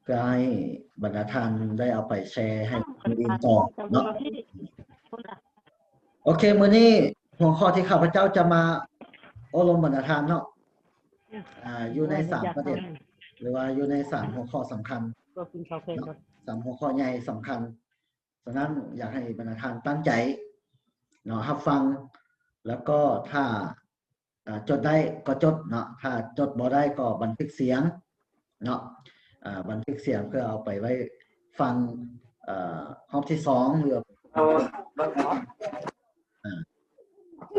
ພື່ອໃຫ້ບັນດາທ່ານໄດ້ເອົາໄປແຊໃຫ້ຄົນອື່ນຕໍ່ເນາະ. ໂອເຄ, ມື້ນີ້ຫົວຂໍ້ທີ່ຂ້າພະເຈົ້າຈະມາໂອ້ລົມບັນດາທ່ານເນາະ ອາ ຢູ່ໃນສາມປະເດັນ ຫຼືວ່າຢູ່ໃນສາມຫົວຂໍ້ສຳຄັນເນາະ, ສາມຫົວຂໍ້ໃຫຍ່ສຳຄັນ. ສະນັ້ນ ຢາກໃຫ້ບັນດາທ່ານຕັ້ງໃຈເນາະ ຮັບຟັງ, ແລ້ວກໍຖ້າ ອາ ຈົດໄດ້ກໍຈົດເນາະ, ຖ້າຈົດບໍ່ໄດ້ກໍບັນທຶກສຽງເນາະ, ອາ ບັນທຶກສຽງເພື່ອເອົາໄປໄວ້ຟັງ ເອີ ຮອບທີສອງ ຫຼື ອາ ຟັ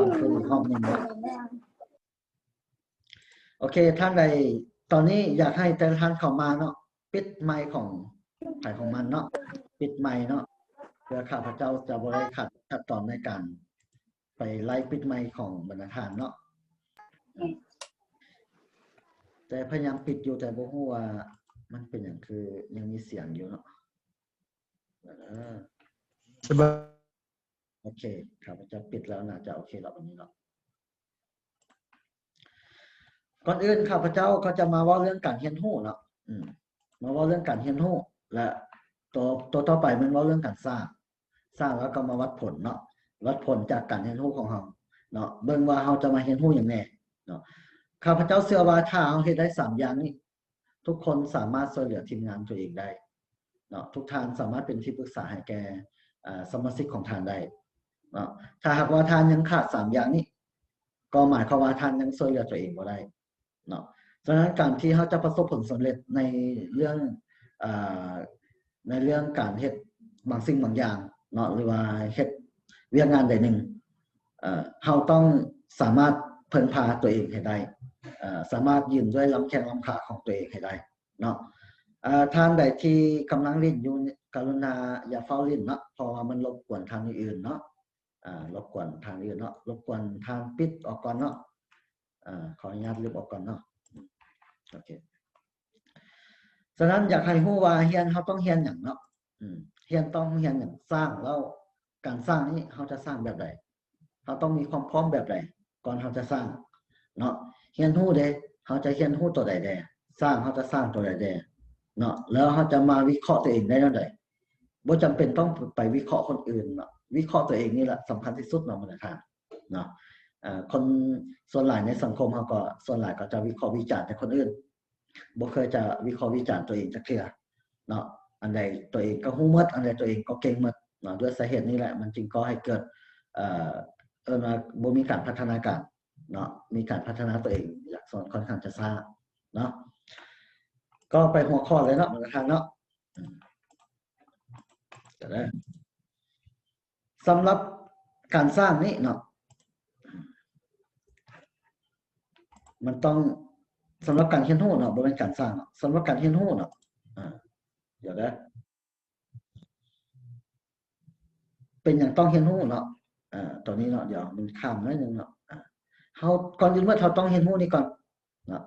ງຄືນອີກຮອບໜຶ່ງເນາະ. ໂອເຄ, ທ່ານໃດ ຕອນນີ້ຢາກໃຫ້ແຕ່ລະທ່ານເຂົ້າມາເນາະ, ປິດໄມຂອງໃຜຂອງມັນເນາະ, ປິດໄມເນາະ, ເພື່ອຂ້າພະເຈົ້າຈະບໍ່ໄດ້ຂັດ ຂັດຕອນໃນການໄປໄລ່ປິດໄມຂອງບັນດາທ່ານເນາະ. ແຕ່ພະຍາຍາມປິດຢູ່, ແຕ່ບໍ່ຮູ້ວ່າມັນເປັນຫຍັງ ຄືຍັງມີສຽງຢູ່ເນາະ. ເອີ ສະບາຍ ໂອເຄ, ຂ້າພະເຈົ້າປິດແລ້ວ ໜ້າຈະໂອເຄແລ້ວ ບັດນີ້ເນາະ. ກ່ອນອື່ນ ຂ້າພະເຈົ້າກໍຈະມາເວົ້າເລື່ອງການຮຽນຮູ້ເນາະ, ອືມ ມາເວົ້າເລື່ອງການຮຽນຮູ້ ແລະ ໂຕ ໂຕຕໍ່ໄປແມ່ນເວົ້າເລື່ອງການສ້າງ, ສ້າງແລ້ວກໍມາວັດຜົນເນາະ, ວັດຜົນຈາກການຮຽນຮູ້ຂອງເຮົາເນາະ, ເບິ່ງວ່າເຮົາຈະມາຮຽນຮູ້ຫຍັງແດ່ເນາະ. ຂ້າພະເຈົ້າເຊື່ອວ່າຖ້າເຮົາເຮັດໄດ້ສາມຢ່າງນີ້ ທຸກຄົນສາມາດຊ່ວຍເຫຼືອທີມງານຕົວເອງໄດ້ເນາະ, ທຸກທ່ານສາມາດເປັນທີ່ປຶກສາໃຫ້ແກ່ ເອີ ສະມາຊິກຂອງທ່ານໄດ້ເນາະ. ຖ້າຫາກວ່າທ່ານຍັງຂາດສາມຢ່າງນີ້ ກໍໝາຍຄວາມວ່າທ່ານຍັງຊ່ວຍເຫຼືອຕົວເອງບໍ່ໄດ້ເນາະ. ສະນັ້ນ ການທີ່ເຮົາຈະປະສົບຜົນສຳເລັດໃນເລື່ອງ ເອີ ໃນເລື່ອງການເຮັດບາງສິ່ງບາງຢ່າງເນາະ ຫຼືວ່າເຮັດວຽກງານໃດໜຶ່ງ ເອີ ເຮົາຕ້ອງສາມາດເພິ່ງພາຕົວເອງໃຫ້ໄດ້, ເອີ ສາມາດຢືນດ້ວຍລຳແຂ້ງລຳຂາຂອງຕົວເອງໃຫ້ໄດ້ເນາະ. ເອີ ທ່ານໃດທີ່ກຳລັງຫຼິ້ນຢູ່ ກະລຸນາຢ່າຟ້າວຫຼິ້ນເນາະ, ເພາະວ່າມັນລົບກວນທ່ານອື່ນເນາະ, ລົບກວນທ່ານອື່ນເນາະ, ລົບກວນທ່ານປິດອອກກ່ອນເນາະ. ເອີ ຂໍອະນຸຍາດລົບອອກກ່ອນເນາະ. ໂອເຄ, ສະນັ້ນ ຢາກໃຫ້ຮູ້ວ່າຮຽນ ເຮົາຕ້ອງຮຽນຫຍັງເນາະ, ອືມ ຮຽນຕ້ອງຮຽນຫຍັງ, ສ້າງແລ້ວ ການສ້າງນີ້ເຮົາຈະສ້າງແບບໃດ, ເຮົາຕ້ອງມີຄວາມພ້ອມແບບໃດ ກ່ອນເຮົາຈະສ້າງເນາະ. ຮຽນຮູ້ເດ ເຮົາຈະຮຽນຮູ້ຕົວໃດແດ່, ສ້າງ ເຮົາຈະສ້າງຕົວໃດແດ່ເນາະ, ແລ້ວເຮົາຈະມາວິເຄາະຕົວເອງໄດ້ແນວໃດ? ບໍ່ຈຳເປັນຕ້ອງໄປວິເຄາະຄົນອື່ນເນາະ, ວິເຄາະຕົວເອງນີ້ແຫຼະສຳຄັນທີ່ສຸດເນາະ ບັນດາທ່ານເນາະ. ເອີ ຄົນສ່ວນຫຼາຍໃນສັງຄົມເຮົາກໍ ສ່ວນຫຼາຍກໍຈະວິເຄາະວິຈານແຕ່ຄົນອື່ນ, ບໍ່ເຄີຍຈະວິເຄາະວິຈານຕົວເອງຈັກເທື່ອເນາະ. ອັນໃດຕົວເອງກໍຮູ້ໝົດ, ອັນໃດຕົວເອງກໍເກັ່ງໝົດເນາະ. ດ້ວຍສາເຫດນີ້ແຫຼະ ມັນຈຶ່ງກໍ່ໃຫ້ເກີດ ເອີ ເອີ້ນວ່າບໍ່ມີການພັດທະນາການເນາະ, ມີການພັດທະນາຕົວເອງ ຢາກສອນ ຂ້ອນຂ້າງຈະຊ້າເນາະ. ກໍໄປຫົວຂໍ້ເລີຍເນາະ ບັນດາທ່ານເນາະ. ສຳລັບການສ້າງນີ້ເນາະ ມັນຕ້ອງ ສຳລັບການຮຽນຮູ້ເນາະ, ບໍ່ແມ່ນການສ້າງເນາະ, ສຳລັບການຮຽນຮູ້ເນາະ. ອາ ດຽວເດີ ເປັນຫຍັງຕ້ອງຮຽນຮູ້ເນາະ? ອາ ຕົວນີ້ເນາະ, ດຽວມັນຂ້າມໜ້ອຍໜຶ່ງເນາະ. ອາ ເຮົາ ກ່ອນອື່ນໝົດ ເຮົາຕ້ອງຮຽນຮູ້ນີ້ກ່ອນເນາະ.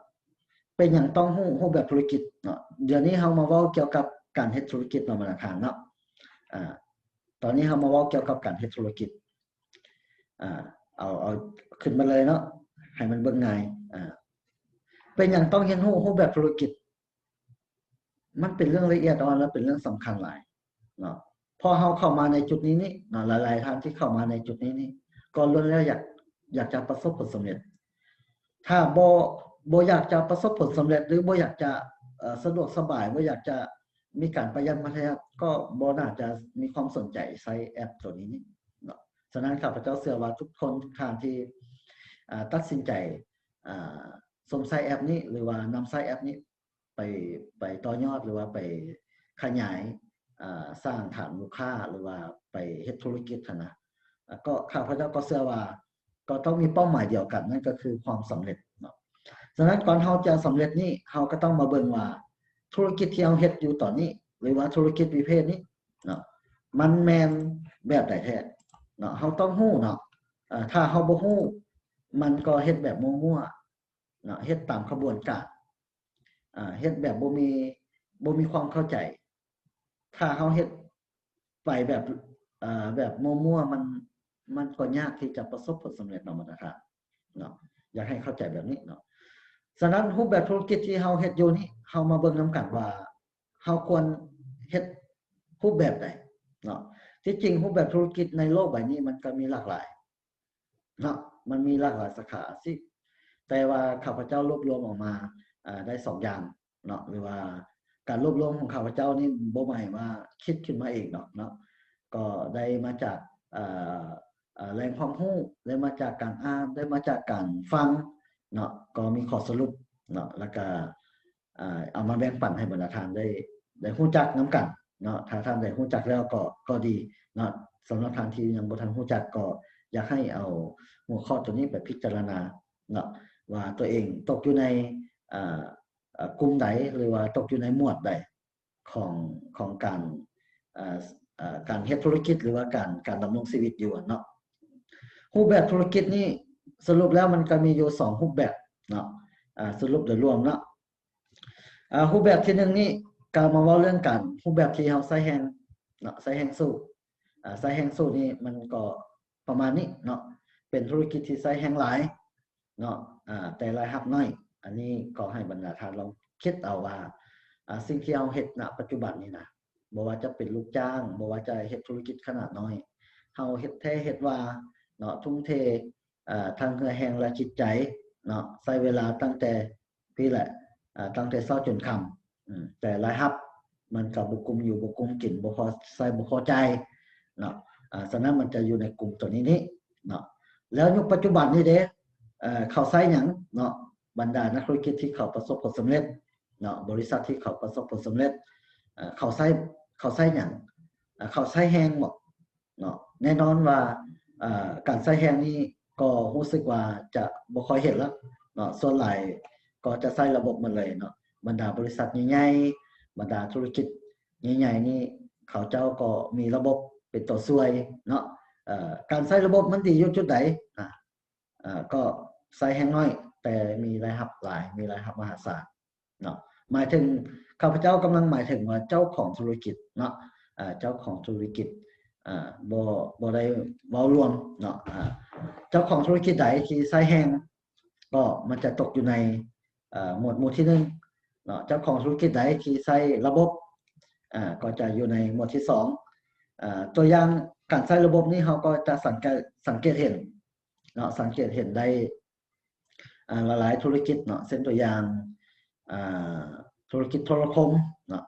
ເປັນຫຍັງຕ້ອງຮູ້ຮູບແບບທຸລະກິດເນາະ? ດຽວນີ້ເຮົາມາເວົ້າກ່ຽວກັບການເຮັດທຸລະກິດເນາະ ບັນດາທ່ານເນາະ. ອາ ຕອນນີ້ເຮົາມາເວົ້າກ່ຽວກັບການເຮັດທຸລະກິດ. ອາ ເອົາ ເອົາຂຶ້ນມາເລີຍເນາະ ໃຫ້ມັນເບິ່ງງ່າຍ. ອາ ເປັນຫຍັງຕ້ອງຮຽນຮູ້ຮູບແບບທຸລະກິດ? ມັນເປັນເລື່ອງລະອຽດອ່ອນ ແລະ ເປັນເລື່ອງສຳຄັນຫຼາຍເນາະ. ເພາະເຮົາເຂົ້າມາໃນຈຸດນີ້ນີ້ເນາະ, ຫຼາຍໆທ່ານທີ່ເຂົ້າມາໃນຈຸດນີ້ນີ້ ກໍລ້ວນແລ້ວຢາກ ຢາກຈະປະສົບຜົນສຳເລັດ. ຖ້າບໍ່ ບໍ່ຢາກຈະປະສົບຜົນສຳເລັດ ຫຼື ບໍ່ຢາກຈະ ເອີ ສະດວກສະບາຍ, ບໍ່ຢາກຈະມີການປະຢັດມັດທະຍັດ ກໍບໍ່ໜ້າຈະມີຄວາມສົນໃຈໃຊ້ແອັບໂຕນີ້ນີ້ເນາະ. ສະນັ້ນ ຂ້າພະເຈົ້າເຊື່ອວ່າທຸກຄົນ ທຸກທ່ານທີ່ ເອີ ຕັດສິນໃຈ ເອີ ຊົມໃຊ້ແອັບນີ້ ຫຼືວ່ານຳໃຊ້ແອັບນີ້ ໄປ ໄປຕໍ່ຍອດ ຫຼືວ່າໄປຂະຫຍາຍ ເອີ ສ້າງຖານລູກຄ້າ ຫຼືວ່າໄປເຮັດທຸລະກິດຫັ້ນນະ. ແລ້ວກໍຂ້າພະເຈົ້າກໍເຊື່ອວ່າ ກໍຕ້ອງມີເປົ້າໝາຍດຽວກັນ ນັ້ນກໍຄືຄວາມສຳເລັດເນາະ. ສະນັ້ນ ກ່ອນເຮົາຈະສຳເລັດນີ້ ເຮົາກໍຕ້ອງມາເບິ່ງວ່າ ທຸລະກິດທີ່ເຮົາເຮັດຢູ່ຕອນນີ້ ຫຼືວ່າທຸລະກິດປະເພດນີ້ເນາະ ມັນແມ່ນແບບໃດແທ້ເນາະ, ເຮົາຕ້ອງຮູ້ເນາະ. ເອີ ຖ້າເຮົາບໍ່ຮູ້ ມັນກໍເຮັດແບບມົ້ວໆເນາະ, ເຮັດຕາມຂະບວນການ ອາ ເຮັດແບບບໍ່ມີ ບໍ່ມີຄວາມເຂົ້າໃຈ. ຖ້າເຮົາເຮັດໄປແບບ ເອີ ແບບມົ້ວໆ ມັນ ມັນກໍຍາກທີ່ຈະປະສົບຜົນສຳເລັດເນາະ ບັນດາທ່ານເນາະ. ຢາກໃຫ້ເຂົ້າໃຈແບບນີ້ເນາະ. ສະນັ້ນ ຮູບແບບທຸລະກິດທີ່ເຮົາເຮັດຢູ່ນີ້ ເຮົາມາເບິ່ງນຳກັນວ່າ ເຮົາຄວນເຮັດຮູບແບບໃດເນາະ. ທີ່ຈິງຮູບແບບທຸລະກິດໃນໂລກໃບນີ້ມັນກໍມີຫຼາກຫຼາຍເນາະ, ມັນມີຫຼາກຫຼາຍສາຂາອາຊີບ, ແຕ່ວ່າຂ້າພະເຈົ້າລວບລວມອອກມາ ເອີ ໄດ້ສອງຢ່າງເນາະ ຫຼືວ່າການລວບລວມຂອງຂ້າພະເຈົ້ານີ້ບໍ່ໝາຍວ່າຄິດຂຶ້ນມາເອງດອກເນາະ, ກໍໄດ້ມາຈາກ ເອີ ເອີ ແຫຼ່ງຄວາມຮູ້, ໄດ້ມາຈາກການອ່ານ, ໄດ້ມາຈາກການຟັງເນາະ, ກໍມີຂໍ້ສະຫຼຸບເນາະ ແລ້ວກະ ເອົາມາແບ່ງປັນໃຫ້ບັນດາທ່ານໄດ້ ໄດ້ຮູ້ຈັກນຳກັນເນາະ. ຖ້າທ່ານໄດ້ຮູ້ຈັກແລ້ວກໍ ກໍດີເນາະ. ສຳລັບທ່ານທີ່ຍັງບໍ່ທັນຮູ້ຈັກ ກໍຢາກໃຫ້ເອົາຫົວຂໍ້ໂຕນີ້ໄປພິຈາລະນາເນາະ ວ່າຕົວເອງຕົກຢູ່ໃນ ເອີ ເອີ ກຸ່ມໃດ ຫຼືວ່າຕົກຢູ່ໃນໝວດໃດຂອງ ຂອງການ ເອີ ເອີ ການເຮັດທຸລະກິດ ຫຼືວ່າການ ການດຳລົງຊີວິດຢູ່ເນາະ. ຮູບແບບທຸລະກິດນີ້ສະຫຼຸບແລ້ວມັນກໍມີຢູ່ສອງຮູບແບບເນາະ, ເອີ ສະຫຼຸບໂດຍລວມເນາະ. ເອີ ຮູບແບບທີໜຶ່ງນີ້ກໍມາເວົ້າເລື່ອງການ ຮູບແບບທີ່ເຮົາໃຊ້ແຮງເນາະ ໃຊ້ແຮງສູ້ ເອີ ໃຊ້ແຮງສູ້ນີ້ມັນກໍປະມານນີ້ເນາະ, ເປັນທຸລະກິດທີ່ໃຊ້ແຮງຫຼາຍເນາະ ເອີ ແຕ່ລາຍຮັບໜ້ອຍ. ອັນນີ້ກໍໃຫ້ບັນດາທ່ານລອງຄິດເອົາວ່າ ເອີ ສິ່ງທີ່ເຮົາເຮັດນະປັດຈຸບັນນີ້ນະ ບໍ່ວ່າຈະເປັນລູກຈ້າງ ບໍ່ວ່າຈະເຮັດທຸລະກິດຂະໜາດນ້ອຍ ເຮົາເຮັດແທ້ເຮັດວ່າເນາະ ທຸ່ມເທ ເອີ ທັງເຫື່ອແຮງ ແລະ ຈິດໃຈເນາະ, ໃຊ້ເວລາຕັ້ງແຕ່ ນີ້ແຫຼະ ເອີ ຕັ້ງແຕ່ເຊົ້າຈົນຄ່ຳ ເອີ ແຕ່ລາຍຮັບມັນກໍບໍ່ກຸ້ມຢູ່ ບໍ່ກຸ້ມກິນ ບໍ່ພໍໃຊ້ ບໍ່ພໍຈ່າຍເນາະ. ເອີ ສະນັ້ນມັນຈະຢູ່ໃນກຸ່ມໂຕນີ້ນີ້ເນາະ. ແລ້ວຍຸກປັດຈຸບັນນີ້ເດ້ ເອີ ເຂົາໃຊ້ຫຍັງເນາະ? ບັນດານັກທຸລະກິດທີ່ເຂົາປະສົບຜົນສຳເລັດເນາະ, ບໍລິສັດທີ່ເຂົາປະສົບຜົນສຳເລັດ ເອີ ເຂົາໃຊ້ ເຂົາໃຊ້ຫຍັງ? ເອີ ເຂົາໃຊ້ແຮງບໍ? ເນາະ. ແນ່ນອນວ່າ ເອີ ການໃຊ້ແຮງນີ້ກໍຮູ້ສຶກວ່າຈະບໍ່ຄ່ອຍເຫັນແລ້ວເນາະ, ສ່ວນຫຼາຍກໍຈະໃຊ້ລະບົບໝົດເລີຍເນາະ. ບັນດາບໍລິສັດໃຫຍ່ໆ ບັນດາທຸລະກິດໃຫຍ່ໆນີ້ ເຂົາເຈົ້າກໍມີລະບົບເປັນຕົວຊ່ວຍເນາະ. ເອີ ການໃຊ້ລະບົບມັນດີຢູ່ຈຸດໃດ? ອາ ເອີ ກໍໃຊ້ແຮງໜ້ອຍ ແຕ່ມີລາຍຮັບຫຼາຍ ມີລາຍຮັບມະຫາສານເນາະ. ໝາຍເຖິງ ຂ້າພະເຈົ້າກຳລັງໝາຍເຖິງວ່າເຈົ້າຂອງທຸລະກິດເນາະ, ເອີ ເຈົ້າຂອງທຸລະກິດ ເອີ ບໍ່ ບໍ່ໄດ້ເວົ້າລວມເນາະ. ເອີ ເຈົ້າຂອງທຸລະກິດໃດທີ່ໃຊ້ແຮງ ກໍມັນຈະຕົກຢູ່ໃນ ເອີ ໝວດ ໝວດທີໜຶ່ງເນາະ. ເຈົ້າຂອງທຸລະກິດໃດທີ່ໃຊ້ລະບົບ ເອີ ກໍຈະຢູ່ໃນໝວດທີສອງ. ເອີ ຕົວຢ່າງການໃຊ້ລະບົບນີ້ ເຮົາກໍຈະສັງເກດ ສັງເກດເຫັນ ເນາະ ສັງເກດເຫັນໄດ້ ອ່າ ຫຼາຍໆທຸລະກິດເນາະ, ເຊັ່ນຕົວຢ່າງ ອ່າ ທຸລະກິດໂທລະຄົມເນາະ,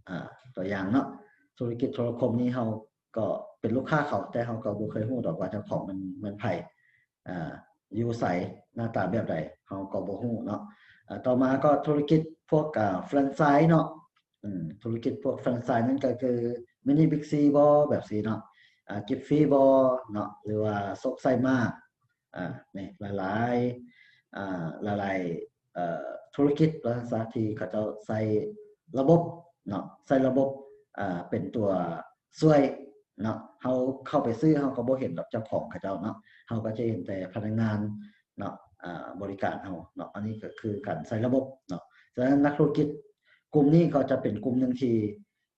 ອ່າ ຕົວຢ່າງເນາະ ທຸລະກິດໂທລະຄົມນີ້ ເຮົາກໍເປັນລູກຄ້າເຂົາ ແຕ່ເຮົາກໍບໍ່ເຄີຍຮູ້ດອກວ່າເຈົ້າຂອງແມ່ນ ແມ່ນໃຜ ອ່າ ຢູ່ໃສ ໜ້າຕາແບບໃດ ເຮົາກໍບໍ່ຮູ້ເນາະ. ອ່າ ຕໍ່ມາກໍທຸລະກິດພວກ ອ່າ ແຟຣນໄຊເນາະ, ອືມ ທຸລະກິດພວກແຟຣນໄຊນັ້ນກໍຄືມິນິບິກຊີບໍ ແບບຊີ້ເນາະ, ອ່າ ຈິບຟີບໍເນາະ ຫຼືວ່າໂຊກໄຊມາກ ອ່າ ນີ້ຫຼາຍໆ ອ່າ ຫຼາຍໆ ເອີ ທຸລະກິດວ່າຊັ້ນຊະ ທີ່ເຂົາເຈົ້າໃຊ້ລະບົບເນາະ, ໃຊ້ລະບົບ ອ່າ ເປັນຕົວຊ່ວຍເນາະ. ເຮົາເຂົ້າໄປຊື້ ເຮົາກໍບໍ່ເຫັນດອກເຈົ້າຂອງເຂົາເຈົ້າເນາະ, ເຮົາກໍຈະເຫັນແຕ່ພະນັກງານເນາະ ອ່າ ບໍລິການເຮົາເນາະ. ອັນນີ້ກໍຄືການໃຊ້ລະບົບເນາະ. ສະນັ້ນນັກທຸລະກິດກຸ່ມນີ້ກໍຈະເປັນກຸ່ມໜຶ່ງທີ່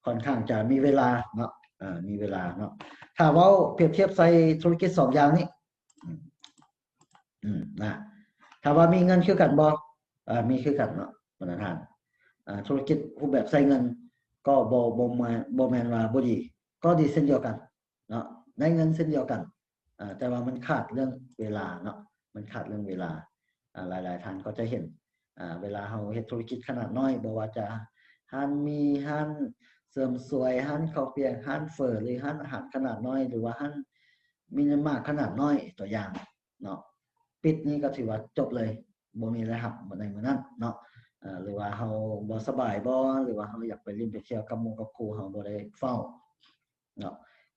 ຄ່ອນຂ້າງຈະມີເວລາເນາະ ເອີ ມີເວລາເນາະ. ຖ້າເວົ້າປຽບທຽບໃສ່ທຸລະກິດສອງຢ່າງນີ້ ອືມ ອືມ ນະ ຖ້າວ່າມີເງິນຄືກັນບໍ່? ເອີ ມີຄືກັນເນາະ ບັນດາທ່ານ. ເອີ ທຸລະກິດຮູບແບບໃຊ້ເງິນກໍບໍ່ ບໍ່ແມ່ນ ບໍ່ແມ່ນວ່າບໍ່ດີ, ກໍດີເຊັ່ນດຽວກັນເນາະ, ໄດ້ເງິນເຊັ່ນດຽວກັນ. ອ່າ ແຕ່ວ່າມັນຂາດເລື່ອງເວລາເນາະ, ມັນຂາດເລື່ອງເວລາ. ອ່າ ຫຼາຍໆທ່ານກໍຈະເຫັນ ອ່າ ເວລາເຮົາເຮັດທຸລະກິດຂະໜາດນ້ອຍ ບໍ່ວ່າຈະຮ້ານໝີ່ ຮ້ານເສີມສວຍ ຮ້ານເຂົ້າປຽກ ຮ້ານເຝີ ຫຼືຮ້ານອາຫານຂະໜາດນ້ອຍ ຫຼືວ່າຮ້ານມິນິມາດຂະໜາດນ້ອຍ ຕົວຢ່າງເນາະ, ປິດນີ້ກໍຖືວ່າຈົບເລີຍ, ບໍ່ມີລາຍຮັບໃນມື້ນັ້ນເນາະ. ເອີ ຫຼືວ່າເຮົາບໍ່ສະບາຍບໍ ຫຼືວ່າເຮົາຢາກໄປຫຼິ້ນໄປທ່ຽວກັບໝູ່ກັບຄູ່ ເຮົາບໍ່ໄດ້ເຝົ້າ ເນາະ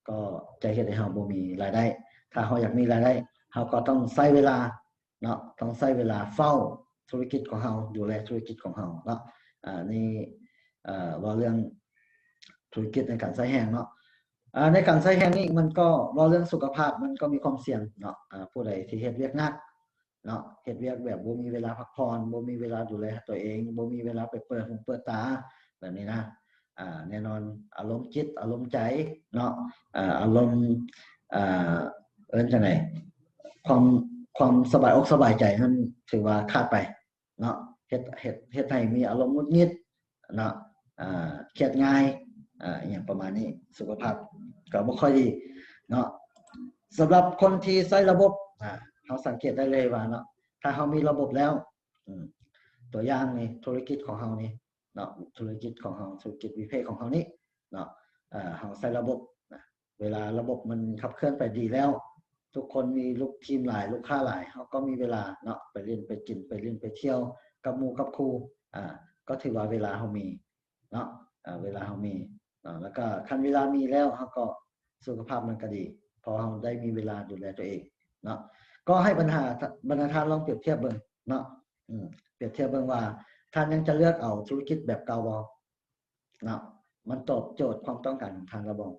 ກໍຈະເຮັດໃຫ້ເຮົາບໍ່ມີລາຍໄດ້. ຖ້າເຮົາຢາກມີລາຍໄດ້ ເຮົາກໍຕ້ອງໃຊ້ເວລາເນາະ, ຕ້ອງໃຊ້ເວລາເຝົ້າທຸລະກິດຂອງເຮົາ ດູແລທຸລະກິດຂອງເຮົາເນາະ. ອາ ນີ້ ເອີ ເວົ້າເລື່ອງທຸລະກິດໃນການໃຊ້ແຮງເນາະ. ອາ ໃນການໃຊ້ແຮງນີ້ ມັນກໍເວົ້າເລື່ອງສຸຂະພາບ ມັນກໍມີຄວາມສ່ຽງເນາະ. ອາ ຜູ້ໃດທີ່ເຮັດວຽກໜັກ ເນາະ ເຮັດວຽກແບບບໍ່ມີເວລາພັກຜ່ອນ ບໍ່ມີເວລາດູແລຕົວເອງ ບໍ່ມີເວລາໄປເປີດຫູເປີດຕາ ແບບນີ້ນະ. ອ່າ ແນ່ນອນ ອາລົມຈິດ ອາລົມໃຈເນາະ ອາ ອາລົມ ອ່າ ເອີ້ນຈັ່ງໃດ ຄວາມ ຄວາມສະບາຍອົກສະບາຍໃຈນັ້ນຖືວ່າຂາດໄປເນາະ, ເຮັດ ເຮັດ ເຮັດໃຫ້ມີອາລົມຫງຸດຫງິດເນາະ. ອ່າ ຄຽດງ່າຍ ອ່າ ອີ່ຫຍັງປະມານນີ້ ສຸຂະພາບກໍບໍ່ຄ່ອຍດີເນາະ. ສຳລັບຄົນທີ່ໃຊ້ລະບົບ ອ່າ ເຮົາສັງເກດໄດ້ເລີຍວ່າເນາະ ຖ້າເຮົາມີລະບົບແລ້ວ ອືມ ຕົວຢ່າງນີ້ ທຸລະກິດຂອງເຮົານີ້ເນາະ ທຸລະກິດຂອງເຮົາ ທຸລະກິດວິເພກຂອງເຮົານີ້ເນາະ ເຮົາໃຊ້ລະບົບນະ ເວລາລະບົບມັນຂັບເຄື່ອນໄປດີແລ້ວ ທຸກຄົນມີລູກທີມຫຼາຍ ລູກຄ້າຫຼາຍ ເຮົາກໍມີເວລາເນາະ ໄປຫຼິ້ນໄປກິນ ໄປຫຼິ້ນໄປທ່ຽວກັບໝູ່ກັບຄູ່ ອ່າ ກໍຖືວ່າເວລາເຮົາມີເນາະ ເວລາເຮົາມີເນາະ ແລ້ວກໍຄັນເວລາມີແລ້ວ ເຮົາກໍ ສຸຂະພາບມັນກໍດີ ເພາະເຮົາໄດ້ມີເວລາດູແລຕົວເອງເນາະ. ກໍໃຫ້ບັນຫາ ບັນດາທ່ານລອງປຽບທຽບເບິ່ງເນາະ ອືມ ປຽບທຽບເບິ່ງວ່າ ທ່ານຍັງຈະເລືອກເອົາທຸລະກິດແບບເກົ່າບໍ່ເນາະ ມັນຕອບໂຈດຄວາມຕ້ອງການຂອງທ່ານແລ້ວບໍ່?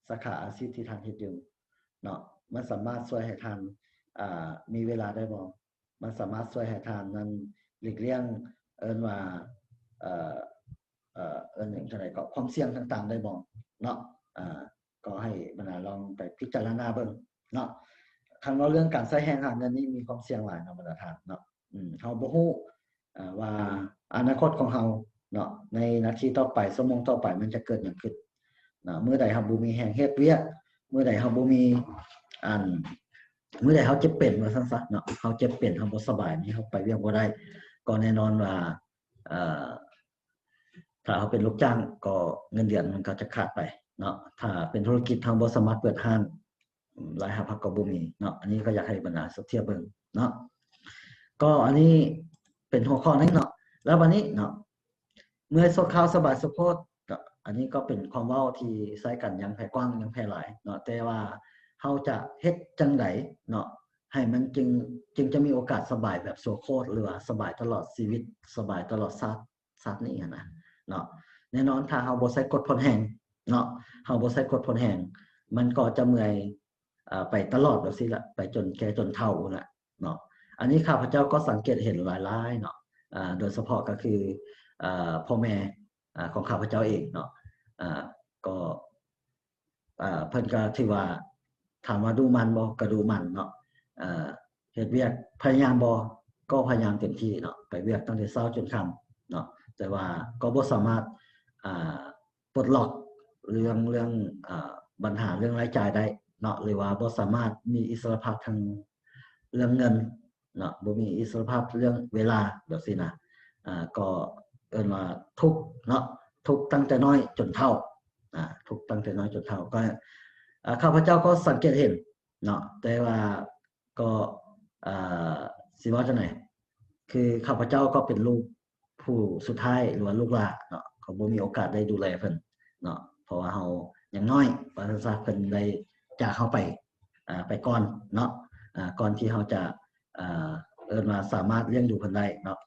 ສາຂາອາຊີບທີ່ທ່ານເຮັດຢູ່ເນາະ ມັນສາມາດຊ່ວຍໃຫ້ທ່ານ ອ່າ ມີເວລາໄດ້ບໍ່? ມັນສາມາດຊ່ວຍໃຫ້ທ່ານນັ້ນຫຼີກລ່ຽງ ເອີ້ນວ່າ ເອີ ເອີ ເອີ້ນຫຍັງຈັ່ງໃດ ກໍຄວາມສ່ຽງຕ່າງໆໄດ້ບໍ່ເນາະ ອ່າ ກໍໃຫ້ບັນດາລອງໄປພິຈາລະນາເບິ່ງເນາະ. ຄັນເວົ້າເລື່ອງການໃຊ້ແຮງຫາເງິນນີ້ມີຄວາມສ່ຽງຫຼາຍເນາະ ບັນດາທ່ານເນາະ ອືມ ເຮົາບໍ່ຮູ້ ອ່າ ວ່າອະນາຄົດຂອງເຮົາເນາະ ໃນນາທີຕໍ່ໄປ ຊົ່ວໂມງຕໍ່ໄປ ມັນຈະເກີດຫຍັງຂຶ້ນເນາະ. ມື້ໃດເຮົາບໍ່ມີແຮງເຮັດວຽກ ມື້ໃດເຮົາບໍ່ມີ ອັນ ມື້ໃດເຮົາເຈັບເປັນ ວ່າຊັ້ນຊະເນາະ ເຮົາເຈັບເປັນ ເຮົາບໍ່ສະບາຍນີ້ ເຮົາໄປວຽກບໍ່ໄດ້ ກໍແນ່ນອນວ່າ ເອີ ຖ້າເຮົາເປັນລູກຈ້າງ ກໍເງິນເດືອນມັນກໍຈະຂາດໄປເນາະ. ຖ້າເປັນທຸລະກິດ ເຮົາບໍ່ສາມາດເປີດຮ້ານ ລາຍຮັບເຮົາກໍບໍ່ມີເນາະ. ອັນນີ້ກໍຢາກໃຫ້ບັນດາສະເທຍເບິ່ງເນາະ. ກໍອັນນີ້ເປັນຫົວຂໍ້ໜຶ່ງເນາະ. ແລ້ວບັດນີ້ເນາະ ເມື່ອຍຊົ່ວຄາວສະບາຍສະໂພດ ກໍອັນນີ້ກໍເປັນຄວາມເວົ້າທີ່ໃຊ້ກັນຢ່າງແຜ່ກວ້າງ ຢ່າງແຜ່ຫຼາຍເນາະ. ແຕ່ວ່າເຮົາຈະເຮັດຈັ່ງໃດເນາະ ໃຫ້ມັນຈຶ່ງ ຈຶ່ງຈະມີໂອກາດສະບາຍແບບຊົ່ວໂຄດ ຫຼືວ່າສະບາຍຕະຫຼອດຊີວິດ ສະບາຍຕະຫຼອດຊາດ ຊາດນີ້ຫັ້ນນະເນາະ. ແນ່ນອນ ຖ້າເຮົາບໍ່ໃຊ້ກົດຜ່ອນແຮງເນາະ ເຮົາບໍ່ໃຊ້ກົດຜ່ອນແຮງ ມັນກໍຈະເມື່ອຍ ເອີ ໄປຕະຫຼອດແບບຊີ້ລະ ໄປຈົນແກ່ຈົນເຖົ້າພຸ້ນລະເນາະ. ອັນນີ້ຂ້າພະເຈົ້າກໍສັງເກດເຫັນຫຼາຍໆເນາະ ເອີ ໂດຍສະເພາະກໍຄື ເອີ ພໍ່ແມ່ ອ່າ ຂອງຂ້າພະເຈົ້າເອງເນາະ ອ່າ ກໍ ອ່າ ເພິ່ນກໍຖືວ່າ ຖາມວ່າດຸໝັ່ນບໍ່? ກໍດຸໝັ່ນເນາະ ເຮັດວຽກພະຍາຍາມບໍ່? ກໍພະຍາຍາມເຕັມທີ່ເນາະ ໄປວຽກຕັ້ງແຕ່ເຊົ້າຈົນຄ່ຳເນາະ ແຕ່ວ່າກໍບໍ່ສາມາດ ອ່າ ປົດລັອກເລື່ອງ ເລື່ອງ ອ່າ ບັນຫາເລື່ອງລາຍຈ່າຍໄດ້ເນາະ ຫຼືວ່າບໍ່ສາມາດມີອິດສະຫຼະພາບທາງເລື່ອງເງິນ ເນາະ ບໍ່ມີອິດສະຫຼະພາບເລື່ອງເວລາແບບຊີ້ນະ ອ່າ ກໍເອີ້ນວ່າທຸກເນາະ ທຸກຕັ້ງແຕ່ນ້ອຍຈົນເຖົ້າ ອ່າ ທຸກຕັ້ງແຕ່ນ້ອຍຈົນເຖົ້າ ກໍ ອ່າ ຂ້າພະເຈົ້າກໍສັງເກດເຫັນເນາະ ແຕ່ວ່າກໍ ອ່າ ຊິເວົ້າຈັ່ງໃດ ຄືຂ້າພະເຈົ້າກໍເປັນລູກຜູ້ສຸດທ້າຍ ຫຼືວ່າລູກຫຼ້າເນາະ ກໍບໍ່ມີໂອກາດໄດ້ດູແລເພິ່ນເນາະ ເພາະວ່າເຮົາຍັງນ້ອຍ ວ່າຊັ້ນຊະ ເພິ່ນໄດ້ຈາກເຮົາໄປ ອ່າ ໄປກ່ອນເນາະ ອ່າ ກ່ອນທີ່ເຮົາຈະ ອ່າ ເອີ້ນວ່າສາມາດລ້ຽງດູເພິ່ນໄດ້ເນາະ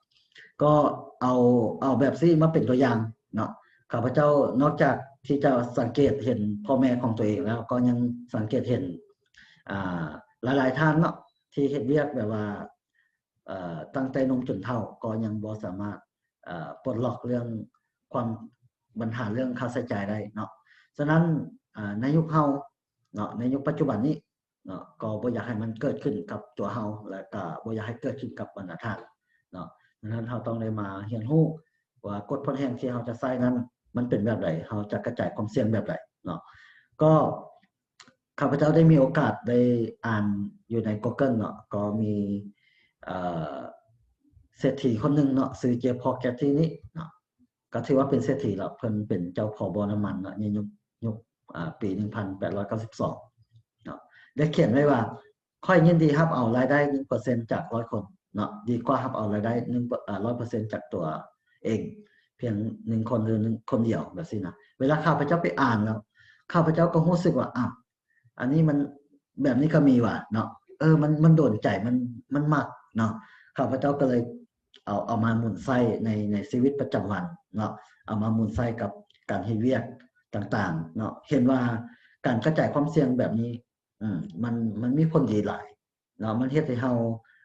ກໍເອົາ ເອົາແບບຊີ້ມາເປັນຕົວຢ່າງເນາະ. ຂ້າພະເຈົ້ານອກຈາກທີ່ຈະສັງເກດເຫັນພໍ່ແມ່ຂອງຕົວເອງແລ້ວ ກໍຍັງສັງເກດເຫັນ ອ່າ ຫຼາຍໆທ່ານເນາະ ທີ່ເຮັດວຽກແບບວ່າ ເອີ ຕັ້ງແຕ່ໜຸ່ມຈົນເຖົ້າ ກໍຍັງບໍ່ສາມາດ ເອີ ປົດລັອກເລື່ອງຄວາມ ບັນຫາເລື່ອງຄ່າໃຊ້ຈ່າຍໄດ້ເນາະ. ສະນັ້ນ ອ່າ ໃນຍຸກເຮົາເນາະ ໃນຍຸກປັດຈຸບັນນີ້ ເນາະ ກໍບໍ່ຢາກໃຫ້ມັນເກີດຂຶ້ນກັບຕົວເຮົາ ແລະ ກໍບໍ່ຢາກໃຫ້ເກີດຂຶ້ນກັບບັນດາທ່ານເນາະ. ດັ່ງນັ້ນ ເຮົາຕ້ອງໄດ້ມາຮຽນຮູ້ວ່າກົດຜ່ອນແຮງທີ່ເຮົາຈະໃຊ້ນັ້ນ ມັນເປັນແບບໃດ ເຮົາຈະກະຈາຍຄວາມສ່ຽງແບບໃດເນາະ. ກໍຂ້າພະເຈົ້າໄດ້ມີໂອກາດໄດ້ອ່ານຢູ່ໃນ Google ເນາະ ກໍມີ ເອີ ເສດຖີຄົນໜຶ່ງເນາະ ຊື່ Jeff Fogarty ນີ້ເນາະ ກໍຖືວ່າເປັນເສດຖີແລ້ວ ເພິ່ນເປັນເຈົ້າພໍ່ບໍ່ນ້ຳມັນເນາະ ໃນຍຸກ ຍຸກ ອ່າ ປີໜຶ່ງພັນແປດຮ້ອຍເກົ້າສິບສອງເນາະ ໄດ້ຂຽນໄວ້ວ່າ ຂ້ອຍຍິນດີຮັບເອົາລາຍໄດ້ໜຶ່ງເປີເຊັນຈາກຮ້ອຍຄົນເນາະ ດີກວ່າຮັບເອົາລາຍໄດ້ໜຶ່ງ ເອີ ຮ້ອຍເປີເຊັນຈາກຕົວເອງພຽງໜຶ່ງຄົນ ຫຼື ໜຶ່ງຄົນດຽວ ແບບຊີ້ນະ. ເວລາຂ້າພະເຈົ້າໄປອ່ານແລ້ວ ຂ້າພະເຈົ້າກໍຮູ້ສຶກວ່າ ອ້າວ ອັນນີ້ມັນ ແບບນີ້ກໍມີວ່າເນາະ ເອີ ມັນ ມັນໂດນໃຈ ມັນ ມັນມັກເນາະ. ຂ້າພະເຈົ້າກໍເລີຍເອົາ ເອົາມາໝູນໃຊ້ໃນ ໃນຊີວິດປະຈຳວັນເນາະ ເອົາມາໝູນໃຊ້ກັບການເຮັດວຽກຕ່າງໆເນາະ ເຫັນວ່າການກະຈາຍຄວາມສ່ຽງແບບນີ້ ອືມ ມັນ ມັນມີຜົນດີຫຼາຍເນາະ ມັນເຮັດໃຫ້ເຮົາ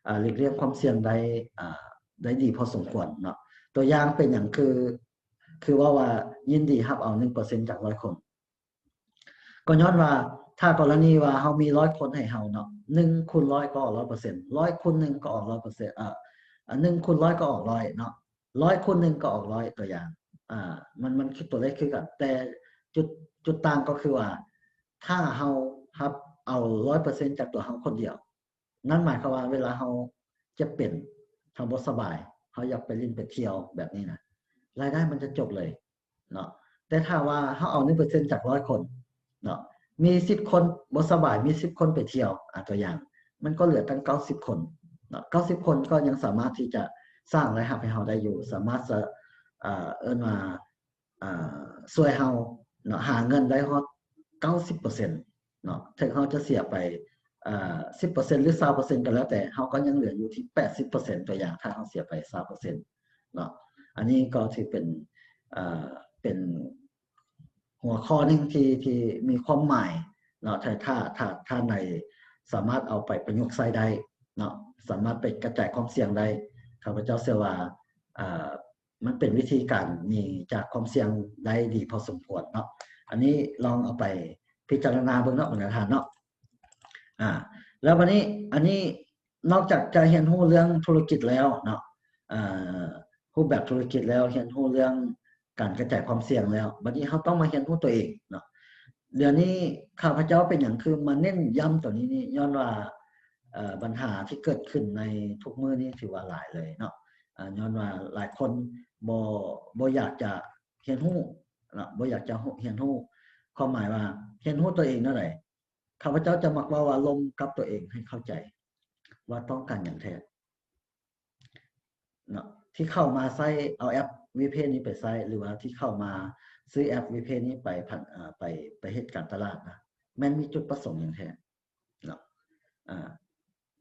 ອ່າ ຫຼີກລ່ຽງຄວາມສ່ຽງໄດ້ ອ່າ ໄດ້ດີພໍສົມຄວນເນາະ. ຕົວຢ່າງເປັນຫຍັງ ຄື ຄືເວົ້າວ່າຍິນດີຮັບເອົາໜຶ່ງເປີເຊັນຈາກຮ້ອຍຄົນ ກໍຍ້ອນວ່າ ຖ້າກໍລະນີວ່າເຮົາມີຮ້ອຍຄົນໃຫ້ເຮົາເນາະ ໜຶ່ງຄູນຮ້ອຍກໍອອກຮ້ອຍເປີເຊັນ ຮ້ອຍຄູນໜຶ່ງກໍອອກຮ້ອຍເປີເຊັນ ເອີ ໜຶ່ງຄູນຮ້ອຍກໍອອກຮ້ອຍເນາະ ຮ້ອຍຄູນໜຶ່ງກໍອອກຮ້ອຍ ຕົວຢ່າງ ອ່າ ມັນ ມັນຄືຕົວເລກຄືກັນ ແຕ່ຈຸດ ຈຸດຕ່າງກໍຄືວ່າ ຖ້າເຮົາຮັບເອົາຮ້ອຍເປີເຊັນຈາກຕົວເຮົາຄົນດຽວ ນັ້ນໝາຍຄວາມວ່າເວລາເຮົາເຈັບເປັນ ເຮົາບໍ່ສະບາຍ ເຮົາຢາກໄປຫຼິ້ນໄປທ່ຽວແບບນີ້ນະ ລາຍໄດ້ມັນຈະຈົບເລີຍເນາະ. ແຕ່ຖ້າວ່າເຮົາເອົາໜຶ່ງເປີເຊັນຈາກຮ້ອຍຄົນເນາະ ມີສິບຄົນບໍ່ສະບາຍ ມີສິບຄົນໄປທ່ຽວ ອາ ຕົວຢ່າງ ມັນກໍເຫຼືອຕັ້ງເກົ້າສິບຄົນເນາະ ເກົ້າສິບຄົນກໍຍັງສາມາດທີ່ຈະສ້າງລາຍຮັບໃຫ້ເຮົາໄດ້ຢູ່ ສາມາດຈະ ເອີ ເອີ້ນວ່າ ເອີ ຊ່ວຍເຮົາເນາະ ຫາເງິນໄດ້ຮອດເກົ້າສິບເປີເຊັນເນາະ ເຖິງເຮົາຈະເສຍໄປ ເອີ ສິບເປີເຊັນ ຫຼື ຊາວເປີເຊັນກໍແລ້ວແຕ່ ເຮົາກໍຍັງເຫຼືອຢູ່ທີ່ແປດສິບເປີເຊັນ ຕົວຢ່າງ ຖ້າເຮົາເສຍໄປຊາວເປີເຊັນເນາະ. ອັນນີ້ກໍຖືເປັນ ເອີ ເປັນຫົວຂໍ້ໜຶ່ງທີ່ ທີ່ມີຄວາມໝາຍເນາະ ຖ້າ ຖ້າ ຖ້າ ຖ້າໃດສາມາດເອົາໄປປະຍຸກໃຊ້ໄດ້ເນາະ ສາມາດໄປກະຈາຍຄວາມສ່ຽງໄດ້ ຂ້າພະເຈົ້າເຊື່ອວ່າ ເອີ ມັນເປັນວິທີການໜີຈາກຄວາມສ່ຽງໄດ້ດີພໍສົມຄວນເນາະ. ອັນນີ້ລອງເອົາໄປພິຈາລະນາເບິ່ງເນາະ ບັນດາທ່ານເນາະ. ອາ ແລ້ວບັດນີ້ ອັນນີ້ນອກຈາກຈະຮຽນຮູ້ເລື່ອງທຸລະກິດແລ້ວເນາະ ເອີ ຮູບແບບທຸລະກິດແລ້ວ ຮຽນຮູ້ເລື່ອງການກະຈາຍຄວາມສ່ຽງແລ້ວ ບັດນີ້ເຮົາຕ້ອງມາຮຽນຮູ້ຕົວເອງເນາະ. ດຽວນີ້ຂ້າພະເຈົ້າເປັນຫຍັງຄືມາເນັ້ນຢ້ຳຕົວນີ້ນີ້ ຍ້ອນວ່າ ເອີ ບັນຫາທີ່ເກີດຂຶ້ນໃນທຸກມື້ນີ້ຖືວ່າຫຼາຍເລີຍເນາະ ອາ ຍ້ອນວ່າຫຼາຍຄົນບໍ່ ບໍ່ຢາກຈະຮຽນຮູ້ເນາະ ບໍ່ຢາກຈະຮຽນຮູ້ ຄວາມໝາຍວ່າຮຽນຮູ້ຕົວເອງແນວໃດ? ຂ້າພະເຈົ້າຈະມັກເວົ້າວ່າລົມກັບຕົວເອງໃຫ້ເຂົ້າໃຈວ່າຕ້ອງການຫຍັງແທ້ເນາະ ທີ່ເຂົ້າມາໃຊ້ ເອົາແອັບ WePay ນີ້ໄປໃຊ້ ຫຼືວ່າທີ່ເຂົ້າມາຊື້ແອັບ WePay ນີ້ໄປ ເອີ ໄປ ໄປເຮັດການຕະຫຼາດນະ ແມ່ນມີຈຸດປະສົງຫຍັງແທ້? ເນາະ ອາ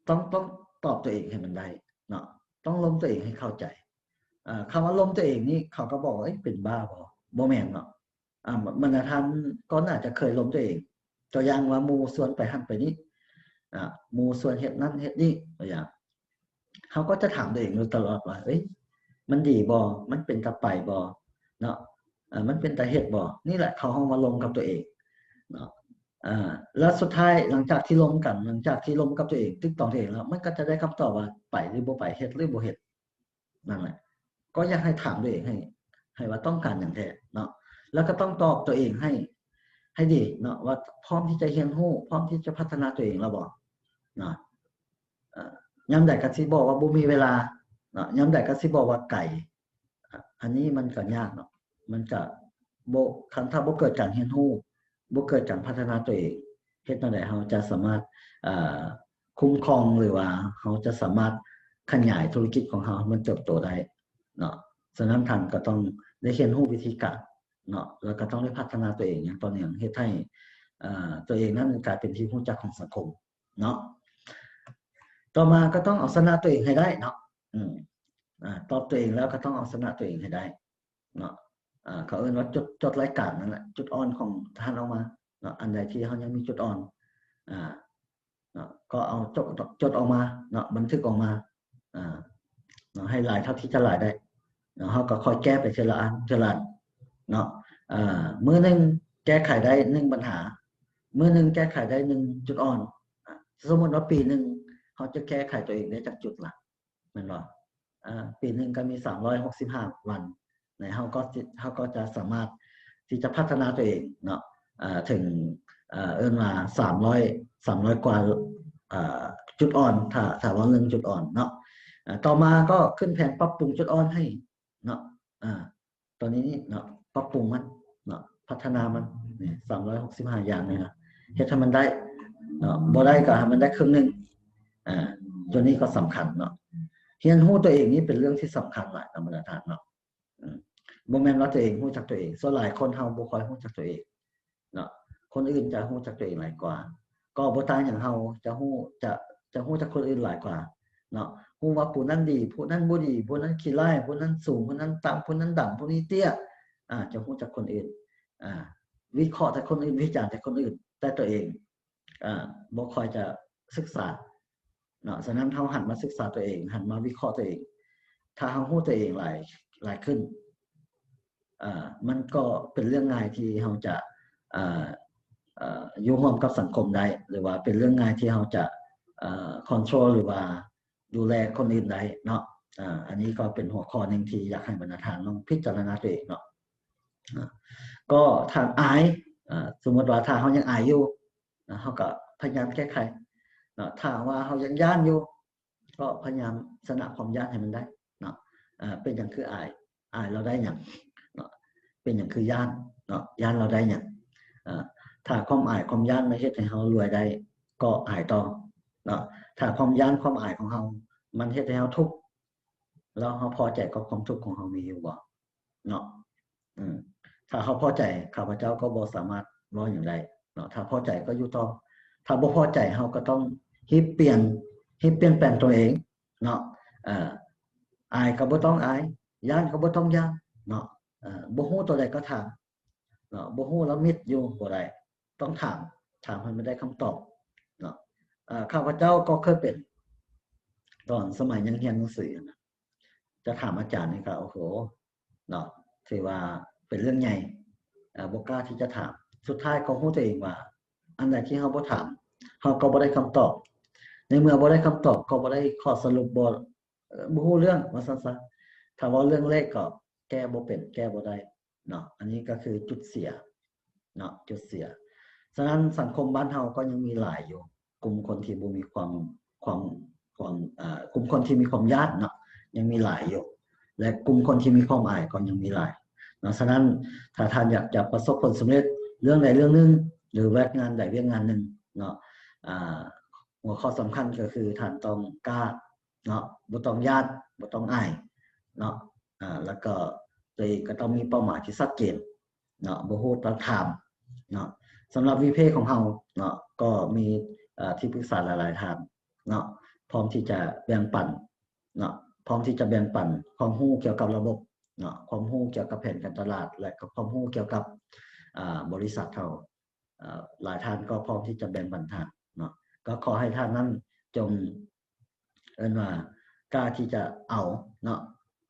ຕ້ອງ ຕ້ອງຕອບຕົວເອງໃຫ້ມັນໄດ້ເນາະ ຕ້ອງລົມຕົວເອງໃຫ້ເຂົ້າໃຈ. ອາ ຄຳວ່າລົມຕົວເອງນີ້ ເຂົາກໍບອກວ່າ ເອີຍ ເປັນບ້າບໍ? ບໍ່ແມ່ນເນາະ. ອາ ບັນດາທ່ານກໍໜ້າຈະເຄີຍລົມຕົວເອງ ຕົວຢ່າງວ່າໝູ່ຊວນໄປຫັ້ນໄປນີ້ ອາ ໝູ່ຊວນເຮັດນັ້ນເຮັດນີ້ ຕົວຢ່າງ ເຮົາກໍຈະຖາມຕົວເອງຢູ່ຕະຫຼອດວ່າ ເອີຍ ມັນດີບໍ່? ມັນເປັນຕາໄປບໍ່? ເນາະ ເອີ ມັນເປັນຕາເຮັດບໍ່? ນີ້ແຫຼະເຂົາຮ້ອງວ່າລົມກັບຕົວເອງເນາະ. ອາ ແລ້ວສຸດທ້າຍຫຼັງຈາກທີ່ລົມກັນ ຫຼັງຈາກທີ່ລົມກັບຕົວເອງ ຕຶກຕອງຕົວເອງແລ້ວ ມັນກໍຈະໄດ້ຄຳຕອບວ່າໄປຫຼືບໍ່ໄປ ເຮັດຫຼືບໍ່ເຮັດ ນັ້ນແຫຼະ. ກໍຢາກໃຫ້ຖາມຕົວເອງໃຫ້ ໃຫ້ວ່າຕ້ອງການຫຍັງແທ້ເນາະ ແລ້ວກໍຕ້ອງຕອບຕົວເອງໃຫ້ ໃຫ້ດີເນາະ ວ່າພ້ອມທີ່ຈະຮຽນຮູ້ ພ້ອມທີ່ຈະພັດທະນາຕົວເອງແລ້ວບໍ່ເນາະ. ເອີ ຍາມໃດກໍຊິບອກວ່າບໍ່ມີເວລາເນາະ ຍາມໃດກໍຊິບອກວ່າໄກ ອາ ອັນນີ້ມັນກໍຍາກເນາະ ມັນກະບໍ່ ຄັນຖ້າບໍ່ເກີດການຮຽນຮູ້ ບໍ່ເກີດການພັດທະນາຕົວເອງ ເຮັດແນວໃດເຮົາຈະສາມາດ ເອີ ຄຸ້ມຄອງ ຫຼືວ່າເຮົາຈະສາມາດຂະຫຍາຍທຸລະກິດຂອງເຮົາໃຫ້ມັນເຕີບໂຕໄດ້ເນາະ. ສະນັ້ນທ່ານກໍຕ້ອງໄດ້ຮຽນຮູ້ວິທີການເນາະ ແລ້ວກໍຕ້ອງໄດ້ພັດທະນາຕົວເອງຢ່າງຕໍ່ເນື່ອງ ເຮັດໃຫ້ ເອີ ຕົວເອງນັ້ນກາຍເປັນທີ່ຮູ້ຈັກຂອງສັງຄົມເນາະ. ຕໍ່ມາກໍຕ້ອງເອົາຊະນະຕົວເອງໃຫ້ໄດ້ເນາະ ອືມ ອາ ຕອບຕົວເອງແລ້ວກໍຕ້ອງເອົາຊະນະຕົວເອງໃຫ້ໄດ້ເນາະ. ອາ ເຂົາເອີ້ນວ່າຈົດ ຈົດລາຍການນັ້ນແຫຼະ ຈຸດອ່ອນຂອງທ່ານອອກມາເນາະ ອັນໃດທີ່ເຮົາຍັງມີຈຸດອ່ອນ ອາ ເນາະ ກໍເອົາຈົດ ຈົດອອກມາເນາະ ບັນທຶກອອກມາ ອາ ເນາະ ໃຫ້ຫຼາຍເທົ່າທີ່ຈະຫຼາຍໄດ້ເນາະ ເຮົາກໍຄ່ອຍແກ້ໄປເທື່ອລະອັນ ເທື່ອລະອັນເນາະ. ອາ ມື້ໜຶ່ງແກ້ໄຂໄດ້ໜຶ່ງບັນຫາ ມື້ໜຶ່ງແກ້ໄຂໄດ້ໜຶ່ງຈຸດອ່ອນ. ອາ ສົມມຸດວ່າປີໜຶ່ງເຮົາຈະແກ້ໄຂຕົວເອງໄດ້ຈັກຈຸດລະ? ແມ່ນບໍ່? ອາ ປີໜຶ່ງກໍມີສາມຮ້ອຍຫົກສິບຫ້າວັນ ໃນເຮົາກໍ ເຮົາກໍຈະສາມາດທີ່ຈະພັດທະນາຕົວເອງເນາະ ອາ ເຖິງ ອາ ເອີ້ນວ່າສາມຮ້ອຍ ສາມຮ້ອຍກວ່າ ອາ ຈຸດອ່ອນ ຖ້າ ຖ້າເວົ້າເລື່ອງຈຸດອ່ອນເນາະ. ອາ ຕໍ່ມາກໍຂຶ້ນແຜນປັບປຸງຈຸດອ່ອນໃຫ້ເນາະ ອາ ຕົວນີ້ນີ້ເນາະ ປັບປຸງມັນເນາະ ພັດທະນາມັນ ນີ້ ສາມຮ້ອຍຫົກສິບຫ້າຢ່າງນີ້ນະ ເຮັດໃຫ້ມັນໄດ້ເນາະ ບໍ່ໄດ້ກໍໃຫ້ມັນໄດ້ເຄິ່ງໜຶ່ງ. ອາ ຕົວນີ້ກໍສຳຄັນເນາະ ຮຽນຮູ້ຕົວເອງນີ້ເປັນເລື່ອງທີ່ສຳຄັນຫຼາຍນຳບັນດາທ່ານເນາະ. ອືມ ບໍ່ແມ່ນວ່າຕົວເອງຮູ້ຈັກຕົວເອງ ສ່ວນຫຼາຍຄົນເຮົາບໍ່ຄ່ອຍຮູ້ຈັກຕົວເອງເນາະ ຄົນອື່ນຈະຮູ້ຈັກຕົວເອງຫຼາຍກວ່າ ກໍບໍ່ຕ່າງຫຍັງ ເຮົາຈະຮູ້ ຈະ ຈະຮູ້ຈັກຄົນອື່ນຫຼາຍກວ່າເນາະ ຮູ້ວ່າຜູ້ນັ້ນດີ ຜູ້ນັ້ນບໍ່ດີ ຜູ້ນັ້ນຂີ້ຮ້າຍ ຜູ້ນັ້ນສູງ ຜູ້ນັ້ນຕ່ຳ ຜູ້ນັ້ນດຳ ຜູ້ນີ້ເຕ້ຍ ອາ ຈະຮູ້ຈັກຄົນອື່ນ ອາ ວິເຄາະແຕ່ຄົນອື່ນ ວິຈານແຕ່ຄົນອື່ນ ແຕ່ຕົວເອງ ອາ ບໍ່ຄ່ອຍຈະສຶກສາເນາະ. ສະນັ້ນເຮົາຫັນມາສຶກສາຕົວເອງ ຫັນມາວິເຄາະຕົວເອງ ຖ້າເຮົາຮູ້ຕົວເອງຫຼາຍ ຫຼາຍຂຶ້ນ ເອີ ມັນກໍເປັນເລື່ອງງ່າຍທີ່ເຮົາຈະ ເອີ ເອີ ຢູ່ຮ່ວມກັບສັງຄົມໄດ້ ຫຼືວ່າເປັນເລື່ອງງ່າຍທີ່ເຮົາຈະ ເອີ ຄອນໂທຣ ຫຼືວ່າດູແລຄົນອື່ນໄດ້ເນາະ. ອາ ອັນນີ້ກໍເປັນຫົວຂໍ້ໜຶ່ງທີ່ຢາກໃຫ້ບັນດາທ່ານລອງພິຈາລະນາຕົວເອງເນາະ. ນະ. ກໍຖ້າອາຍ ອາ ສົມມຸດວ່າຖ້າເຮົາຍັງອາຍຢູ່ນະ ເຮົາກໍພະຍາຍາມແກ້ໄຂນະ. ຖ້າວ່າເຮົາຍັງຢ້ານຢູ່ ກໍພະຍາຍາມຊະນະຄວາມຢ້ານໃຫ້ມັນໄດ້ເນາະ. ເປັນຫຍັງຄືອາຍ? ອາຍແລ້ວໄດ້ຫຍັງເນາະ? ເປັນຫຍັງຄືຢ້ານເນາະ? ຢ້ານແລ້ວໄດ້ຫຍັງ? ເອີ ຖ້າຄວາມອາຍຄວາມຢ້ານມັນເຮັດໃຫ້ເຮົາລວຍໄດ້ ກໍອາຍຕໍ່ເນາະ. ຖ້າຄວາມຢ້ານຄວາມອາຍຂອງເຮົາມັນເຮັດໃຫ້ເຮົາທຸກ ແລ້ວເຮົາພໍໃຈກັບຄວາມທຸກຂອງເຮົາມີຢູ່ບໍ່ເນາະ? ອືມ ຖ້າເຮົາພໍໃຈ ຂ້າພະເຈົ້າກໍບໍ່ສາມາດເວົ້າຫຍັງໄດ້ເນາະ. ຖ້າພໍໃຈກໍຢູ່ຕໍ່ ຖ້າບໍ່ພໍໃຈເຮົາກໍຕ້ອງຮີບປ່ຽນ ຮີບປ່ຽນແປງຕົວເອງເນາະ. ເອີ ອາຍກໍບໍ່ຕ້ອງອາຍ ຢ້ານກໍບໍ່ຕ້ອງຢ້ານເນາະ. ເອີ ບໍ່ຮູ້ຕົວໃດກໍຖາມເນາະ. ບໍ່ຮູ້ລະມິດຢູ່ບໍ່ໄດ້ ຕ້ອງຖາມ ຖາມໃຫ້ມັນໄດ້ຄຳຕອບເນາະ. ເອີ ຂ້າພະເຈົ້າກໍເຄີຍເປັນ ຕອນສະໄໝຍັງຮຽນໜັງສືນະ ຈະຖາມອາຈານນີ້ກໍ ໂອ້ໂຫ ເນາະ ຖືວ່າເປັນເລື່ອງໃຫຍ່ ເອີ ບໍ່ກ້າທີ່ຈະຖາມ. ສຸດທ້າຍກໍຮູ້ຕົວເອງວ່າ ອັນໃດທີ່ເຮົາບໍ່ຖາມ ເຮົາກໍບໍ່ໄດ້ຄຳຕອບ. ໃນເມື່ອບໍ່ໄດ້ຄຳຕອບ ກໍບໍ່ໄດ້ຂໍ້ສະຫຼຸບ ບໍ່ ເອີ ບໍ່ຮູ້ເລື່ອງວ່າຊັ້ນຊະ. ຖ້າເວົ້າເລື່ອງເລກກໍແກ້ບໍ່ເປັນ ແກ້ບໍ່ໄດ້ເນາະ. ອັນນີ້ກໍຄືຈຸດເສຍເນາະ ຈຸດເສຍ. ສະນັ້ນສັງຄົມບ້ານເຮົາກໍຍັງມີຫຼາຍຢູ່ ກຸ່ມຄົນທີ່ບໍ່ມີຄວາມ ຄວາມ ຄວາມ ເອີ ກຸ່ມຄົນທີ່ມີຄວາມຢ້ານເນາະ ຍັງມີຫຼາຍຢູ່ ແລະ ກຸ່ມຄົນທີ່ມີຄວາມອາຍກໍຍັງມີຫຼາຍເນາະ. ສະນັ້ນ ຖ້າທ່ານຢາກຈະປະສົບຜົນສຳເລັດເລື່ອງໃດເລື່ອງໜຶ່ງ ຫຼື ວຽກງານໃດວຽກງານໜຶ່ງເນາະ ອາ ຫົວຂໍ້ສຳຄັນກໍຄືທ່ານຕ້ອງກ້າເນາະ ບໍ່ຕ້ອງຢ້ານ ບໍ່ຕ້ອງອາຍເນາະ. ອາ ແລ້ວກໍຕົວເອງກໍຕ້ອງມີເປົ້າໝາຍທີ່ຊັດເຈນ ເນາະ ບໍ່ຮູ້ຕ້ອງຖາມເນາະ. ສຳລັບວີເພຂອງເຮົາເນາະ ກໍມີ ເອີ ທີ່ປຶກສາຫຼາຍໆທ່ານເນາະ ພ້ອມທີ່ຈະແບ່ງປັນເນາະ ພ້ອມທີ່ຈະແບ່ງປັນຄວາມຮູ້ກ່ຽວກັບລະບົບເນາະ ຄວາມຮູ້ກ່ຽວກັບແຜນການຕະຫຼາດ ແລະ ກໍຄວາມຮູ້ກ່ຽວກັບ ອາ ບໍລິສັດເຮົາ. ເອີ ຫຼາຍທ່ານກໍພ້ອມທີ່ຈະແບ່ງປັນທ່ານເນາະ. ກໍຂໍໃຫ້ທ່ານນັ້ນຈົ່ງ ເອີ້ນວ່າກ້າທີ່ຈະເອົາເນາະ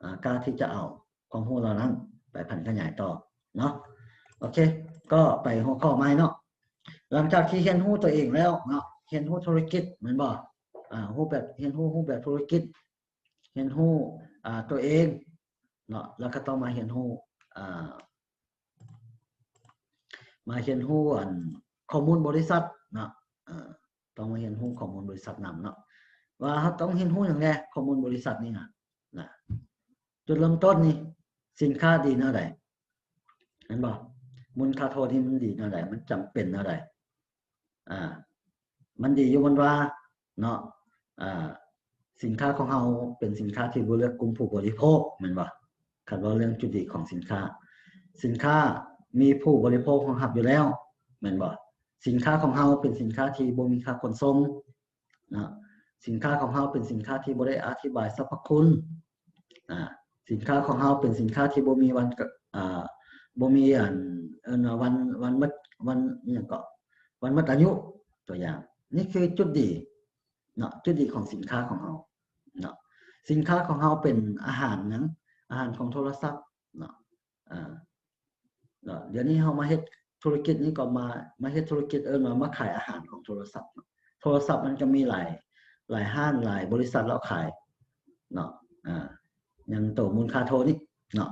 ອາ ກ້າທີ່ຈະເອົາຄວາມຮູ້ເຫຼົ່ານັ້ນໄປຜັນຂະຫຍາຍຕໍ່ເນາະ. ໂອເຄ ກໍໄປຫົວຂໍ້ໃໝ່ເນາະ. ຫຼັງຈາກທີ່ຮຽນຮູ້ຕົວເອງແລ້ວເນາະ ຮຽນຮູ້ທຸລະກິດແມ່ນບໍ່? ອາ ຮູບແບບ ຮຽນຮູ້ຮູບແບບທຸລະກິດ ຮຽນຮູ້ ອາ ຕົວເອງເນາະ ແລ້ວກໍຕ້ອງມາຮຽນຮູ້ ອາ ມາຮຽນຮູ້ອັນຂໍ້ມູນບໍລິສັດເນາະ ເອີ ຕ້ອງມາຮຽນຮູ້ຂໍ້ມູນບໍລິສັດນຳເນາະ ວ່າເຮົາຕ້ອງຮຽນຮູ້ຫຍັງແດ່ ຂໍ້ມູນບໍລິສັດນີ້ນະ ນະ. ຈຸດເລີ່ມຕົ້ນນີ້ ສິນຄ້າດີແນວໃດ ເຫັນບໍ່? ມູນຄ່າໂທນີ້ມັນດີແນວໃດ? ມັນຈຳເປັນແນວໃດ? ອາ ມັນດີຢູ່ມັນວ່າເນາະ ອາ ສິນຄ້າຂອງເຮົາເປັນສິນຄ້າທີ່ບໍ່ເລືອກກຸ່ມຜູ້ບໍລິໂພກ ແມ່ນບໍ່? ຄັນເວົ້າເລື່ອງຈຸດດີຂອງສິນຄ້າ ສິນຄ້າມີຜູ້ບໍລິໂພກຮອງຮັບຢູ່ແລ້ວ ແມ່ນບໍ່? ສິນຄ້າຂອງເຮົາເປັນສິນຄ້າທີ່ບໍ່ມີຄ່າຂົນສົ່ງເນາະ ສິນຄ້າຂອງເຮົາເປັນສິນຄ້າທີ່ບໍ່ໄດ້ອະທິບາຍສັບພະຄຸນ ອາ ສິນຄ້າຂອງເຮົາເປັນສິນຄ້າທີ່ບໍ່ມີວັນ ອາ ບໍ່ມີອັນ ເອີ້ນວ່າວັນ ວັນໝົດ ວັນ ອີ່ຫຍັງເກາະ ວັນໝົດອາຍຸ ຕົວຢ່າງ. ນີ້ຄືຈຸດດີເນາະ ຈຸດດີຂອງສິນຄ້າຂອງເຮົາເນາະ. ສິນຄ້າຂອງເຮົາເປັນອາຫານຫຍັງ? ອາຫານຂອງໂທລະສັບເນາະ ອາ ເນາະ. ດຽວນີ້ເຮົາມາເຮັດທຸລະກິດນີ້ກໍມາ ມາເຮັດທຸລະກິດ ເອີ້ນວ່າມາຂາຍອາຫານຂອງໂທລະສັບເນາະ. ໂທລະສັບມັນກໍມີຫຼາຍ ຫຼາຍຮ້ານ ຫຼາຍບໍລິສັດລາວຂາຍເນາະ ອາ ຍັງໂຕມູນຄ່າໂທນີ້ເນາະ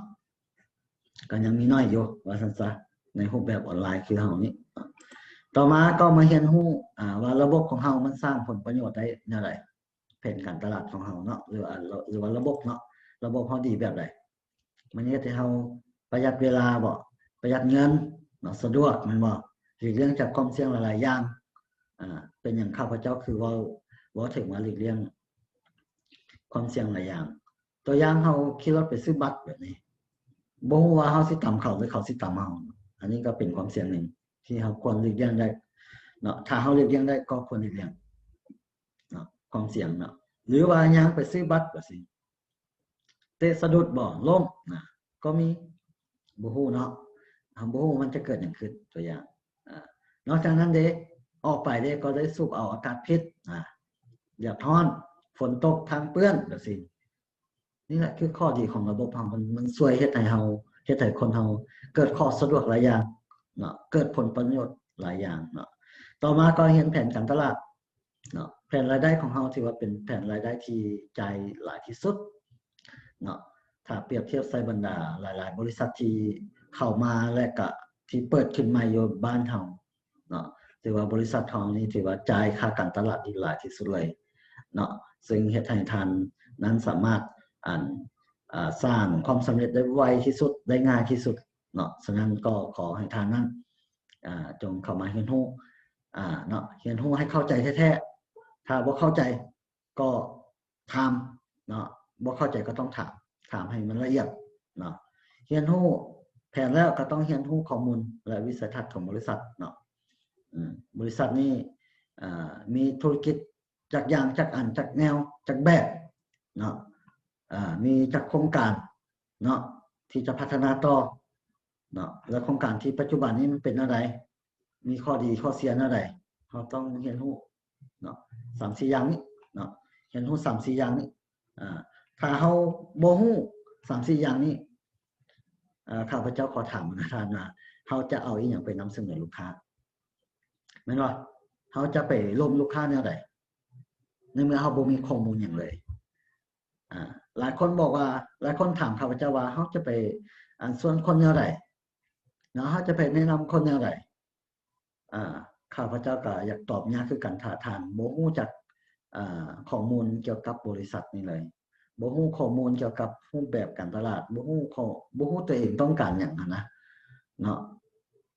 ກໍຍັງມີໜ້ອຍຢູ່ວ່າຊັ້ນຊະ ໃນຮູບແບບອອນລາຍຄືເຮົານີ້. ຕໍ່ມາກໍມາຮຽນຮູ້ ອາ ວ່າລະບົບຂອງເຮົາມັນສ້າງຜົນປະໂຫຍດໄດ້ແນວໃດ ແຜນການຕະຫຼາດຂອງເຮົາເນາະ ຫຼືວ່າ ຫຼືວ່າລະບົບເນາະ ລະບົບເຮົາດີແບບໃດ? ມັນເຮັດໃຫ້ເຮົາປະຢັດເວລາບໍ່? ປະຢັດເງິນເນາະ ສະດວກແມ່ນບໍ່? ຫຼີກລ່ຽງຈາກຄວາມສ່ຽງຫຼາຍໆຢ່າງ. ອາ ເປັນຫຍັງຂ້າພະເຈົ້າຄືເວົ້າ ເວົ້າເຖິງວ່າຫຼີກລ່ຽງຄວາມສ່ຽງຫຼາຍຢ່າງ? ຕົວຢ່າງເຮົາຂີ່ລົດໄປຊື້ບັດແບບນີ້ ບໍ່ຮູ້ວ່າເຮົາຊິຕຳເຂົາ ຫຼືເຂົາຊິຕຳເຮົາ. ອັນນີ້ກໍເປັນຄວາມສ່ຽງໜຶ່ງທີ່ເຮົາຄວນຫຼີກລ່ຽງໄດ້ເນາະ. ຖ້າເຮົາຫຼີກລ່ຽງໄດ້ກໍຄວນຫຼີກລ່ຽງເນາະ ຄວາມສ່ຽງເນາະ. ຫຼືວ່າຍ່າງໄປຊື້ບັດວ່າຊີ້ ເຕະສະດຸດບໍ່ ລົ້ມນະ ກໍມີ ບໍ່ຮູ້ເນາະ ເຮົາບໍ່ຮູ້ມັນຈະເກີດຫຍັງຂຶ້ນ ຕົວຢ່າງ. ອາ ນອກຈາກນັ້ນເດ ອອກໄປເດ ກໍໄດ້ສູດເອົາອາກາດພິດ ອາ ແດດຮ້ອນ ຝົນຕົກ ທາງເປື້ອນ ແບບຊີ້. ນີ້ແຫຼະຄືຂໍ້ດີຂອງລະບົບເຮົາ ມັນ ມັນຊ່ວຍເຮັດໃຫ້ເຮົາ ເຮັດໃຫ້ຄົນເຮົາເກີດຂໍ້ສະດວກຫຼາຍຢ່າງເນາະ ເກີດຜົນປະໂຫຍດຫຼາຍຢ່າງເນາະ. ຕໍ່ມາກໍຮຽນແຜນການຕະຫຼາດເນາະ. ແຜນລາຍໄດ້ຂອງເຮົາຖືວ່າເປັນແຜນລາຍໄດ້ທີ່ຈ່າຍຫຼາຍທີ່ສຸດເນາະ ຖ້າປຽບທຽບໃສ່ບັນດາຫຼາຍໆບໍລິສັດທີ່ ເຂົ້າມາ ແລະກະທີ່ເປີດຂຶ້ນໃໝ່ຢູ່ບ້ານເຮົາເນາະ. ຖືວ່າບໍລິສັດເຮົານີ້ຖືວ່າຈ່າຍຄ່າການຕະຫຼາດນີ້ຫຼາຍທີ່ສຸດເລີຍເນາະ, ເຊິ່ງເຮັດໃຫ້ທ່ານນັ້ນສາມາດ ອັນ ອາ ສ້າງຄວາມສຳເລັດໄດ້ໄວທີ່ສຸດ ໄດ້ງ່າຍທີ່ສຸດເນາະ. ສະນັ້ນກໍຂໍໃຫ້ທ່ານນັ້ນ ອາ ຈົ່ງເຂົ້າມາຮຽນຮູ້ ອາ ເນາະ, ຮຽນຮູ້ໃຫ້ເຂົ້າໃຈແທ້ໆ. ຖ້າບໍ່ເຂົ້າໃຈກໍຖາມເນາະ, ບໍ່ເຂົ້າໃຈກໍຕ້ອງຖາມ, ຖາມໃຫ້ມັນລະອຽດເນາະ. ຮຽນຮູ້ແຜນແລ້ວກໍຕ້ອງຮຽນຮູ້ຂໍ້ມູນ ແລະ ວິໄສທັດຂອງບໍລິສັດເນາະ. ອາ ບໍລິສັດນີ້ ອາ ມີທຸລະກິດຈັກຢ່າງ ຈັກອັນ ຈັກແນວ ຈັກແບບເນາະ, ອາ ມີຈັກໂຄງການເນາະ ທີ່ຈະພັດທະນາຕໍ່ເນາະ, ແລະ ໂຄງການທີ່ປັດຈຸບັນນີ້ມັນເປັນແນວໃດ ມີຂໍ້ດີຂໍ້ເສຍແນວໃດ ເຮົາຕ້ອງຮຽນຮູ້ເນາະ ສາມສີ່ຢ່າງນີ້ເນາະ, ຮຽນຮູ້ສາມສີ່ຢ່າງນີ້. ອາ ຖ້າເຮົາບໍ່ຮູ້ສາມສີ່ຢ່າງນີ້ ອາ ຂ້າພະເຈົ້າຂໍຖາມນະທ່ານວ່າ ເຮົາຈະເອົາອີ່ຫຍັງໄປນຳສະເໜີລູກຄ້າ ແມ່ນບໍ່? ເຮົາຈະໄປລົມລູກຄ້າແນວໃດ ໃນເມື່ອເຮົາບໍ່ມີຂໍ້ມູນຫຍັງເລີຍ? ອາ ຫຼາຍຄົນບອກວ່າ ຫຼາຍຄົນຖາມຂ້າພະເຈົ້າວ່າ ເຮົາຈະໄປ ອັນ ຊວນຄົນແນວໃດເນາະ, ເຮົາຈະໄປແນະນຳຄົນແນວໃດ? ອາ ຂ້າພະເຈົ້າກໍຢາກຕອບຍາກຄືກັນ ຖ້າທ່ານບໍ່ຮູ້ຈັກ ອາ ຂໍ້ມູນກ່ຽວກັບບໍລິສັດນີ້ເລີຍ, ບໍ່ຮູ້ຂໍ້ມູນກ່ຽວກັບຮູບແບບການຕະຫຼາດ, ບໍ່ຮູ້ຂໍ້ ບໍ່ຮູ້ຕົວເອງຕ້ອງການຫຍັງຫັ້ນນະເນາະ.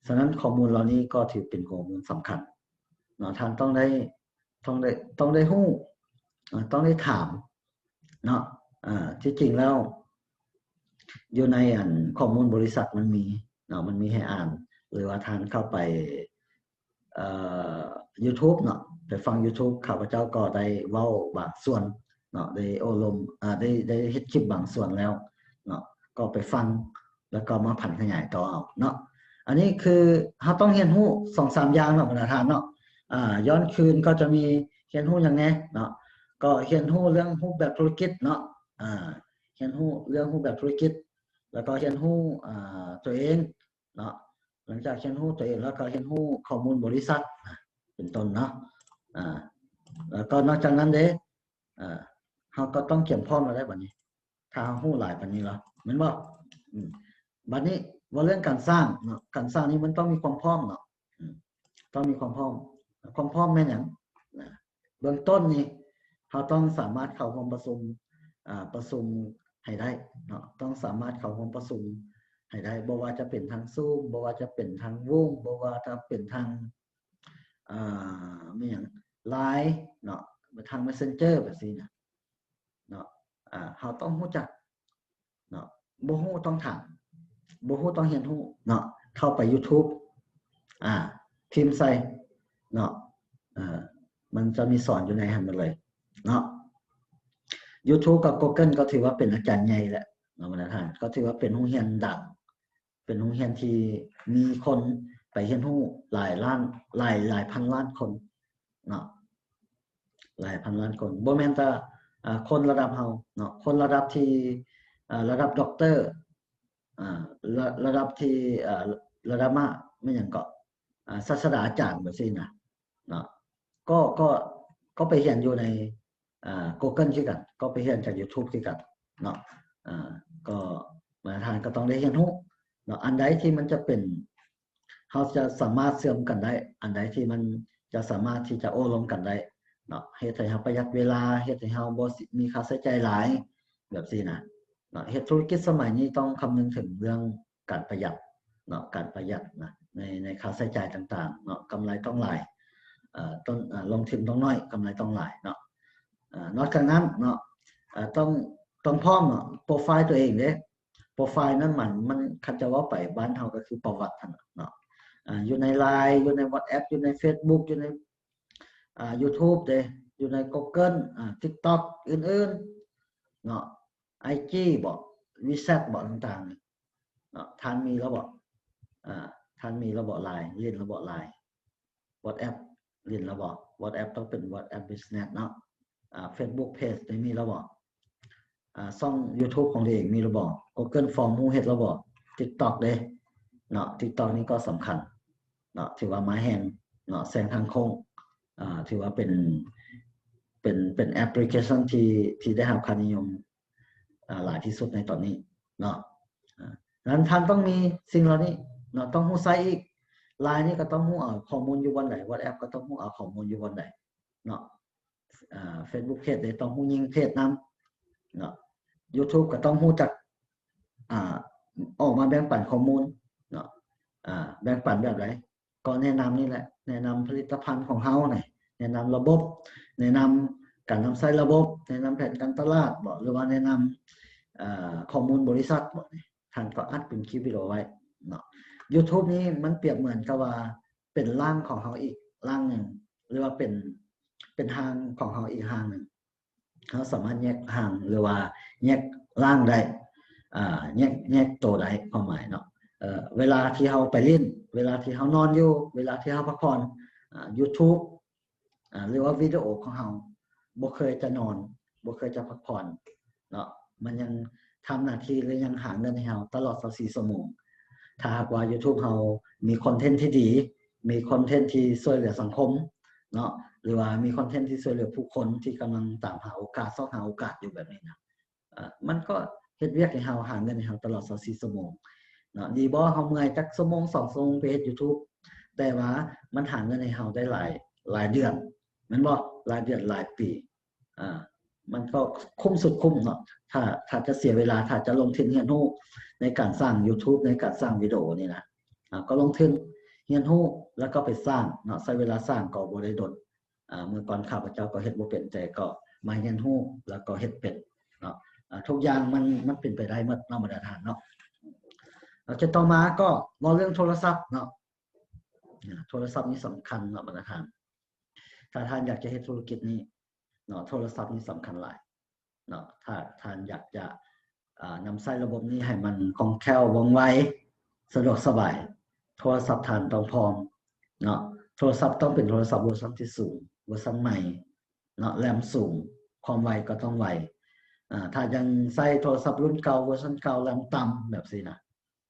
ສະນັ້ນຂໍ້ມູນເຫຼົ່ານີ້ກໍຖືເປັນຂໍ້ມູນສຳຄັນເນາະ, ທ່ານຕ້ອງໄດ້ ຕ້ອງໄດ້ ຕ້ອງໄດ້ຮູ້ ອາ ຕ້ອງໄດ້ຖາມເນາະ. ອາ ທີ່ຈິງແລ້ວ ຢູ່ໃນ ອັນ ຂໍ້ມູນບໍລິສັດມັນມີເນາະ, ມັນມີໃຫ້ອ່ານ ຫຼືວ່າທ່ານເຂົ້າໄປ ເອີ YouTube ເນາະ, ໄປຟັງ YouTube ຂ້າພະເຈົ້າກໍໄດ້ເວົ້າບາງສ່ວນເນາະ, ໄດ້ໂອ້ລົມ ອາ ໄດ້ ໄດ້ເຮັດຄລິບບາງສ່ວນແລ້ວເນາະ, ກໍໄປຟັງ ແລ້ວກໍມາຜັນຂະຫຍາຍຕໍ່ເອົາເນາະ. ອັນນີ້ຄືເຮົາຕ້ອງຮຽນຮູ້ສອງສາມຢ່າງເນາະ ບັນດາທ່ານເນາະ. ອາ ຍ້ອນຄືນກໍຈະມີຮຽນຮູ້ຫຍັງແດ່ເນາະ, ກໍຮຽນຮູ້ເລື່ອງຮູບແບບທຸລະກິດເນາະ, ອາ ຮຽນຮູ້ເລື່ອງຮູບແບບທຸລະກິດ ແລ້ວກໍຮຽນຮູ້ ອາ ຕົວເອງເນາະ. ຫຼັງຈາກຮຽນຮູ້ຕົວເອງແລ້ວ ກໍຮຽນຮູ້ຂໍ້ມູນບໍລິສັດ ເປັນຕົ້ນເນາະ. ອາ ແລ້ວກໍນອກຈາກນັ້ນເດ້ ອາ ເຮົາກໍຕ້ອງກຽມພ້ອມແລ້ວເດ້ບັດນີ້, ຖ້າເຮົາຮູ້ຫຼາຍປານນີ້ແລ້ວ ແມ່ນບໍ່? ອືມ ບັດນີ້ເວົ້າເລື່ອງການສ້າງເນາະ, ການສ້າງນີ້ມັນຕ້ອງມີຄວາມພ້ອມເນາະ. ອືມ ຕ້ອງມີຄວາມພ້ອມ. ຄວາມພ້ອມແມ່ນຫຍັງນະ? ເບື້ອງຕົ້ນນີ້ ເຮົາຕ້ອງສາມາດເຂົ້າຮ່ວມປະຊຸມ ອາ ປະຊຸມໃຫ້ໄດ້ເນາະ, ຕ້ອງສາມາດເຂົ້າຮ່ວມປະຊຸມໃຫ້ໄດ້, ບໍ່ວ່າຈະເປັນທາງ Zoom ບໍ່ວ່າຈະເປັນທາງ Zoom ບໍ່ວ່າຈະເປັນທາງ ອາ ແມ່ນຫຍັງ Line ເນາະ, ທາງ Messenger ແບບຊີ້ນະເນາະ. ອາ ເຮົາຕ້ອງຮູ້ຈັກ ເນາະ, ບໍ່ຮູ້ຕ້ອງຖາມ, ບໍ່ຮູ້ຕ້ອງຮຽນຮູ້ເນາະ. ເຂົ້າໄປ YouTube ອາ ພິມໃສ່ເນາະ, ເອີ ມັນຈະມີສອນຢູ່ໃນຫັ້ນໝົດເລີຍເນາະ. YouTube ກັບ Google ກໍຖືວ່າເປັນອາຈານໃຫຍ່ແຫຼະເນາະ, ບັນດາທ່ານ, ກໍຖືວ່າເປັນໂຮງຮຽນດັງ, ເປັນໂຮງຮຽນທີ່ມີຄົນໄປຮຽນຮູ້ຫຼາຍລ້ານ ຫຼາຍ ຫຼາຍພັນລ້ານຄົນເນາະ. ຫຼາຍພັນລ້ານຄົນ, ບໍ່ແມ່ນແຕ່ ອາ ຄົນລະດັບເຮົາເນາະ, ຄົນລະດັບທີ່ ອາ ລະດັບດັອກເຕີ ອາ ລະ ລະດັບທີ່ ອາ ລະດັບມາ ແມ່ນຫຍັງເກາະ ອາ ສາດສະດາອາຈານແບບຊີ້ນະເນາະ, ກໍ ກໍ ກໍໄປຮຽນຢູ່ໃນ ອາ Google ຄືກັນ, ກໍໄປຮຽນຈາກ YouTube ຄືກັນເນາະ. ອາ ກໍມາດຕະຖານກໍຕ້ອງໄດ້ຮຽນຮູ້ເນາະ, ອັນໃດທີ່ມັນຈະເປັນ ເຮົາຈະສາມາດເຊື່ອມກັນໄດ້, ອັນໃດທີ່ມັນຈະສາມາດທີ່ຈະໂອ້ລົມກັນໄດ້ເນາະ, ເຮັດໃຫ້ເຮົາປະຢັດເວລາ, ເຮັດໃຫ້ເຮົາບໍ່ມີຄ່າໃຊ້ຈ່າຍຫຼາຍ ແບບຊີ້ນະເນາະ. ເຮັດທຸລະກິດສະໄໝນີ້ຕ້ອງຄຳນຶງເຖິງເລື່ອງການປະຢັດເນາະ, ການປະຢັດນະ ໃນ ໃນຄ່າໃຊ້ຈ່າຍຕ່າງໆເນາະ, ກຳໄລຕ້ອງຫຼາຍ ເອີ ຕົ້ນ ເອີ ລົງທຶນຕ້ອງໜ້ອຍ ກຳໄລຕ້ອງຫຼາຍເນາະ. ເອີ ນອກຈາກນັ້ນເນາະ ເອີ ຕ້ອງ ຕ້ອງພ້ອມເນາະ, ໂປຣໄຟລ໌ຕົວເອງເດ້. ໂປຣໄຟລ໌ນັ້ນມັນ ມັນ ຄັນຈະເວົ້າໄປບ້ານເຮົາກໍຄືປະຫວັດຫັ້ນນະເນາະ, ອາ ຢູ່ໃນ Line ຢູ່ໃນ WhatsApp ຢູ່ໃນ Facebook ຢູ່ໃນ ອາ YouTube ເດ້, ຢູ່ໃນ Google ອາ TikTok ອື່ນໆເນາະ, IG ບໍ WeChat ບໍ ຕ່າງໆນີ້ເນາະ. ທ່ານມີແລ້ວບໍ? ອາ ທ່ານມີແລ້ວບໍ Line? ຫຼິ້ນແລ້ວບໍ Line? WhatsApp ຫຼິ້ນແລ້ວບໍ? WhatsApp ຕ້ອງເປັນ WhatsApp Business ເນາະ. ອາ Facebook Page ໄດ້ມີແລ້ວບໍ? ອາ ຊ່ອງ YouTube ຂອງຕົວເອງມີແລ້ວບໍ? Google Form ຮູ້ເຮັດແລ້ວບໍ? TikTok ເດ້ເນາະ, TikTok ນີ້ກໍສຳຄັນເນາະ, ຖືວ່າມາແຮງເນາະ, ແຊງທາງໂຄ້ງ. ອາ ຖືວ່າເປັນ ເປັນ ເປັນແອັບພລິເຄຊັນທີ່ ທີ່ໄດ້ຮັບຄວາມນິຍົມ ອາ ຫຼາຍທີ່ສຸດໃນຕອນນີ້ເນາະ. ອາ ນັ້ນທ່ານຕ້ອງມີສິ່ງເຫຼົ່ານີ້ເນາະ ຕ້ອງຮູ້ໃຊ້ອີກ Line ນີ້ກໍຕ້ອງຮູ້ເອົາຂໍ້ມູນຢູ່ບ່ອນໃດ WhatsApp ກໍຕ້ອງຮູ້ເອົາຂໍ້ມູນຢູ່ບ່ອນໃດເນາະ ອ່າ Facebook Page ນີ້ຕ້ອງຮູ້ຍິງເພຈນຳເນາະ YouTube ກໍຕ້ອງຮູ້ຈັກ ອ່າ ອອກມາແບ່ງປັນຂໍ້ມູນເນາະ ອ່າ ແບ່ງປັນແບບໃດ ກໍແນະນຳນີ້ແຫຼະ ແນະນຳຜະລິດຕະພັນຂອງເຮົານີ້ ແນະນຳລະບົບ ແນະນຳການນຳໃຊ້ລະບົບ ແນະນຳແຜນການຕະຫຼາດບໍ ຫຼືວ່າແນະນຳ ເອີ ຂໍ້ມູນບໍລິສັດບໍນີ້ ທ່ານກໍອັດເປັນຄລິບວິດີໂອໄວ້ເນາະ. YouTube ນີ້ມັນປຽບເໝືອນກັບວ່າເປັນຮ່າງຂອງເຮົາອີກຮ່າງໜຶ່ງ ຫຼືວ່າເປັນ ເປັນຮ່າງຂອງເຮົາອີກຮ່າງໜຶ່ງ. ເຮົາສາມາດແຍກຮ່າງ ຫຼືວ່າແຍກຮ່າງໄດ້ ອ່າ ແຍກ ແຍກໂຕໄດ້ ຄວາມໝາຍເນາະ ເອີ ເວລາທີ່ເຮົາໄປຫຼິ້ນ ເວລາທີ່ເຮົານອນຢູ່ ເວລາທີ່ເຮົາພັກຜ່ອນ ອ່າ YouTube ອ່າ ຫຼືວ່າວິດີໂອຂອງເຮົາບໍ່ເຄີຍຈະນອນ ບໍ່ເຄີຍຈະພັກຜ່ອນເນາະ ມັນຍັງທຳໜ້າທີ່ ຫຼືຍັງຫາເງິນໃຫ້ເຮົາຕະຫຼອດຊາວສີ່ຊົ່ວໂມງ. ຖ້າຫາກວ່າ YouTube ເຮົາມີຄອນເທັນທີ່ດີ ມີຄອນເທັນທີ່ຊ່ວຍເຫຼືອສັງຄົມເນາະ ຫຼືວ່າມີຄອນເທັນທີ່ຊ່ວຍເຫຼືອຜູ້ຄົນທີ່ກຳລັງຕາມຫາໂອກາດ ຊອກຫາໂອກາດຢູ່ແບບນີ້ນະ ເອີ ມັນກໍເຮັດວຽກໃຫ້ເຮົາ ຫາເງິນໃຫ້ເຮົາຕະຫຼອດຊາວສີ່ຊົ່ວໂມງເນາະ. ດີບໍ່ ເຮົາເມື່ອຍຈັກຊົ່ວໂມງ ສອງຊົ່ວໂມງໄປເຮັດ YouTube ແຕ່ວ່າມັນຫາເງິນໃຫ້ເຮົາໄດ້ຫຼາຍ ຫຼາຍເດືອນ ແມ່ນບໍ່? ຫຼາຍເດືອນ ຫຼາຍປີ ອ່າ ມັນກໍຄຸ້ມສຸດຄຸ້ມເນາະ ຖ້າ ຖ້າຈະເສຍເວລາ ຖ້າຈະລົງທຶນຮຽນຮູ້ໃນການສ້າງ YouTube ໃນການສ້າງວິດີໂອນີ້ນະ ອ່າ ກໍລົງທຶນຮຽນຮູ້ ແລ້ວກໍໄປສ້າງເນາະ ໃຊ້ເວລາສ້າງກໍບໍ່ໄດ້ດົນ. ອ່າ ເມື່ອກ່ອນຂ້າພະເຈົ້າກໍເຮັດບໍ່ເປັນ ແຕ່ກໍມາຮຽນຮູ້ ແລ້ວກໍເຮັດເປັນເນາະ. ອ່າ ທຸກຢ່າງມັນ ມັນເປັນໄປໄດ້ໝົດເນາະ ບັນດາທ່ານເນາະ. ໂອເຄ ຕໍ່ມາກໍເວົ້າເລື່ອງໂທລະສັບເນາະ. ອ່າ ໂທລະສັບນີ້ສຳຄັນເນາະ ບັນດາທ່ານ. ຖ້າທ່ານຢາກຈະເຮັດທຸລະກິດນີ້ເນາະ ໂທລະສັບນີ້ສຳຄັນຫຼາຍເນາະ. ຖ້າທ່ານຢາກຈະ ອ່າ ນຳໃຊ້ລະບົບນີ້ໃຫ້ມັນຄ່ອງແຄ້ວ ວ່ອງໄວ ສະດວກສະບາຍ ໂທລະສັບທ່ານຕ້ອງພ້ອມເນາະ. ໂທລະສັບຕ້ອງເປັນໂທລະສັບເວີຊັນທີ່ສູງ ເວີຊັນໃໝ່ເນາະ ແຣມສູງ ຄວາມໄວກໍຕ້ອງໄວ. ອ່າ ຖ້າຍັງໃຊ້ໂທລະສັບລຸ້ນເກົ່າ ເວີຊັນເກົ່າ ແຣມຕ່ຳ ແບບຊີ້ນະ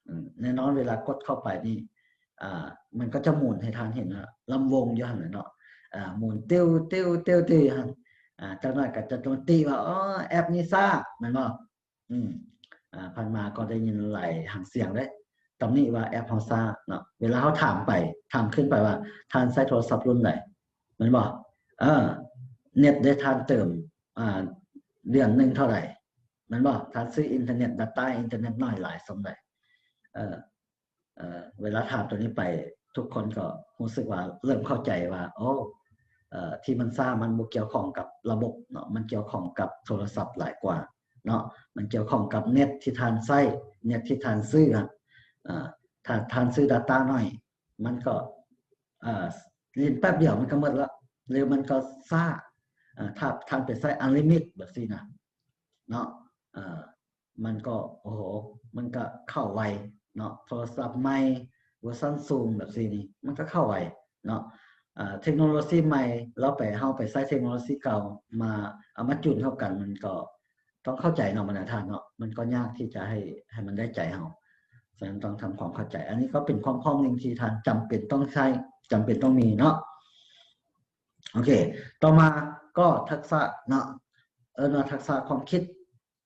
ອືມ ແນ່ນອນເວລາກົດເຂົ້າໄປນີ້ ອ່າ ມັນກໍຈະໝູນໃຫ້ທ່ານເຫັນວ່າລຳວົງຢູ່ຫັ້ນແຫຼະເນາະ ອ່າ ໝູນຕິວໆໆໆຢູ່ຫັ້ນ. ອ່າ ຈັກໜ້ອຍກໍຈະຕຳໜິວ່າ ອໍ ແອັບນີ້ຊ້າ ແມ່ນບໍ່? ອືມ ອ່າ ຜ່ານມາກໍໄດ້ຍິນຫຼາຍຫາງສຽງເດ້ ຕຳໜິວ່າແອັບເຮົາຊ້າເນາະ. ເວລາເຮົາຖາມໄປ ຖາມຄືນໄປວ່າ ທ່ານໃຊ້ໂທລະສັບລຸ້ນໃດ ແມ່ນບໍ່? ເອີ ເນັດເດ້ທ່ານເຕີມ ອ່າ ເດືອນໜຶ່ງເທົ່າໃດ ແມ່ນບໍ່? ທ່ານຊື້ອິນເຕີເນັດ ດາຕ້າອິນເຕີເນັດໜ້ອຍຫຼາຍສ່ຳໃດ? ເອີ ເອີ ເວລາຖາມຕົວນີ້ໄປ ທຸກຄົນກໍຮູ້ສຶກວ່າເລີ່ມເຂົ້າໃຈວ່າ ໂອ້ ເອີ ທີ່ມັນຊ້າມັນບໍ່ກ່ຽວຂ້ອງກັບລະບົບເນາະ ມັນກ່ຽວຂ້ອງກັບໂທລະສັບຫຼາຍກວ່າເນາະ ມັນກ່ຽວຂ້ອງກັບເນັດທີ່ທ່ານໃຊ້ ເນັດທີ່ທ່ານຊື້ຫັ້ນ. ເອີ ຖ້າທ່ານຊື້ດາຕ້າໜ້ອຍ ມັນກໍ ເອີ ຫຼິ້ນແປັບດຽວມັນກໍໝົດລະ ຫຼືມັນກໍຊ້າ. ເອີ ຖ້າທ່ານໄປໃຊ້ອັນລິມິດແບບຊີ້ນະເນາະ ເອີ ມັນກໍ ໂອ້ໂຫ ມັນກໍເຂົ້າໄວເນາະ ໂທລະສັບໃໝ່ເວີຊັນສູງແບບຊີ້ນີ້ ມັນກໍເຂົ້າໄວເນາະ. ເອີ ເທັກໂນໂລຊີໃໝ່ ແລ້ວໄປ ເຮົາໄປໃຊ້ເທັກໂນໂລຊີເກົ່າມາ ເອົາມາຈູນເຂົ້າກັນ ມັນກໍຕ້ອງເຂົ້າໃຈເນາະ ບັນດາທ່ານເນາະ ມັນກໍຍາກທີ່ຈະໃຫ້ ໃຫ້ມັນໄດ້ໃຈເຮົາ. ສະນັ້ນຕ້ອງທຳຄວາມເຂົ້າໃຈ ອັນນີ້ກໍເປັນຄວາມພ້ອມໜຶ່ງທີ່ທ່ານຈຳເປັນຕ້ອງໃຊ້ ຈຳເປັນຕ້ອງມີເນາະ. ໂອເຄ ຕໍ່ມາກໍທັກສະເນາະ ເອີ້ນວ່າທັກສະຄວາມຄິດ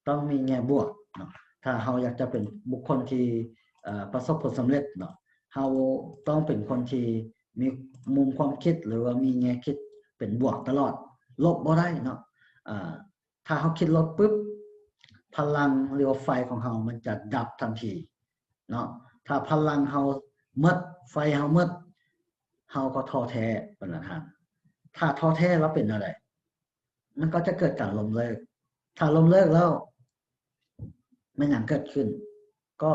ຕ້ອງມີແງ່ບວກເນາະ. ຖ້າເຮົາຢາກຈະເປັນບຸກຄົນທີ່ ເອີ ປະສົບຜົນສຳເລັດເນາະ ເຮົາຕ້ອງເປັນຄົນທີ່ມີມຸມຄວາມຄິດ ຫຼືວ່າມີແງ່ຄິດເປັນບວກຕະຫຼອດ ລົບບໍ່ໄດ້ເນາະ. ເອີ ຖ້າເຮົາຄິດລົບປຶບ ພະລັງ ຫຼືວ່າໄຟຂອງເຮົາມັນຈະດັບທັນທີເນາະ. ຖ້າພະລັງເຮົາໝົດ ໄຟເຮົາໝົດ ເຮົາກໍທໍ້ແທ້ ບັນດາທ່ານ. ຖ້າທໍ້ແທ້ແລ້ວເປັນແນວໃດ? ມັນກໍຈະເກີດການລົ້ມເລີກ. ຖ້າລົ້ມເລີກແລ້ວ ແມ່ນຫຍັງເກີດຂຶ້ນ? ກໍ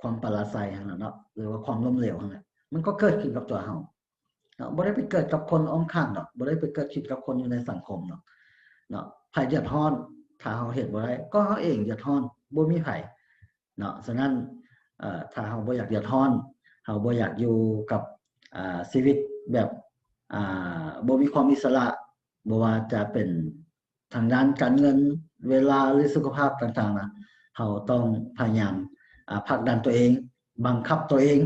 ຄວາມປະລາໄຊຫັ້ນແຫຼະເນາະ ຫຼືວ່າຄວາມລົ້ມເຫຼວຫັ້ນແຫຼະ ມັນກໍເກີດຂຶ້ນກັບຕົວເຮົາເນາະ. ບໍ່ໄດ້ໄປເກີດກັບຄົນອ້ອມຂ້າງດອກ ບໍ່ໄດ້ໄປເກີດຂຶ້ນກັບຄົນຢູ່ໃນສັງຄົມດອກເນາະ. ໃຜເດືອດຮ້ອນ? ຖ້າເຮົາເຮັດບໍ່ໄດ້ ກໍເຮົາເອງເດືອດຮ້ອນ ບໍ່ມີໃຜເນາະ. ສະນັ້ນ ເອີ ຖ້າເຮົາບໍ່ຢາກເດືອດຮ້ອນ ເຮົາບໍ່ຢາກຢູ່ກັບ ອ່າ ຊີວິດແບບ ອ່າ ບໍ່ມີຄວາມອິດສະຫຼະ ບໍ່ວ່າຈະເປັນທາງດ້ານການເງິນ ເວລາ ຫຼື ສຸຂະພາບຕ່າງໆນະ ເຮົາຕ້ອງພະຍາຍາມ ອ່າ ຜັກດັນຕົວເອງ ບັງຄັບຕົວເອງ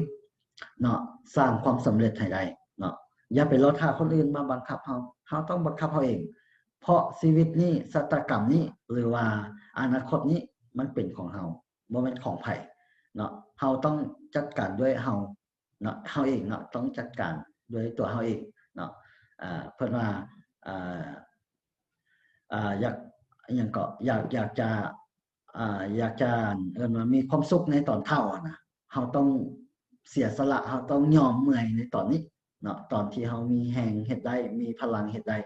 ເນາະ ສ້າງຄວາມສຳເລັດໃຫ້ໄດ້ເນາະ. ຢ່າໄປລໍຖ້າຄົນອື່ນມາບັງຄັບເຮົາ ເຮົາຕ້ອງບັງຄັບເຮົາເອງ ເພາະຊີວິດນີ້ ຊະຕາກຳນີ້ ຫຼືວ່າອະນາຄົດນີ້ ມັນເປັນຂອງເຮົາ ບໍ່ແມ່ນຂອງໃຜ ເນາະ ເຮົາຕ້ອງຈັດການດ້ວຍເຮົາເນາະ ເຮົາເອງເນາະ ຕ້ອງຈັດການດ້ວຍຕົວເຮົາເອງເນາະ. ເພິ່ນວ່າ ອ່າ ຢາກ ອີ່ຫຍັງເກາະ ຢາກ ຢາກຈະ ອ່າ ຢາກຈະ ເອີ້ນວ່າມີຄວາມສຸກໃນຕອນເຖົ້າຫັ້ນນະ ເຮົາຕ້ອງເສຍສະຫຼະ ເຮົາຕ້ອງຍອມເມື່ອຍໃນຕອນນີ້ເນາະ ຕອນທີ່ເຮົາມີແຮງເຮັດໄດ້ ມີພະລັງເຮັດໄດ້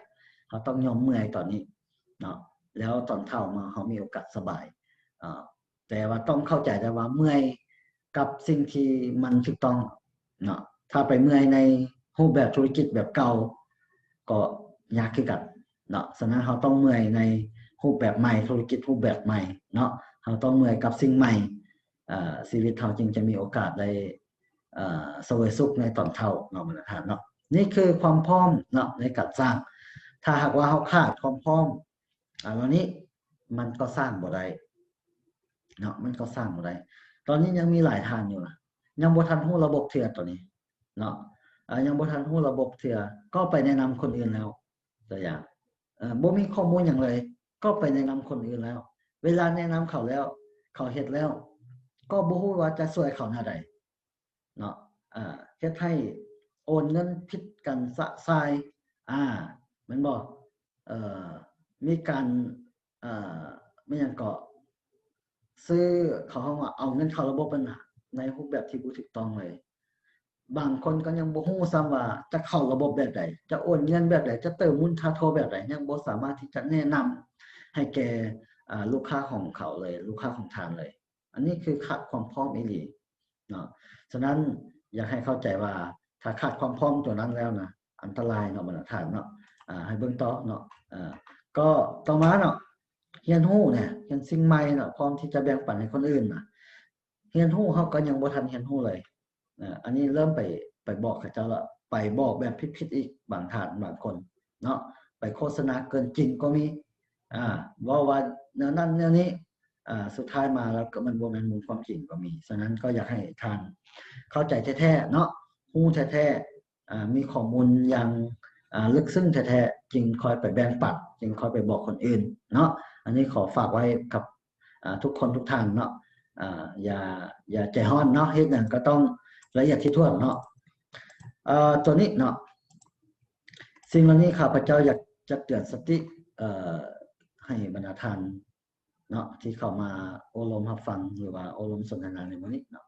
ເຮົາຕ້ອງຍອມເມື່ອຍຕອນນີ້ເນາະ ແລ້ວຕອນເຖົ້າມາເຮົາມີໂອກາດສະບາຍ. ເອີ ແຕ່ວ່າຕ້ອງເຂົ້າໃຈໄດ້ວ່າເມື່ອຍກັບສິ່ງທີ່ມັນຖືກຕ້ອງເນາະ ຖ້າໄປເມື່ອຍໃນຮູບແບບທຸລະກິດແບບເກົ່າກໍຍາກຄືກັນເນາະ. ສະນັ້ນເຮົາຕ້ອງເມື່ອຍໃນຮູບແບບໃໝ່ ທຸລະກິດຮູບແບບໃໝ່ເນາະ ເຮົາຕ້ອງເມື່ອຍກັບສິ່ງໃໝ່ ເອີ ຊີວິດເຮົາຈຶ່ງຈະມີໂອກາດໄດ້ ເອີ ສະເຫວີຍສຸກໃນຕອນເຖົ້າເນາະ ບັນດາທ່ານເນາະ. ນີ້ຄືຄວາມພ້ອມເນາະໃນການສ້າງ. ຖ້າຫາກວ່າເຮົາຂາດຄວາມພ້ອມ ອ່າ ເຫຼົ່ານີ້ມັນກໍສ້າງບໍ່ໄດ້ເນາະ ມັນກໍສ້າງບໍ່ໄດ້. ຕອນນີ້ຍັງມີຫຼາຍທ່ານຢູ່ນະ ຍັງບໍ່ທັນຮູ້ລະບົບເທື່ອຕອນນີ້ເນາະ ເອີ ຍັງບໍ່ທັນຮູ້ລະບົບເທື່ອ ກໍໄປແນະນຳຄົນອື່ນແລ້ວ. ຕົວຢ່າງ ເອີ ບໍ່ມີຂໍ້ມູນຫຍັງເລີຍ ກໍໄປແນະນຳຄົນອື່ນແລ້ວ. ເວລາແນະນຳເຂົາແລ້ວ ເຂົາເຮັດແລ້ວ ກໍບໍ່ຮູ້ວ່າຈະຊ່ວຍເຂົາແນວໃດ ເນາະ ເຮັດໃຫ້ໂອນເງິນຜິດກັນຊະຊາຍ ອາ ແມ່ນບໍ່? ເອີ ມີການ ເອີ ແມ່ນຫຍັງເກາະ ຊື້ ເຂົາເຮົາວ່າເອົາເງິນເຂົ້າລະບົບຫັ້ນນະ ໃນຮູບແບບທີ່ບໍ່ຖືກຕ້ອງເລີຍ. ບາງຄົນກໍຍັງບໍ່ຮູ້ຊ້ຳວ່າຈະເຂົ້າລະບົບແບບໃດ ຈະໂອນເງິນແບບໃດ ຈະເຕີມມູນຄ່າໂທແບບໃດ ຍັງບໍ່ສາມາດທີ່ຈະແນະນຳໃຫ້ແກ່ ອາ ລູກຄ້າຂອງເຂົາເລີຍ ລູກຄ້າຂອງທ່ານເລີຍ. ອັນນີ້ຄືຂາດຄວາມພ້ອມອີ່ຫຼີເນາະ. ສະນັ້ນຢາກໃຫ້ເຂົ້າໃຈວ່າ ຖ້າຂາດຄວາມພ້ອມຕົວນັ້ນແລ້ວນະ ອັນຕະລາຍເນາະ ບັນດາທ່ານເນາະ. ອາ ໃຫ້ເບິ່ງຕໍ່ເນາະ. ອາ ກໍຕໍ່ມາເນາະ ຮຽນຮູ້ນະ ຮຽນສິ່ງໃໝ່ເນາະ ພ້ອມທີ່ຈະແບ່ງປັນໃຫ້ຄົນອື່ນນະ. ຮຽນຮູ້ເຮົາກໍຍັງບໍ່ທັນຮຽນຮູ້ເລີຍ. ອາ ອັນນີ້ເລີ່ມໄປ ໄປບອກເຂົາເຈົ້າລະ ໄປບອກແບບຜິດໆອີກ ບາງທ່ານບາງຄົນເນາະ ໄປໂຄສະນາເກີນຈິງກໍມີ ອາ ເວົ້າວ່າແນວນັ້ນແນວນີ້ ອາ ສຸດທ້າຍມາແລ້ວກໍມັນບໍ່ແມ່ນມູນຄວາມຈິງກໍມີ. ສະນັ້ນກໍຢາກໃຫ້ທ່ານເຂົ້າໃຈແທ້ໆເນາະ ຮູ້ແທ້ໆ ອາ ມີຂໍ້ມູນຢ່າງ ອາ ເລິກເຊິ່ງແທ້ໆ ຈຶ່ງຄ່ອຍໄປແບ່ງປັນ ຈຶ່ງຄ່ອຍໄປບອກຄົນອື່ນເນາະ. ອັນນີ້ຂໍຝາກໄວ້ກັບ ອາ ທຸກຄົນທຸກທ່ານເນາະ ອາ ຢ່າ ຢ່າໃຈຮ້ອນເນາະ ເຮັດຫຍັງກໍຕ້ອງລະອຽດຖີ່ຖ້ວນເນາະ. ເອີ ຕົວນີ້ເນາະ ສິ່ງເຫຼົ່ານີ້ຂ້າພະເຈົ້າຢາກຈະເຕືອນສະຕິ ເອີ ໃຫ້ບັນດາທ່ານເນາະ ທີ່ເຂົ້າມາໂອ້ລົມຮັບຟັງ ຫຼືວ່າໂອ້ລົມສົນທະນາໃນມື້ນີ້ເນາະ.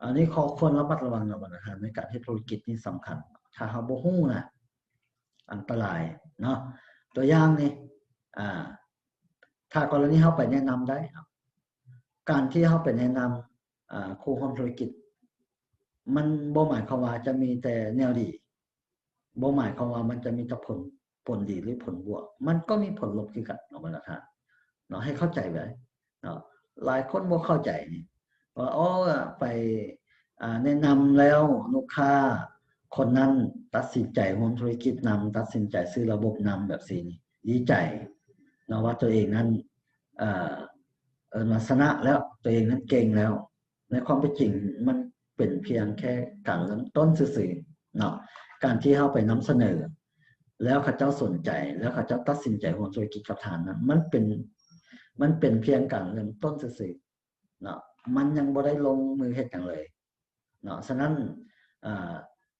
ອັນນີ້ຂໍຄວນລະມັດລະວັງເນາະ ບັນດາທ່ານ ໃນການເຮັດທຸລະກິດນີ້ສຳຄັນ ຖ້າເຮົາບໍ່ຮູ້ນະ ອັນຕະລາຍເນາະ. ຕົວຢ່າງນີ້ ອາ ຖ້າກໍລະນີເຮົາໄປແນະນຳໄດ້ເນາະ ການທີ່ເຮົາໄປແນະນຳ ອາ ຄູ່ຮ່ວມທຸລະກິດ ມັນບໍ່ໝາຍຄວາມວ່າຈະມີແຕ່ແນວດີ ບໍ່ໝາຍຄວາມວ່າມັນຈະມີແຕ່ຜົນ ຜົນດີ ຫຼື ຜົນບວກ ມັນກໍມີຜົນລົບຄືກັນເນາະ ບັນດາທ່ານເນາະ. ໃຫ້ເຂົ້າໃຈໄວ້ເນາະ ຫຼາຍຄົນບໍ່ເຂົ້າໃຈນີ້ ວ່າ ໂອ້ ໄປ ອາ ແນະນຳແລ້ວລູກຄ້າຄົນນັ້ນຕັດສິນໃຈຮ່ວມທຸລະກິດນຳ ຕັດສິນໃຈຊື້ລະບົບນຳ ແບບຊີ້ນີ້ ດີໃຈເນາະ ວ່າຕົວເອງນັ້ນ ເອີ ເອີ້ນວ່າຊະນະແລ້ວ ຕົວເອງນັ້ນເກັ່ງແລ້ວ. ໃນຄວາມເປັນຈິງມັນເປັນພຽງແຄ່ການເລີ່ມຕົ້ນຊື່ໆເນາະ. ການທີ່ເຮົາໄປນຳສະເໜີ ແລ້ວເຂົາເຈົ້າສົນໃຈ ແລ້ວເຂົາເຈົ້າຕັດສິນໃຈຮ່ວມທຸລະກິດກັບທ່ານນັ້ນ ມັນເປັນ ມັນເປັນພຽງການເລີ່ມຕົ້ນຊື່ໆເນາະ ມັນຍັງບໍ່ໄດ້ລົງມືເຮັດຫຍັງເລີຍເນາະ. ສະນັ້ນ ເອີ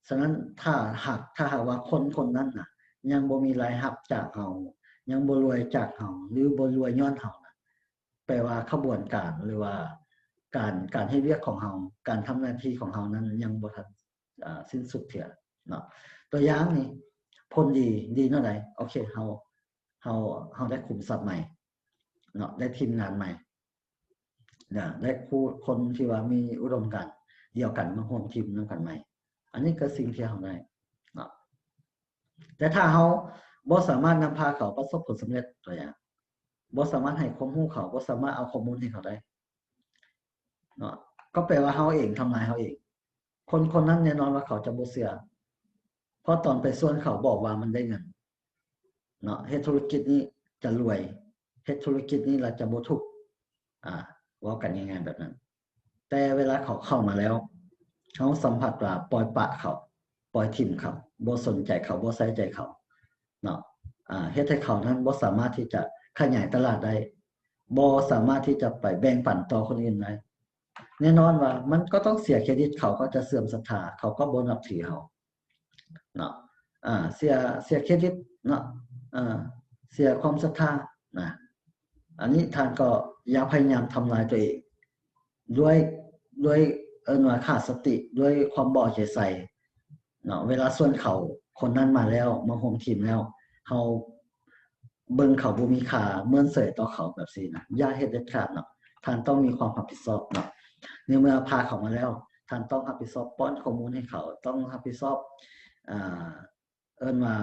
ສະນັ້ນ ຖ້າຫາກ ຖ້າຫາກວ່າຄົນຄົນນັ້ນນະ ຍັງບໍ່ມີລາຍຮັບຈາກເຮົາ ຍັງບໍ່ລວຍຈາກເຮົາ ຫຼື ບໍ່ລວຍຍ້ອນເຮົານະ ແປວ່າຂະບວນການ ຫຼືວ່າການ ການເຮັດວຽກຂອງເຮົາ ການທຳໜ້າທີ່ຂອງເຮົານັ້ນຍັງບໍ່ທັນ ອາ ສິ້ນສຸດເທື່ອເນາະ. ຕົວຢ່າງນີ້ ຜົນດີ ດີແນວໃດ? ໂອເຄ ເຮົາ ເຮົາ ເຮົາໄດ້ຂຸມຊັບໃໝ່ເນາະ ໄດ້ທີມງານໃໝ່ ນະ ໄດ້ຄູ່ຄົນທີ່ວ່າມີອຸດົມການດຽວກັນມາຮ່ວມທີມນຳກັນໃໝ່ ອັນນີ້ກໍສິ່ງທີ່ເຮົາໄດ້ເນາະ. ແຕ່ຖ້າເຮົາບໍ່ສາມາດນຳພາເຂົາປະສົບຜົນສຳເລັດ ຕົວຢ່າງ ບໍ່ສາມາດໃຫ້ຄວາມຮູ້ເຂົາ ບໍ່ສາມາດເອົາຂໍ້ມູນໃຫ້ເຂົາໄດ້ເນາະ ກໍແປວ່າເຮົາເອງທຳລາຍເຮົາເອງ. ຄົນຄົນນັ້ນແນ່ນອນວ່າເຂົາຈະບໍ່ເຊື່ອ ເພາະຕອນໄປຊວນເຂົາບອກວ່າມັນໄດ້ເງິນເນາະ ເຮັດທຸລະກິດນີ້ຈະລວຍ ເຮັດທຸລະກິດນີ້ລະຈະບໍ່ທຸກ ອາ ເວົ້າກັນງ່າຍໆແບບນັ້ນ. ແຕ່ເວລາເຂົາເຂົ້າມາແລ້ວ ເຮົາສຳຜັດວ່າປ່ອຍປະເຂົາ ປ່ອຍຖິ້ມເຂົາ ບໍ່ສົນໃຈເຂົາ ບໍ່ໃສ່ໃຈເຂົາເນາະ ອາ ເຮັດໃຫ້ເຂົານັ້ນບໍ່ສາມາດທີ່ຈະຂະຫຍາຍຕະຫຼາດໄດ້ ບໍ່ສາມາດທີ່ຈະໄປແບ່ງປັນຕໍ່ຄົນອື່ນໄດ້ ແນ່ນອນວ່າມັນກໍຕ້ອງເສຍເຄຣດິດ, ເຂົາກໍຈະເສື່ອມສັດທາ, ເຂົາກໍບໍ່ນັບຖືເຮົາເນາະ. ອາ ເສຍ ເສຍເຄຣດິດເນາະ, ອາ ເສຍຄວາມສັດທານະ. ອັນນີ້ທ່ານກໍຢ່າພະຍາຍາມທຳລາຍຕົວເອງ ດ້ວຍ ດ້ວຍ ເອີ້ນວ່າຂາດສະຕິ, ດ້ວຍຄວາມບໍ່ເອົາໃຈໃສ່ເນາະ. ເວລາຊວນເຂົາຄົນນັ້ນມາແລ້ວ, ມາຮ່ວມທີມແລ້ວ, ເຮົາເບິ່ງເຂົາບໍ່ມີຄ່າ, ເມີນເສີຍຕໍ່ເຂົາແບບຊີ້ນະ, ຢ່າເຮັດເດັດຂາດເນາະ. ທ່ານຕ້ອງມີຄວາມຮັບຜິດຊອບເນາະ. ໃນເມື່ອພາເຂົາມາແລ້ວ, ທ່ານຕ້ອງຮັບຜິດຊອບປ້ອນຂໍ້ມູນໃຫ້ເຂົາ, ຕ້ອງຮັບຜິດຊອບ ອ່າ ເອີ້ນວ່າ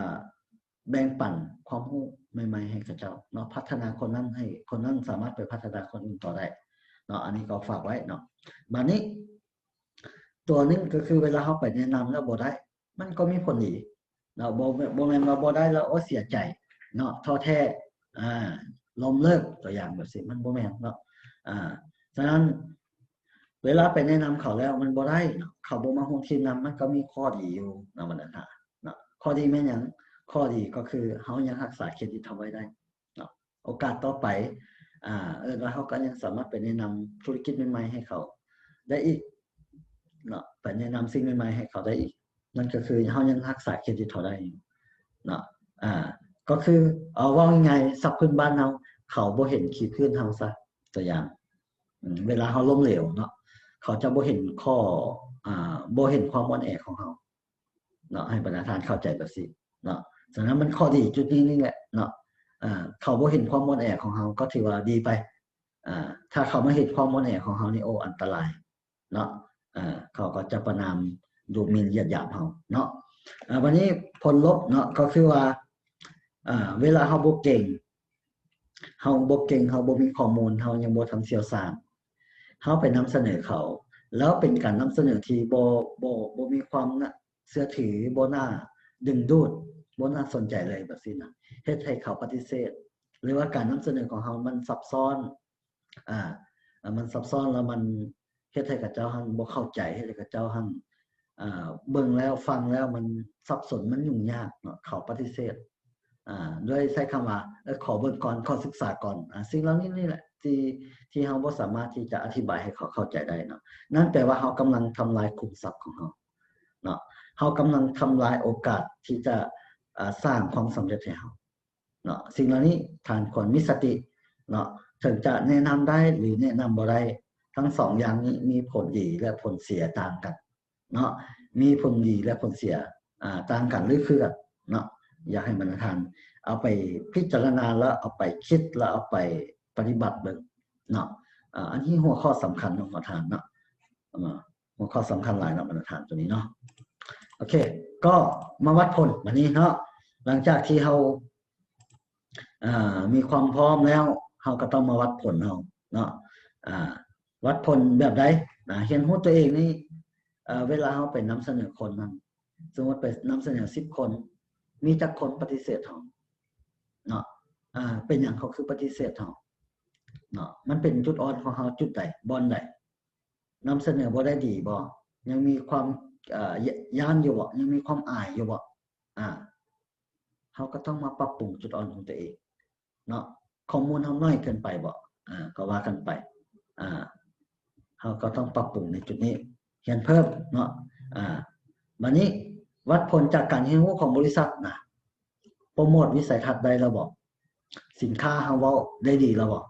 ແບ່ງປັນຄວາມຮູ້ໃໝ່ໆໃຫ້ເຂົາເຈົ້າເນາະ, ພັດທະນາຄົນນັ້ນໃຫ້ຄົນນັ້ນສາມາດໄປພັດທະນາຄົນອື່ນຕໍ່ໄດ້ເນາະ. ອັນນີ້ກໍຝາກໄວ້ເນາະ. ບາດນີ້ ຕົວໜຶ່ງກໍຄືເວລາເຮົາໄປແນະນຳແລ້ວບໍ່ໄດ້ ມັນກໍມີຜົນດີເນາະ, ບໍ່ ບໍ່ແມ່ນວ່າບໍ່ໄດ້ແລ້ວ ໂອ້ ເສຍໃຈເນາະ, ທໍ້ແທ້ ອາ ລົ້ມເລີກ ຕົວຢ່າງແບບຊີ້ ມັນບໍ່ແມ່ນເນາະ. ອາ ສະນັ້ນ ເວລາໄປແນະນຳເຂົາແລ້ວມັນບໍ່ໄດ້ເນາະ, ເຂົາບໍ່ມາຮ່ວມທີມນຳ ມັນກໍມີຂໍ້ດີຢູ່ເນາະ ບັນດາທ່ານເນາະ. ຂໍ້ດີແມ່ນຫຍັງ? ຂໍ້ດີກໍຄືເຮົາຍັງຮັກສາເຄຣດິດເຮົາໄວ້ໄດ້ເນາະ. ໂອກາດຕໍ່ໄປ ອາ ເອີ້ນວ່າເຮົາກໍຍັງສາມາດໄປແນະນຳທຸລະກິດໃໝ່ໆໃຫ້ເຂົາໄດ້ອີກເນາະ, ໄປແນະນຳສິ່ງໃໝ່ໆໃຫ້ເຂົາໄດ້ອີກ. ນັ້ນກໍຄືເຮົາຍັງຮັກສາເຄຣດິດເຮົາໄດ້ຢູ່ເນາະ. ອາ ກໍຄື ເອົາ ເວົ້າງ່າຍໆ ສັບພື້ນບ້ານເຮົາ ເຂົາບໍ່ເຫັນຂີ້ພື້ນເຮົາຊະ ຕົວຢ່າງ ອາ ເວລາເຮົາລົ້ມເຫຼວເນາະ ເຂົາຈະບໍ່ເຫັນຂໍ້ ອາ ບໍ່ເຫັນຄວາມອ່ອນແອຂອງເຮົາເນາະ, ໃຫ້ບັນດາທ່ານເຂົ້າໃຈແບບຊີ້ເນາະ. ສະນັ້ນມັນຂໍ້ດີຈຸດນີ້ນີ້ແຫຼະເນາະ, ອາ ເຂົາບໍ່ເຫັນຄວາມອ່ອນແອຂອງເຮົາ ກໍຖືວ່າດີໄປ. ອາ ຖ້າເຂົາມາເຫັນຄວາມອ່ອນແອຂອງເຮົານີ້ ໂອ້ ອັນຕະລາຍເນາະ, ອາ ເຂົາກໍຈະປະນາມ ດູໝິ່ນ ຢຽດຫຍາມເຮົາເນາະ. ອາ ບັດນີ້ຜົນລົບເນາະ ກໍຄືວ່າ ອາ ເວລາເຮົາບໍ່ເກັ່ງ ເຮົາບໍ່ເກັ່ງ ເຮົາບໍ່ມີຂໍ້ມູນ ເຮົາຍັງບໍ່ທັນຊ່ຽວຊານ ເຮົາໄປນຳສະເໜີເຂົາ ແລ້ວເປັນການນຳສະເໜີທີ່ບໍ່ ບໍ່ ບໍ່ມີຄວາມໜ້າເຊື່ອຖື ບໍ່ໜ້າດຶງດູດ ບໍ່ໜ້າສົນໃຈເລີຍ ແບບຊີ້ນະ, ເຮັດໃຫ້ເຂົາປະຕິເສດ ຫຼືວ່າການນຳສະເໜີຂອງເຮົາມັນຊັບຊ້ອນ ອາ ມັນຊັບຊ້ອນ ແລ້ວມັນເຮັດໃຫ້ເຂົາເຈົ້າຫັ້ນບໍ່ເຂົ້າໃຈ ເຮັດໃຫ້ເຂົາເຈົ້າຫັ້ນ ອາ ເບິ່ງແລ້ວຟັງແລ້ວມັນສັບສົນ ມັນຫຍຸ້ງຍາກເນາະ, ເຂົາປະຕິເສດ ອາ ດ້ວຍໃຊ້ຄຳວ່າ ເອີ ຂໍເບິ່ງກ່ອນ ຂໍສຶກສາກ່ອນ. ອາ ສິ່ງເຫຼົ່ານີ້ນີ້ແຫຼະທີ່ ທີ່ເຮົາບໍ່ສາມາດທີ່ຈະອະທິບາຍໃຫ້ເຂົາເຂົ້າໃຈໄດ້ເນາະ. ນັ້ນແປວ່າເຮົາກຳລັງທຳລາຍຂຸມຊັບຂອງເຮົາເນາະ, ເຮົາກຳລັງທຳລາຍໂອກາດທີ່ຈະ ອາ ສ້າງຄວາມສຳເລັດໃຫ້ເຮົາ ເນາະ. ສິ່ງເຫຼົ່ານີ້ທ່ານຄວນມີສະຕິເນາະ, ເຖິງຈະແນະນຳໄດ້ ຫຼື ແນະນຳບໍ່ໄດ້ ທັງສອງຢ່າງນີ້ມີຜົນດີ ແລະ ຜົນເສຍຕ່າງກັນເນາະ, ມີຜົນດີ ແລະ ຜົນເສຍ ອາ ຕ່າງກັນ ຫຼື ຄືກັນເນາະ. ຢາກໃຫ້ບັນດາທ່ານເອົາໄປພິຈາລະນາ ແລ້ວເອົາໄປຄິດ ແລ້ວເອົາໄປປະຕິບັດເບິ່ງເນາະ. ອາ ອັນນີ້ຫົວຂໍ້ສຳຄັນຂອງທ່ານເນາະ, ອາ ຫົວຂໍ້ສຳຄັນຫຼາຍເນາະ ບັນດາທ່ານ ຕົວນີ້ເນາະ. ໂອເຄ ກໍມາວັດຜົນບາດນີ້ເນາະ, ຫຼັງຈາກທີ່ເຮົາ ອ່າ ມີຄວາມພ້ອມແລ້ວ ເຮົາກໍຕ້ອງມາວັດຜົນເຮົາເນາະ. ອ່າ ວັດຜົນແບບໃດ? ນະ ຮຽນຮູ້ຕົວເອງນີ້ ເອີ ເວລາເຮົາໄປນຳສະເໜີຄົນນັ້ນ ສົມມຸດໄປນຳສະເໜີສິບຄົນ ມີຈັກຄົນປະຕິເສດເຮົາເນາະ? ອ່າ ເປັນຫຍັງເຂົາຄືປະຕິເສດເຮົາເນາະ? ມັນເປັນຈຸດອ່ອນຂອງເຮົາຈຸດໃດ ບ່ອນໃດ? ນຳສະເໜີບໍ່ໄດ້ດີບໍ່? ຍັງມີຄວາມ ເອີ ຢ້ານຢູ່ບໍ່? ຍັງມີຄວາມອາຍຢູ່ບໍ່? ອ່າ ເຮົາກໍຕ້ອງມາປັບປຸງຈຸດອ່ອນຂອງຕົວເອງເນາະ. ຂໍ້ມູນເຮົາໜ້ອຍເກີນໄປບໍ່? ອ່າ ກໍວ່າກັນໄປ. ອ່າ ເຮົາກໍຕ້ອງປັບປຸງໃນຈຸດນີ້ ຮຽນເພີ່ມເນາະ. ອ່າ ບາດນີ້ວັດຜົນຈາກການຮຽນຮູ້ຂອງບໍລິສັດນະ ໂປຣໂມດວິໄສທັດໄດ້ແລ້ວບໍ່? ສິນຄ້າເຮົາເວົ້າໄດ້ດີແລ້ວບໍ່?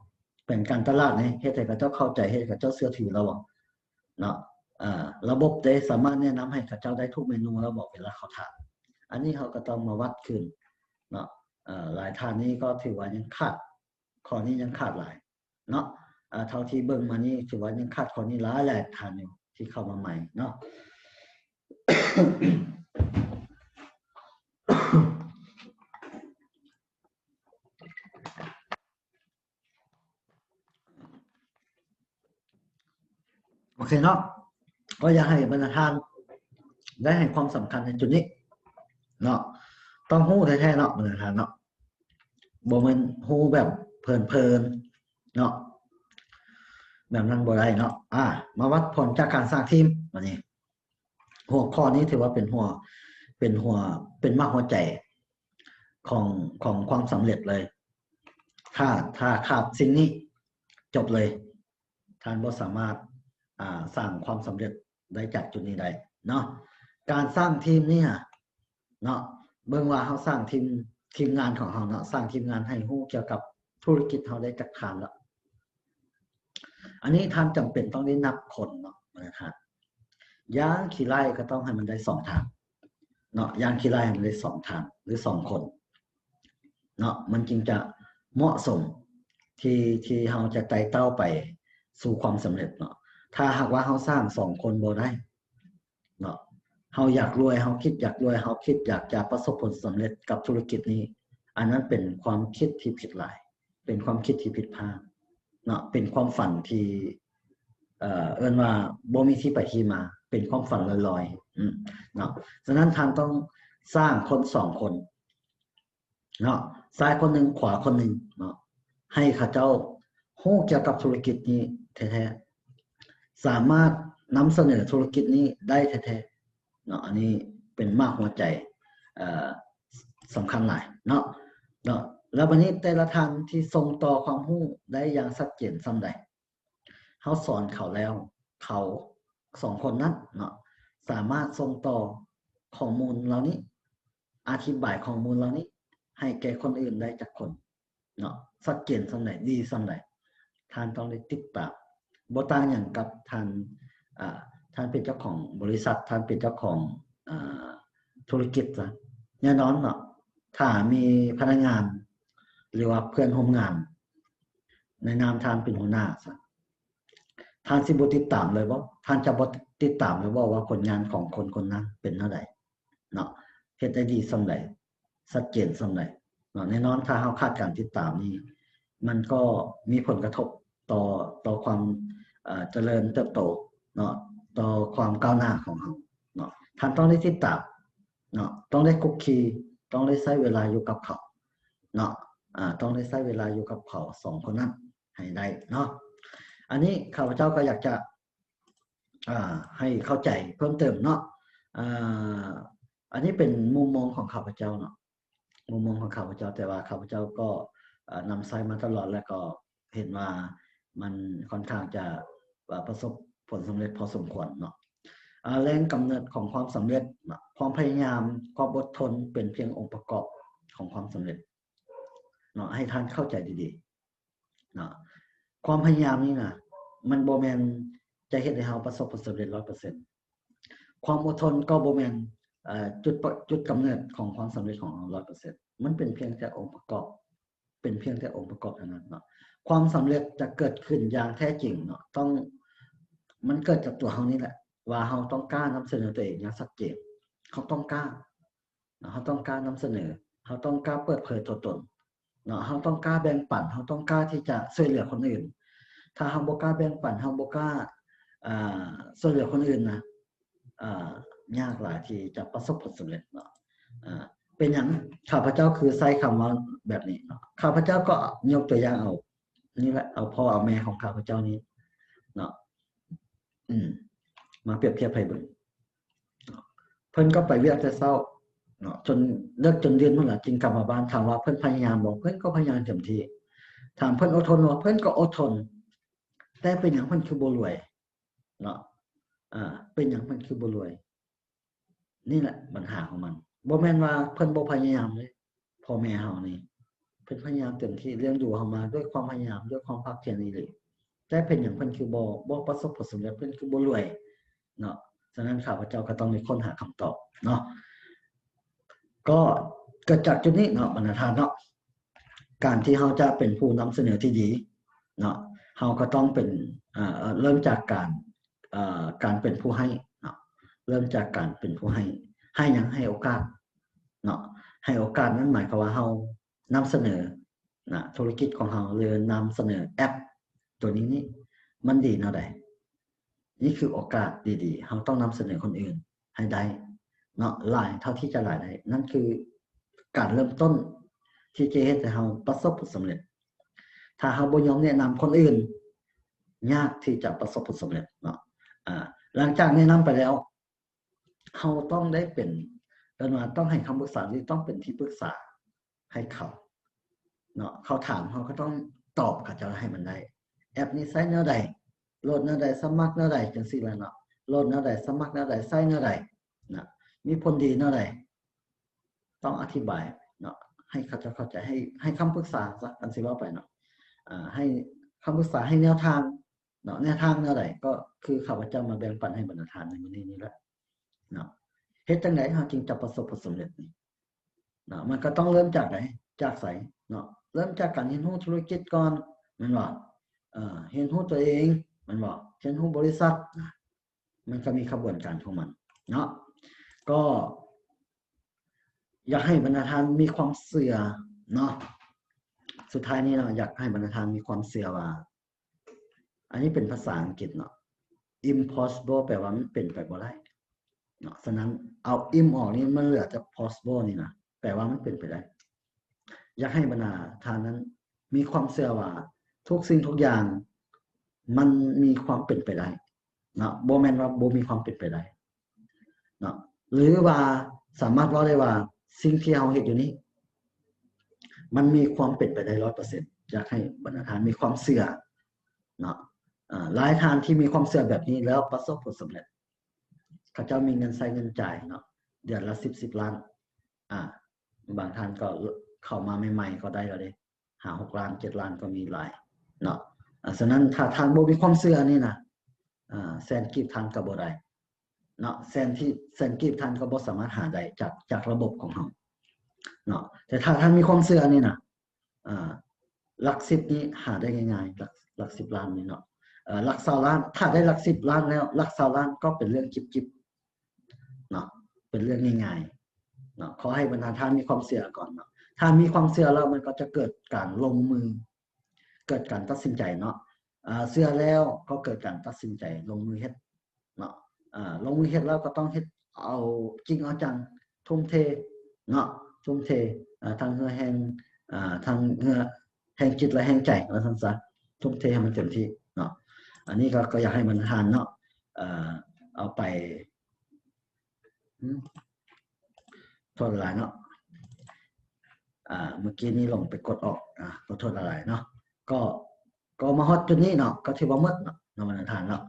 ແຜນການຕະຫຼາດນີ້ເຮັດໃຫ້ເຂົາເຈົ້າເຂົ້າໃຈ ເຮັດໃຫ້ເຂົາເຈົ້າເຊື່ອຖືແລ້ວບໍ່? ເນາະ ເອີ ລະບົບເດ ສາມາດແນະນຳໃຫ້ເຂົາເຈົ້າໄດ້ທຸກເມນູແລ້ວບໍ່ ເວລາເຂົາຖາມ? ອັນນີ້ເຮົາກໍຕ້ອງມາວັດຄືນເນາະ. ເອີ ຫຼາຍທ່ານນີ້ກໍຖືວ່າຍັງຂາດ ຂໍ້ນີ້ຍັງຂາດຫຼາຍເນາະ. ເອີ ເທົ່າທີ່ເບິ່ງມານີ້ຖືວ່າຍັງຂາດຂໍ້ນີ້ຫຼາຍໆທ່ານຢູ່ ທີ່ເຂົ້າມາໃໝ່ເນາະ. ໂອເຄເນາະ ກໍຢາກໃຫ້ບັນດາທ່ານໄດ້ໃຫ້ຄວາມສຳຄັນໃນຈຸດນີ້ເນາະ. ຕ້ອງຮູ້ແທ້ໆເນາະ ບັນດາທ່ານເນາະ, ບໍ່ແມ່ນຮູ້ແບບເພີນໆເນາະ, ແບບນັ້ນບໍ່ໄດ້ເນາະ. ອ່າ ມາວັດຜົນຈາກການສ້າງທີມ ບາດນີ້ ຫົວຂໍ້ນີ້ຖືວ່າເປັນຫົວ ເປັນຫົວ ເປັນຮາກຫົວໃຈຂອງ ຂອງຄວາມສຳເລັດເລີຍ. ຖ້າ ຖ້າຂາດສິ່ງນີ້ ຈົບເລີຍ, ທ່ານບໍ່ສາມາດ ອ່າ ສ້າງຄວາມສຳເລັດໄດ້ຈາກຈຸດນີ້ໄດ້ເນາະ. ການສ້າງທີມນີ້ເນາະ ເບິ່ງວ່າເຮົາສ້າງທີມ ທີມງານຂອງເຮົາເນາະ ສ້າງທີມງານໃຫ້ຮູ້ກ່ຽວກັບທຸລະກິດເຮົາໄດ້ຈັກທ່ານລະ. ອັນນີ້ທ່ານຈຳເປັນຕ້ອງໄດ້ນັບຄົນເນາະ ບັນດາທ່ານ. ຢ່າງຂີ້ໄລ່ກໍຕ້ອງໃຫ້ມັນໄດ້ສອງທ່ານເນາະ ຢ່າງຂີ້ໄລ່ໃຫ້ມັນໄດ້ສອງທ່ານ ຫຼື ສອງຄົນເນາະ ມັນຈຶ່ງຈະເໝາະສົມທີ່ ທີ່ເຮົາຈະໄຕ່ເຕົ້າໄປສູ່ຄວາມສຳເລັດເນາະ. ຖ້າຫາກວ່າເຮົາສ້າງສອງຄົນບໍ່ໄດ້ເນາະ ເຮົາຢາກລວຍ ເຮົາຄິດຢາກລວຍ ເຮົາຄິດຢາກຈະປະສົບຜົນສຳເລັດກັບທຸລະກິດນີ້ ອັນນັ້ນເປັນຄວາມຄິດທີ່ຜິດຫຼາຍ ເປັນຄວາມຄິດທີ່ຜິດພາດເນາະ ເປັນຄວາມຝັນທີ່ ເອີ ເອີ້ນວ່າບໍ່ມີທີ່ໄປທີ່ມາ ເປັນຄວາມຝັນລອຍໆ ອືມ ເນາະ. ສະນັ້ນທ່ານຕ້ອງສ້າງຄົນສອງຄົນເນາະ ຊ້າຍຄົນໜຶ່ງ ຂວາຄົນໜຶ່ງເນາະ ໃຫ້ເຂົາເຈົ້າຮູ້ກ່ຽວກັບທຸລະກິດນີ້ແທ້ໆ ສາມາດນຳສະເໜີທຸລະກິດນີ້ໄດ້ແທ້ໆເນາະ. ອັນນີ້ເປັນໝາກຫົວໃຈ ເອີ ສຳຄັນຫຼາຍເນາະ ເນາະ. ແລ້ວບັດນີ້ແຕ່ລະທ່ານທີ່ສົ່ງຕໍ່ຄວາມຮູ້ໄດ້ຢ່າງຊັດເຈນສ່ຳໃດ ເຮົາສອນເຂົາແລ້ວ ເຂົາສອງຄົນນັ້ນເນາະ ສາມາດສົ່ງຕໍ່ຂໍ້ມູນເຫຼົ່ານີ້ ອະທິບາຍຂໍ້ມູນເຫຼົ່ານີ້ໃຫ້ແກ່ຄົນອື່ນໄດ້ຈັກຄົນເນາະ ຊັດເຈນສ່ຳໃດ ດີສ່ຳໃດ ທ່ານຕ້ອງໄດ້ຕິດຕາມ. ບໍ່ຕ່າງຫຍັງກັບທ່ານ ອ່າ ທ່ານເປັນເຈົ້າຂອງບໍລິສັດ ທ່ານເປັນເຈົ້າຂອງ ອ່າ ທຸລະກິດຊະ ແນ່ນອນເນາະ ຖ້າມີພະນັກງານ ຫຼືວ່າເພື່ອນຮ່ວມງານ ໃນນາມທ່ານເປັນຫົວໜ້າຊະ ທ່ານຊິບໍ່ຕິດຕາມເລີຍບໍ່? ທ່ານຈະບໍ່ຕິດຕາມເລີຍບໍ່ວ່າຜົນງານຂອງຄົນຄົນນັ້ນເປັນແນວໃດເນາະ? ເຮັດໄດ້ດີສ່ຳໃດ? ຊັດເຈນສ່ຳໃດເນາະ? ແນ່ນອນ ຖ້າເຮົາຂາດການຕິດຕາມນີ້ ມັນກໍມີຜົນກະທົບຕໍ່ ຕໍ່ຄວາມ ເອີ ຈະເລີນເຕີບໂຕເນາະ ຕໍ່ຄວາມກ້າວໜ້າຂອງເຮົາເນາະ. ທ່ານຕ້ອງໄດ້ຕິດຕາມເນາະ ຕ້ອງໄດ້ຄຸກຄີ ຕ້ອງໄດ້ໃຊ້ເວລາຢູ່ກັບເຂົາເນາະ ອາ ຕ້ອງໄດ້ໃຊ້ເວລາຢູ່ກັບເຂົາສອງຄົນນັ້ນໃຫ້ໄດ້ເນາະ. ອັນນີ້ຂ້າພະເຈົ້າກໍຢາກຈະ ອ່າ ໃຫ້ເຂົ້າໃຈເພີ່ມເຕີມເນາະ ອ່າ ອັນນີ້ເປັນມຸມມອງຂອງຂ້າພະເຈົ້າເນາະ ມຸມມອງຂອງຂ້າພະເຈົ້າ ແຕ່ວ່າຂ້າພະເຈົ້າກໍ ອ່າ ນຳໃຊ້ມາຕະຫຼອດ ແລ້ວກໍເຫັນວ່າມັນຄ່ອນຂ້າງຈະ ອ່າ ປະສົບຜົນສຳເລັດພໍສົມຄວນເນາະ. ອ່າ ແຫຼ່ງກຳເນີດຂອງຄວາມສຳເລັດເນາະ ຄວາມພະຍາຍາມ ຄວາມອົດທົນ ເປັນພຽງອົງປະກອບຂອງຄວາມສຳເລັດເນາະ ໃຫ້ທ່ານເຂົ້າໃຈດີໆ ເນາະ. ຄວາມພະຍາຍາມນີ້ນະ ມັນບໍ່ແມ່ນຈະເຮັດໃຫ້ເຮົາປະສົບຜົນສຳເລັດຮ້ອຍເປີເຊັນ. ຄວາມອົດທົນກໍບໍ່ແມ່ນ ເອີ ຈຸດປະ ຈຸດກຳເນີດຂອງຄວາມສຳເລັດຂອງເຮົາຮ້ອຍເປີເຊັນ. ມັນເປັນພຽງແຕ່ອົງປະກອບ ເປັນພຽງແຕ່ອົງປະກອບເທົ່ານັ້ນເນາະ. ຄວາມສຳເລັດຈະເກີດຂຶ້ນຢ່າງແທ້ຈິງເນາະ ຕ້ອງ ມັນເກີດຈາກຕົວເຮົານີ້ແຫຼະ ວ່າເຮົາຕ້ອງກ້ານຳສະເໜີຕົວເອງຢ່າງຊັດເຈນ. ເຮົາຕ້ອງກ້າ ເຮົາຕ້ອງກ້ານຳສະເໜີ ເຮົາຕ້ອງກ້າເປີດເຜີຍຕົວຕົນເນາະ ເຮົາຕ້ອງກ້າແບ່ງປັນ ເຮົາຕ້ອງກ້າທີ່ຈະຊ່ວຍເຫຼືອຄົນອື່ນ. ຖ້າເຮົາບໍ່ກ້າແບ່ງປັນ ເຮົາບໍ່ກ້າ ອ່າ ຊ່ວຍເຫຼືອຄົນອື່ນນະ ອ່າ ຍາກຫຼາຍທີ່ຈະປະສົບຜົນສຳເລັດເນາະ. ອ່າ ເປັນຫຍັງຂ້າພະເຈົ້າຄືໃຊ້ຄຳເວົ້າແບບນີ້ເນາະ? ຂ້າພະເຈົ້າກໍຍົກຕົວຢ່າງເອົານີ້ແຫຼະ ເອົາພໍ່ເອົາແມ່ຂອງຂ້າພະເຈົ້ານີ້ເນາະ ອືມ ມາປຽບທຽບໃຫ້ເບິ່ງ. ເພິ່ນກໍໄປວຽກແຕ່ເຊົ້າເນາະ ຈົນເລີກຈົນດື່ນພຸ້ນລະ ຈຶ່ງກັບມາບ້ານ. ຖາມວ່າເພິ່ນພະຍາຍາມບໍ່? ເພິ່ນກໍພະຍາຍາມເຕັມທີ່. ຖາມເພິ່ນອົດທົນບໍ່? ເພິ່ນກໍອົດທົນ. ແຕ່ເປັນຫຍັງເພິ່ນຄືບໍ່ລວຍເນາະ? ເປັນຫຍັງເພິ່ນຄືບໍ່ລວຍ? ນີ້ແຫຼະບັນຫາຂອງມັນ. ບໍ່ແມ່ນວ່າເພິ່ນບໍ່ພະຍາຍາມເດ້. ພໍ່ແມ່ເຮົານີ້ ເພິ່ນພະຍາຍາມເຕັມທີ່ ລ້ຽງດູເຮົາມາດ້ວຍຄວາມພະຍາຍາມ ດ້ວຍຄວາມພາກພຽນອີ່ຫຼີ. ແຕ່ເປັນຫຍັງເພິ່ນຄືບໍ່ ບໍ່ປະສົບຜົນສຳເລັດ ເພິ່ນຄືບໍ່ລວຍເນາະ? ສະນັ້ນຂ້າພະເຈົ້າກໍຕ້ອງໄດ້ຄົ້ນຫາຄຳຕອບເນາະ. ກໍເກີດຈາກຈຸດນີ້ເນາະ ບັນດາທ່ານເນາະ. ການທີ່ເຮົາຈະເປັນຜູ້ນຳສະເໜີທີ່ດີເນາະ ເຮົາກໍຕ້ອງເປັນ ເອີ ເລີ່ມຈາກການ ເອີ ການເປັນຜູ້ໃຫ້ເນາະ. ເລີ່ມຈາກການເປັນຜູ້ໃຫ້. ໃຫ້ຫຍັງ? ໃຫ້ໂອກາດເນາະ. ໃຫ້ໂອກາດນັ້ນໝາຍຄວາມວ່າເຮົາ ນຳສະເໜີນະ ທຸລະກິດຂອງເຮົາ ຫຼື ນຳສະເໜີແອັບຕົວນີ້ນີ້ ມັນດີແນວໃດ? ນີ້ຄືໂອກາດດີໆ ເຮົາຕ້ອງນຳສະເໜີຄົນອື່ນໃຫ້ໄດ້ເນາະ ຫຼາຍເທົ່າທີ່ຈະຫຼາຍໄດ້. ນັ້ນຄືການເລີ່ມຕົ້ນທີ່ຈະເຮັດໃຫ້ເຮົາປະສົບຜົນສຳເລັດ. ຖ້າເຮົາບໍ່ຍອມແນະນຳຄົນອື່ນ ຍາກທີ່ຈະປະສົບຜົນສຳເລັດເນາະ. ອາ ຫຼັງຈາກແນະນຳໄປແລ້ວ ເຮົາຕ້ອງໄດ້ເປັນ ເອີ້ນວ່າຕ້ອງໃຫ້ຄຳປຶກສາ ຫຼື ຕ້ອງເປັນທີ່ປຶກສາໃຫ້ເຂົາເນາະ. ເຂົາຖາມ ເຮົາກໍຕ້ອງຕອບເຂົາເຈົ້າໃຫ້ມັນໄດ້. ແອັບນີ້ໃຊ້ແນວໃດ ໂຫຼດແນວໃດ ສະໝັກແນວໃດ ຈັ່ງຊີ້ແຫຼະເນາະ. ໂຫຼດແນວໃດ ສະໝັກແນວໃດ ໃຊ້ແນວໃດນະ ມີຜົນດີແນວໃດ ຕ້ອງອະທິບາຍເນາະ ໃຫ້ເຂົາເຈົ້າເຂົ້າໃຈ ໃຫ້ ໃຫ້ຄຳປຶກສາຊະ ຄັນຊິເວົ້າໄປເນາະ ອາ ໃຫ້ຄຳປຶກສາ ໃຫ້ແນວທາງເນາະ. ແນວທາງແນວໃດ ກໍຄືຂ້າພະເຈົ້າມາແບ່ງປັນໃຫ້ບັນດາທ່ານໃນມື້ນີ້ນີ້ແຫຼະເນາະ. ເຮັດຈັ່ງໃດເຮົາຈຶ່ງຈະປະສົບຜົນສຳເລັດນີ້ເນາະ? ມັນກໍຕ້ອງເລີ່ມຈາກໃດ? ຈາກໃສເນາະ? ເລີ່ມຈາກການຮຽນຮູ້ທຸລະກິດກ່ອນ ແມ່ນບໍ່? ເອີ ຮຽນຮູ້ຕົວເອງ ແມ່ນບໍ່? ຮຽນຮູ້ບໍລິສັດນະ ມັນກໍມີຂະບວນການຂອງມັນເນາະ. ກໍຢາກໃຫ້ບັນດາທ່ານມີຄວາມເຊື່ອເນາະ. ສຸດທ້າຍນີ້ເນາະ ຢາກໃຫ້ບັນດາທ່ານມີຄວາມເຊື່ອວ່າ ອັນນີ້ເປັນພາສາອັງກິດເນາະ impossible ແປວ່າມັນເປັນໄປບໍ່ໄດ້ເນາະ. ສະນັ້ນເອົາ im ອອກນີ້ ມັນເຫຼືອແຕ່ possible ນີ້ນະ ແປວ່າມັນເປັນໄປໄດ້. ຢາກໃຫ້ບັນດາທ່ານນັ້ນມີຄວາມເຊື່ອວ່າທຸກສິ່ງທຸກຢ່າງມັນມີຄວາມເປັນໄປໄດ້ເນາະ ບໍ່ແມ່ນວ່າບໍ່ມີຄວາມເປັນໄປໄດ້ເນາະ ຫຼືວ່າສາມາດເວົ້າໄດ້ວ່າສິ່ງທີ່ເຮົາເຮັດຢູ່ນີ້ ມັນມີຄວາມເປັນໄປໄດ້ຮ້ອຍເປີເຊັນ. ຢາກໃຫ້ບັນດາທ່ານມີຄວາມເຊື່ອເນາະ ເອີ ຫຼາຍທ່ານທີ່ມີຄວາມເຊື່ອແບບນີ້ແລ້ວປະສົບຜົນສຳເລັດ ເຂົາເຈົ້າມີເງິນໃຊ້ເງິນຈ່າຍເນາະ ເດືອນລະສິບ ສິບລ້ານ ອາ ບາງທ່ານກໍເຂົ້າມາໃໝ່ໆກໍໄດ້ແລ້ວເດ້ ຫ້າ ຫົກລ້ານ ເຈັດລ້ານກໍມີຫຼາຍເນາະ. ອາ ສະນັ້ນຖ້າທ່ານບໍ່ມີຄວາມເຊື່ອນີ້ນະ ອາ ແສນກີບທ່ານກໍບໍ່ໄດ້ເນາະ ແສນທີ່ ແສນກີບທ່ານກໍບໍ່ສາມາດຫາໄດ້ຈາກ ຈາກລະບົບຂອງເຮົາເນາະ. ແຕ່ຖ້າທ່ານມີຄວາມເຊື່ອນີ້ນະ ອາ ຫຼັກສິບນີ້ຫາໄດ້ງ່າຍໆ ຫຼັກ ຫຼັກສິບລ້ານນີ້ເນາະ ເອີ ຫຼັກຊາວລ້ານ ຖ້າໄດ້ຫຼັກສິບລ້ານແລ້ວ ຫຼັກຊາວລ້ານກໍເປັນເລື່ອງຈິບໆເນາະ ເປັນເລື່ອງງ່າຍໆເນາະ. ຂໍໃຫ້ບັນດາທ່ານມີຄວາມເຊື່ອກ່ອນເນາະ ຖ້າມີຄວາມເຊື່ອແລ້ວ ມັນກໍຈະເກີດການລົງມື ເກີດການຕັດສິນໃຈເນາະ ອາ ເຊື່ອແລ້ວກໍເກີດການຕັດສິນໃຈລົງມືເຮັດ ເນາະ ອາ ລົງມືເຮັດແລ້ວກໍຕ້ອງເຮັດເອົາຈິງເອົາຈັງ ທຸ່ມເທເນາະ ທຸ່ມເທ ອາ ທັງເຫື່ອແຮງ ອາ ທັງເຫື່ອແຮງຈິດ ແລະ ແຮງໃຈ ວ່າຊັ້ນຊະ ທຸ່ມເທໃຫ້ມັນເຕັມທີ່ເນາະ. ອັນນີ້ກໍ ກໍຢາກໃຫ້ບັນດາທ່ານເນາະ ເອົາໄປ ອືມ ໂທດຫຼາຍໆເນາະ ອາ ເມື່ອກີ້ນີ້ຫຼົງໄປກົດອອກ ອາ ຂໍໂທດຫຼາຍໆເນາະ. ກໍ ກໍມາຮອດຈຸດນີ້ເນາະ ກໍຖືວ່າໝົດເນາະ ເນາະ ບັນດາທ່ານເນາະ.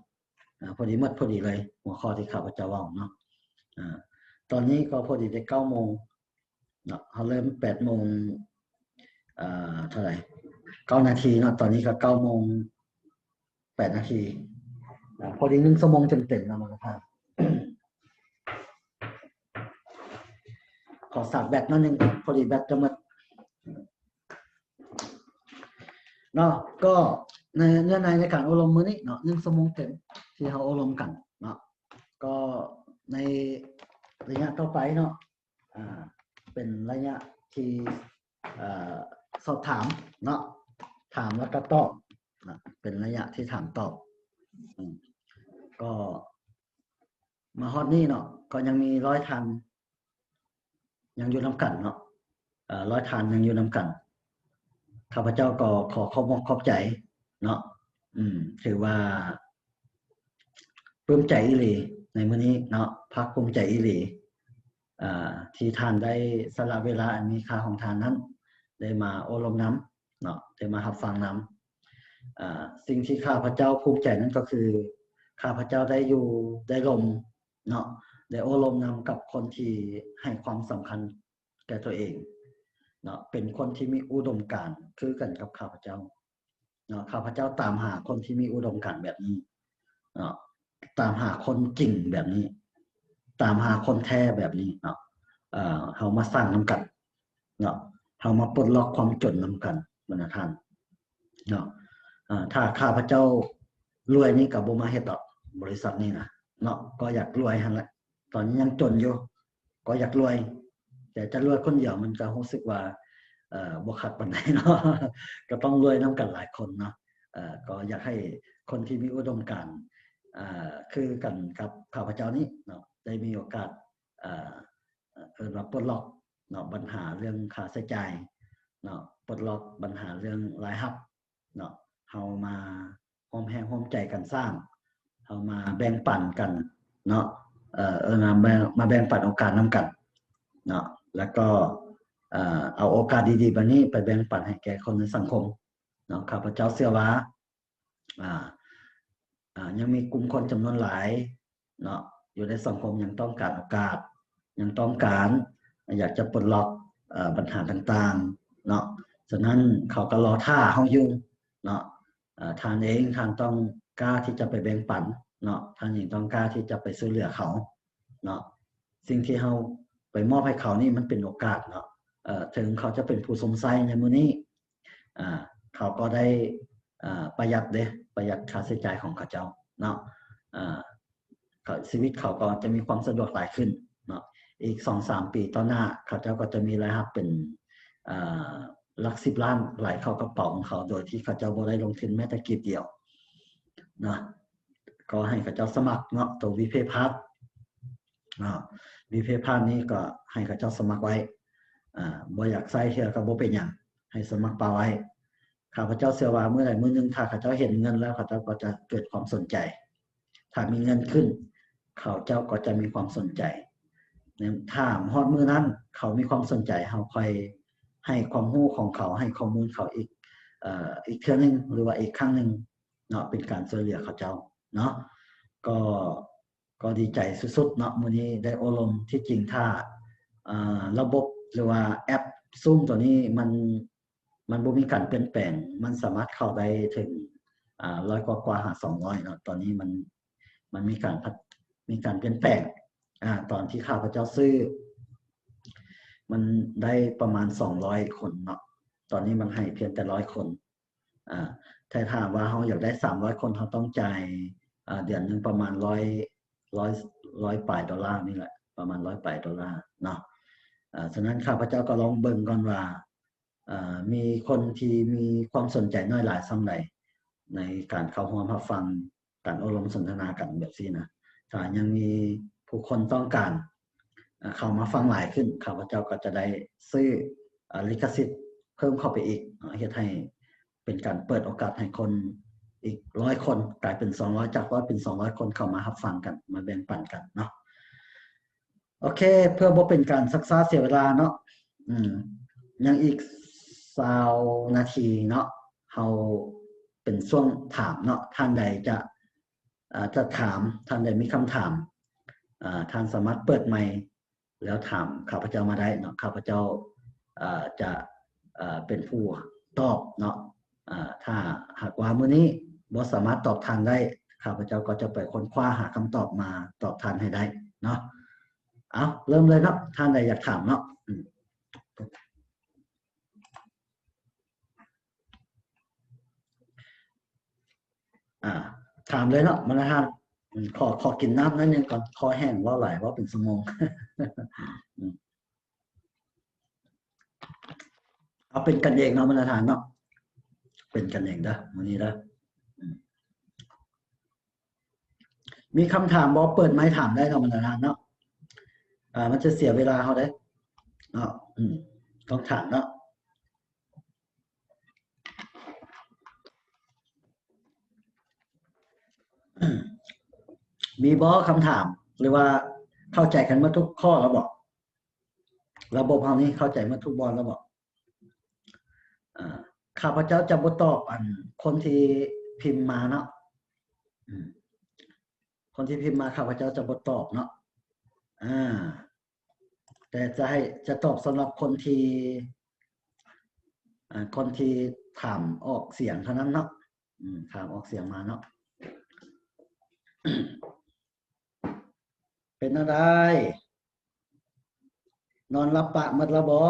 ອາ ພໍດີໝົດພໍດີເລີຍ ຫົວຂໍ້ທີ່ຂ້າພະເຈົ້າເວົ້າເນາະ. ອາ ຕອນນີ້ກໍພໍດີໄດ້ເກົ້າໂມງເນາະ ເຮົາເລີ່ມແປດໂມງ ເອີ ເທົ່າໃດ ເກົ້ານາທີເນາະ ຕອນນີ້ກໍເກົ້າໂມງແປດນາທີ ອາ ພໍດີໜຶ່ງຊົ່ວໂມງເຕັມໆເນາະ ບັນດາທ່ານ. ຂໍສາກແບັດໜ້ອຍໜຶ່ງ ພໍດີແບັດຈະໝົດເນາະ. ກໍໃນເນື້ອໃນໃນການອົບຮົມມື້ນີ້ເນາະ ໜຶ່ງຊົ່ວໂມງເຕັມທີ່ເຮົາອົບຮົມກັນເນາະ ກໍໃນໄລຍະຕໍ່ໄປເນາະ ອາ ເປັນໄລຍະທີ່ ເອີ ສອບຖາມເນາະ ຖາມແລ້ວກໍຕອບເນາະ ເປັນໄລຍະທີ່ຖາມຕອບ. ອືມ ກໍມາຮອດນີ້ເນາະ ກໍຍັງມີຮ້ອຍທ່ານ ຍັງຢູ່ນຳກັນເນາະ ເອີ ຮ້ອຍທ່ານຍັງຢູ່ນຳກັນ. ຂ້າພະເຈົ້າກໍຂໍຂອບອົກຂອບໃຈເນາະ ອືມ ຖືວ່າປຶ້ມໃຈອີ່ຫຼີໃນມື້ນີ້ເນາະ ພາກພູມໃຈອີ່ຫຼີ ເອີ ທີ່ທ່ານໄດ້ສະຫຼະເວລາອັນມີຄ່າຂອງທ່ານນັ້ນ ໄດ້ມາໂອ້ລົມນຳ ເນາະ ໄດ້ມາຮັບຟັງນຳ. ເອີ ສິ່ງທີ່ຂ້າພະເຈົ້າພູມໃຈນັ້ນກໍຄື ຂ້າພະເຈົ້າໄດ້ຢູ່ ໄດ້ລົມເນາະ ໄດ້ໂອ້ລົມນຳກັບຄົນທີ່ໃຫ້ຄວາມສຳຄັນແກ່ຕົວເອງເນາະ ເປັນຄົນທີ່ມີອຸດົມການຄືກັນກັບຂ້າພະເຈົ້າເນາະ. ຂ້າພະເຈົ້າຕາມຫາຄົນທີ່ມີອຸດົມການແບບນີ້ເນາະ ຕາມຫາຄົນຈິງແບບນີ້ ຕາມຫາຄົນແທ້ແບບນີ້ເນາະ. ເອີ ເຮົາມາສ້າງນຳກັນເນາະ ເຮົາມາປົດລັອກຄວາມຈົນນຳກັນ ບັນດາທ່ານເນາະ. ເອີ ຖ້າຂ້າພະເຈົ້າລວຍນີ້ກໍບໍ່ມາເຮັດດອກ ບໍລິສັດນີ້ນະເນາະ ກໍຢາກລວຍຫັ້ນແຫຼະ ຕອນນີ້ຍັງຈົນຢູ່ ກໍຢາກລວຍ ແຕ່ຈະລວຍຄົນດຽວມັນກໍຮູ້ສຶກວ່າ ເອີ ບໍ່ຄັກປານໃດເນາະ ກໍຕ້ອງລວຍນຳກັນຫຼາຍຄົນເນາະ. ເອີ ກໍຢາກໃຫ້ຄົນທີ່ມີອຸດົມການ ເອີ ຄືກັນກັບຂ້າພະເຈົ້ານີ້ເນາະ ໄດ້ມີໂອກາດ ເອີ ເອີ້ນວ່າປົດລັອກເນາະ ບັນຫາເລື່ອງຄ່າໃຊ້ຈ່າຍເນາະ ປົດລັອກບັນຫາເລື່ອງລາຍຮັບເນາະ ເຮົາມາຮ່ວມແຮງຮ່ວມໃຈກັນສ້າງ ເຮົາມາແບ່ງປັນກັນເນາະ ເອີ ເອີ້ນວ່າ ມາ ມາແບ່ງປັນໂອກາດນຳກັນເນາະ ແລ້ວກໍ ເອີ ເອົາໂອກາດດີໆແບບນີ້ໄປແບ່ງປັນໃຫ້ແກ່ຄົນໃນສັງຄົມເນາະ. ຂ້າພະເຈົ້າເຊື່ອວ່າ ອາ າ ຍັງມີກຸ່ມຄົນຈຳນວນຫຼາຍເນາະ ຢູ່ໃນສັງຄົມຍັງຕ້ອງການໂອກາດ ຍັງຕ້ອງການ ຢາກຈະປົດລັອກ ເອີ ບັນຫາຕ່າງໆເນາະ. ສະນັ້ນເຂົາກໍລໍຖ້າເຮົາຢູ່ເນາະ. ເອີ ທ່ານເອງທ່ານຕ້ອງກ້າທີ່ຈະໄປແບ່ງປັນເນາະ ທ່ານເອງຕ້ອງກ້າທີ່ຈະໄປຊ່ວຍເຫຼືອເຂົາເນາະ. ສິ່ງທີ່ເຮົາໄປມອບໃຫ້ເຂົານີ້ມັນເປັນໂອກາດເນາະ. ເອີ ເຖິງເຂົາຈະເປັນຜູ້ຊົມໃຊ້ໃນມື້ນີ້ ອ່າ ເຂົາກໍໄດ້ ອ່າ ປະຢັດເດ້ ປະຢັດຄ່າໃຊ້ຈ່າຍຂອງເຂົາເຈົ້າເນາະ. ອ່າ ເຂົາ ຊີວິດເຂົາກໍຈະມີຄວາມສະດວກຫຼາຍຂຶ້ນເນາະ. ອີກສອງສາມປີຕໍ່ໜ້າ ເຂົາເຈົ້າກໍຈະມີລາຍຮັບເປັນ ອ່າ ຫຼັກສິບລ້ານໄຫຼເຂົ້າກະເປົາຂອງເຂົາ ໂດຍທີ່ເຂົາເຈົ້າບໍ່ໄດ້ລົງທຶນແມ້ແຕ່ກີບດຽວເນາະ. ກໍໃຫ້ເຂົາເຈົ້າສະໝັກເນາະ ໂຕ VPay Pass ເນາະ VPay Pass ນີ້ກໍໃຫ້ເຂົາເຈົ້າສະໝັກໄວ້ ອ່າ ບໍ່ຢາກໃຊ້ເທື່ອກໍບໍ່ເປັນຫຍັງ ໃຫ້ສະໝັກປະໄວ້. ຂ້າພະເຈົ້າເຊື່ອວ່າມື້ໃດມື້ໜຶ່ງ ຖ້າເຂົາເຈົ້າເຫັນເງິນແລ້ວ ເຂົາເຈົ້າກໍຈະເກີດຄວາມສົນໃຈ. ຖ້າມີເງິນຂຶ້ນ ເຂົາເຈົ້າກໍຈະມີຄວາມສົນໃຈ. ຖ້າຮອດມື້ນັ້ນເຂົາມີຄວາມສົນໃຈ ເຮົາຄ່ອຍໃຫ້ຄວາມຮູ້ຂອງເຂົາ ໃຫ້ຂໍ້ມູນເຂົາອີກ ເອີ ອີກເທື່ອໜຶ່ງ ຫຼືວ່າອີກຄັ້ງໜຶ່ງເນາະ ເປັນການຊ່ວຍເຫຼືອເຂົາເຈົ້າເນາະ. ກໍ ກໍດີໃຈສຸດໆເນາະ ມື້ນີ້ໄດ້ໂອ້ລົມ. ທີ່ຈິງຖ້າ ເອີ ລະບົບ ຫຼືວ່າແອັບ Zoom ຕົວນີ້ມັນ ມັນບໍ່ມີການປ່ຽນແປງ ມັນສາມາດເຂົ້າໄດ້ເຖິງ ອ່າ ຮ້ອຍກວ່າ ກວ່າຫາສອງຮ້ອຍເນາະ. ຕອນນີ້ມັນ ມັນມີການພັດ ມີການປ່ຽນແປງ. ອ່າ ຕອນທີ່ຂ້າພະເຈົ້າຊື້ ມັນໄດ້ປະມານສອງຮ້ອຍຄົນເນາະ ຕອນນີ້ມັນໃຫ້ພຽງແຕ່ຮ້ອຍຄົນ. ອ່າ ແຕ່ຖ້າວ່າເຮົາຢາກໄດ້ສາມຮ້ອຍຄົນ ເຮົາຕ້ອງຈ່າຍ ອ່າ ເດືອນໜຶ່ງປະມານຮ້ອຍ ຮ້ອຍ ຮ້ອຍປາຍໂດລານີ້ແຫຼະ ປະມານຮ້ອຍປາຍໂດລາເນາະ. ອ່າ ສະນັ້ນຂ້າພະເຈົ້າກໍລອງເບິ່ງກ່ອນວ່າ ເອີ ມີຄົນທີ່ມີຄວາມສົນໃຈນ້ອຍຫຼາຍສ່ຳໃດ ໃນການເຂົ້າຮ່ວມຮັບຟັງການໂອ້ລົມສົນທະນາກັນແບບຊີ້ນະ. ຖ້າຍັງມີຜູ້ຄົນຕ້ອງການ ເອີ ເຂົ້າມາຟັງຫຼາຍຂຶ້ນ ຂ້າພະເຈົ້າກໍຈະໄດ້ຊື້ ເອີ ລິຂະສິດເພີ່ມເຂົ້າໄປອີກເນາະ ເຮັດໃຫ້ເປັນການເປີດໂອກາດໃຫ້ຄົນອີກຮ້ອຍຄົນ ກາຍເປັນສອງຮ້ອຍ ຈາກຮ້ອຍເປັນສອງຮ້ອຍຄົນ ເຂົ້າມາຮັບຟັງກັນ ມາແບ່ງປັນກັນເນາະ. ໂອເຄ ເພື່ອບໍ່ເປັນການຊັກຊ້າເສຍເວລາເນາະ ອືມ ຍັງອີກຊາວນາທີເນາະ ເຮົາເປັນຊ່ວງຖາມເນາະ. ທ່ານໃດຈະ ເອີ ຈະຖາມ ທ່ານໃດມີຄຳຖາມ ເອີ ທ່ານສາມາດເປີດໄມ ແລ້ວຖາມຂ້າພະເຈົ້າມາໄດ້ເນາະ ຂ້າພະເຈົ້າ ເອີ ຈະ ເອີ ເປັນຜູ້ຕອບເນາະ. ເອີ ຖ້າຫາກວ່າມື້ນີ້ບໍ່ສາມາດຕອບທ່ານໄດ້ ຂ້າພະເຈົ້າກໍຈະໄປຄົ້ນຄວ້າຫາຄຳຕອບມາຕອບທ່ານໃຫ້ໄດ້ເນາະ. ເອົາ ເລີ່ມເລີຍເນາະ ທ່ານໃດຢາກຖາມເນາະ. ອືມ ອ່າ ຖາມເລີຍເນາະ ມານະທ່ານ. ອືມ ຂໍ ຂໍກິນນ້ຳໜ້ອຍໜຶ່ງກ່ອນ ຄໍແຫ້ງ ເວົ້າຫຼາຍ ເວົ້າເປັນຊົ່ວໂມງ. ອືມ ເອົາເປັນກັນເອງເນາະ ມານະທ່ານເນາະ ເປັນກັນເອງເດີ ມື້ນີ້ເດີ. ອືມ ມີຄຳຖາມບໍ່? ເປີດໄມຖາມໄດ້ເນາະ ມານະທ່ານເນາະ. ອ່າ ມັນຈະເສຍເວລາເຮົາເດ້ເນາະ. ອືມ ຕ້ອງຖາມເນາະ. ມີບໍ່ຄຳຖາມ ຫຼືວ່າເຂົ້າໃຈກັນໝົດທຸກຂໍ້ແລ້ວບໍ່? ລະບົບເຮົານີ້ເຂົ້າໃຈໝົດທຸກບ່ອນແລ້ວບໍ່? ອ່າ ຂ້າພະເຈົ້າຈະບໍ່ຕອບອັນຄົນທີ່ພິມມາເນາະ. ອືມ ຄົນທີ່ພິມມາຂ້າພະເຈົ້າຈະບໍ່ຕອບເນາະ. ອ່າ ແຕ່ຈະໃຫ້ ຈະຕອບສຳລັບຄົນທີ່ ອ່າ ຄົນທີ່ຖາມອອກສຽງເທົ່ານັ້ນເນາະ. ອືມ ຖາມອອກສຽງມາເນາະ. ເປັນແນວໃດ? ນອນຫຼັບປະໝົດແລ້ວບໍ່?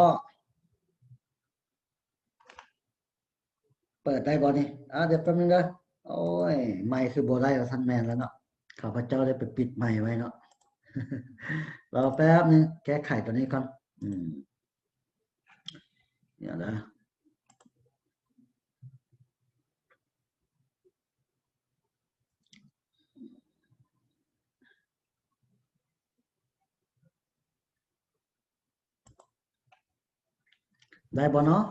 ເປີດໄດ້ບໍ່ນີ້? ອ່າ ດຽວແປັບໜຶ່ງເດີ. ໂອ້ຍ ໄມຄືບໍ່ໄດ້ວ່າຊັ້ນ. ແມ່ນແລ້ວເນາະ ຂ້າພະເຈົ້າໄດ້ໄປປິດໄມໄວ້ເນາະ. ລໍແປັບໜຶ່ງ ແກ້ໄຂຕົວນີ້ກ່ອນ. ອືມ ດຽວນະ. ໄດ້ບໍ່ເນາະ?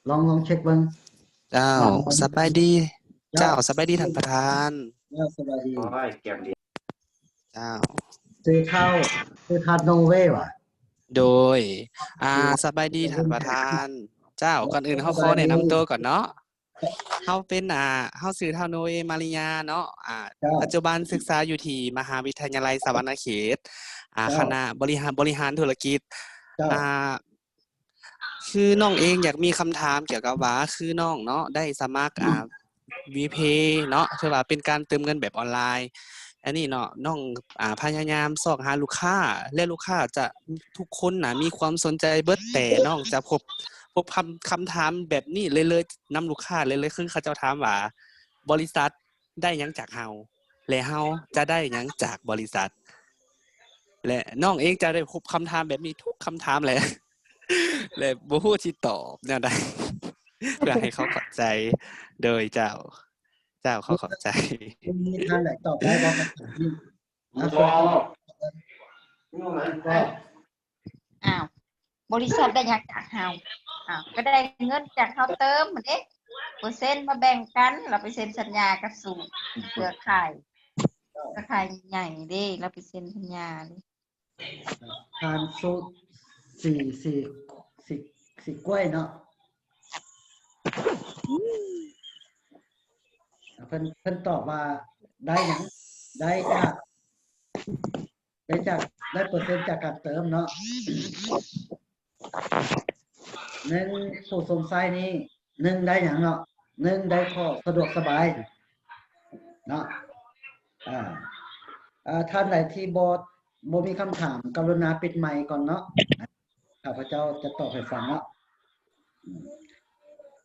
ລອງ ລອງເຊັກເບິ່ງ. ເຈົ້າ ເນາະ ສະບາຍດີ. ເຈົ້າ ເຈົ້າ ສະບາຍດີທ່ານປະທານ. ເຈົ້າ ສະບາຍດີ. ໂອ້ຍ ແກມດຽວ. ເຈົ້າ ຊື່ທ້າວ ຊື່ທ່ານໂນເວຫວາ? ໂດຍ ອ່າ ສະບາຍດີທ່ານປະທານ. ເຈົ້າ ກ່ອນອື່ນເຮົາຂໍແນະນຳໂຕກ່ອນເນາະ. ເຮົາເປັນ ອ່າ ເຮົາຊື່ ທ້າວ ໂນເອ ມາລິຍາ ເນາະ. ອ່າ ເຈົ້າ ປັດຈຸບັນສຶກສາຢູ່ທີ່ມະຫາວິທະຍາໄລສະຫວັນນະເຂດ ອ່າ ເຈົ້າ ຄະນະບໍລິຫານ ບໍລິຫານທຸລະກິດ. ເຈົ້າ ອ່າ ຄືນ້ອງເອງຢາກມີຄຳຖາມກ່ຽວກັບວ່າ ຄືນ້ອງເນາະ ໄດ້ສະໝັກ ອ່າ ວີເພເນາະ ຖືວ່າເປັນການເຕີມເງິນແບບອອນລາຍ. ອັນນີ້ເນາະ ນ້ອງ ອ່າ ພະຍາຍາມຊອກຫາລູກຄ້າ ແລະ ລູກຄ້າຈະ ທຸກຄົນນະມີຄວາມສົນໃຈເບິດ, ແຕ່ນ້ອງຈະພົບ ພົບຄຳ ຄຳຖາມແບບນີ້ເລື້ອຍໆນຳລູກຄ້າເລື້ອຍໆ ຄືເຂົາເຈົ້າຖາມວ່າ ບໍລິສັດໄດ້ຫຍັງຈາກເຮົາ ແລະ ເຮົາຈະໄດ້ຫຍັງຈາກບໍລິສັດ? ແລະ ນ້ອງເອງຈະໄດ້ພົບຄຳຖາມແບບນີ້ທຸກຄຳຖາມແຫຼະ ແລະ ບໍ່ຮູ້ຊິຕອບແນວໃດ ເພື່ອໃຫ້ເຂົາເຂົ້າໃຈ. ໂດຍ ເຈົ້າ ເຈົ້າ ເຂົາເຂົ້າໃຈ. ມີທ່ານໃດຕອບໄດ້ບໍ່ ຄຳຖາມນີ້? ບໍ່ ບໍ່. ອ້າວ ບໍລິສັດໄດ້ຫຍັງຈາກເຮົາ? ອ້າວ ກໍໄດ້ເງິນຈາກເຮົາເຕີມຫັ້ນເດ້ ເປີເຊັນມາແບ່ງກັນ ລາວໄປເຊັນສັນຍາກັບສູດເຄືອຂ່າຍ ເຄືອຂ່າຍໃຫຍ່ເດ້ ລາວໄປເຊັນສັນຍາເດ້. ທ່ານສຸ ສີ ສີ ສີ ສີກ້ວຍເນາະ ເພິ່ນ ເພິ່ນຕອບວ່າໄດ້ຫຍັງ? ໄດ້ຈາກ ໄດ້ຈາກ ໄດ້ເປີເຊັນຈາກການເຕີມເນາະ. ໜຶ່ງ ຜູ້ຊົມໃຊ້ນີ້ ໜຶ່ງ ໄດ້ຫຍັງເນາະ? ໜຶ່ງ ໄດ້ຄວາມສະດວກສະບາຍເນາະ. ອາ ອາ ທ່ານໃດທີ່ບໍ່ ບໍ່ມີຄຳຖາມ ກະລຸນາປິດໄມກ່ອນເນາະ. ຂ້າພະເຈົ້າຈະຕອບໃຫ້ຟັງເນາະ.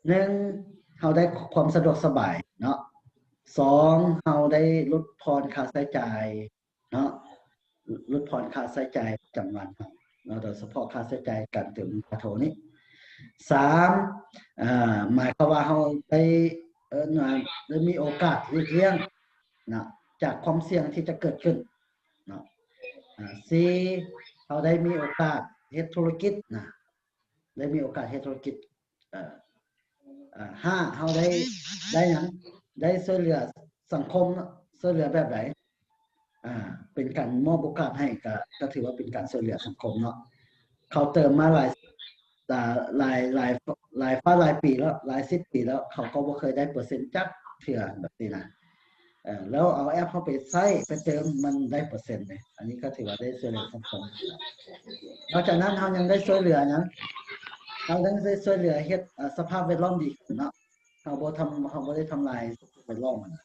ໜຶ່ງ ເຮົາໄດ້ຄວາມສະດວກສະບາຍເນາະ. ສອງ ເຮົາໄດ້ຫຼຸດຜ່ອນຄ່າໃຊ້ຈ່າຍເນາະ, ຫຼຸດຜ່ອນຄ່າໃຊ້ຈ່າຍປະຈຳວັນເຮົາເນາະ, ໂດຍສະເພາະຄ່າໃຊ້ຈ່າຍການເຕີມເງິນຄ່າໂທນີ້. ສາມ ເອີ ໝາຍຄວາມວ່າເຮົາໄດ້ ເອີ້ນວ່າໄດ້ມີໂອກາດຫຼີກລ່ຽງເນາະ ຈາກຄວາມສ່ຽງທີ່ຈະເກີດຂຶ້ນເນາະ. ອາ ສີ່ ເຮົາໄດ້ມີໂອກາດເຮັດທຸລະກິດນະ ໄດ້ມີໂອກາດເຮັດທຸລະກິດ. ເອີ ເອີ ຫ້າ ເຮົາໄດ້ ໄດ້ຫຍັງ? ໄດ້ຊ່ວຍເຫຼືອສັງຄົມເນາະ. ຊ່ວຍເຫຼືອແບບໃດ? ອາ ເປັນການມອບໂອກາດໃຫ້ ກະ ກະຖືວ່າເປັນການຊ່ວຍເຫຼືອສັງຄົມເນາະ. ເຂົາເຕີມມາຫຼາຍ ຫຼາຍ ຫຼາຍ ຫຼາຍ ຫຼາຍຟ້າຫຼາຍປີແລ້ວ ຫຼາຍສິບປີແລ້ວ ເຂົາກໍບໍ່ເຄີຍໄດ້ເປີເຊັນຈັກເທື່ອແບບນີ້ນະ. ເອີ ແລ້ວເອົາແອັບເຮົາໄປໃຊ້ ໄປເຕີມ ມັນໄດ້ເປີເຊັນເດ້. ອັນນີ້ກໍຖືວ່າໄດ້ຊ່ວຍເຫຼືອສັງຄົມ. ນອກຈາກນັ້ນ ເຮົາຍັງໄດ້ຊ່ວຍເຫຼືອຫຍັງ? ເຮົາຍັງໄດ້ຊ່ວຍເຫຼືອເຮັດ ເອີ ສະພາບແວດລ້ອມດີຂຶ້ນເນາະ. ເຮົາບໍ່ທຳ ເຮົາບໍ່ໄດ້ທຳລາຍສິ່ງແວດລ້ອມຫັ້ນນະ.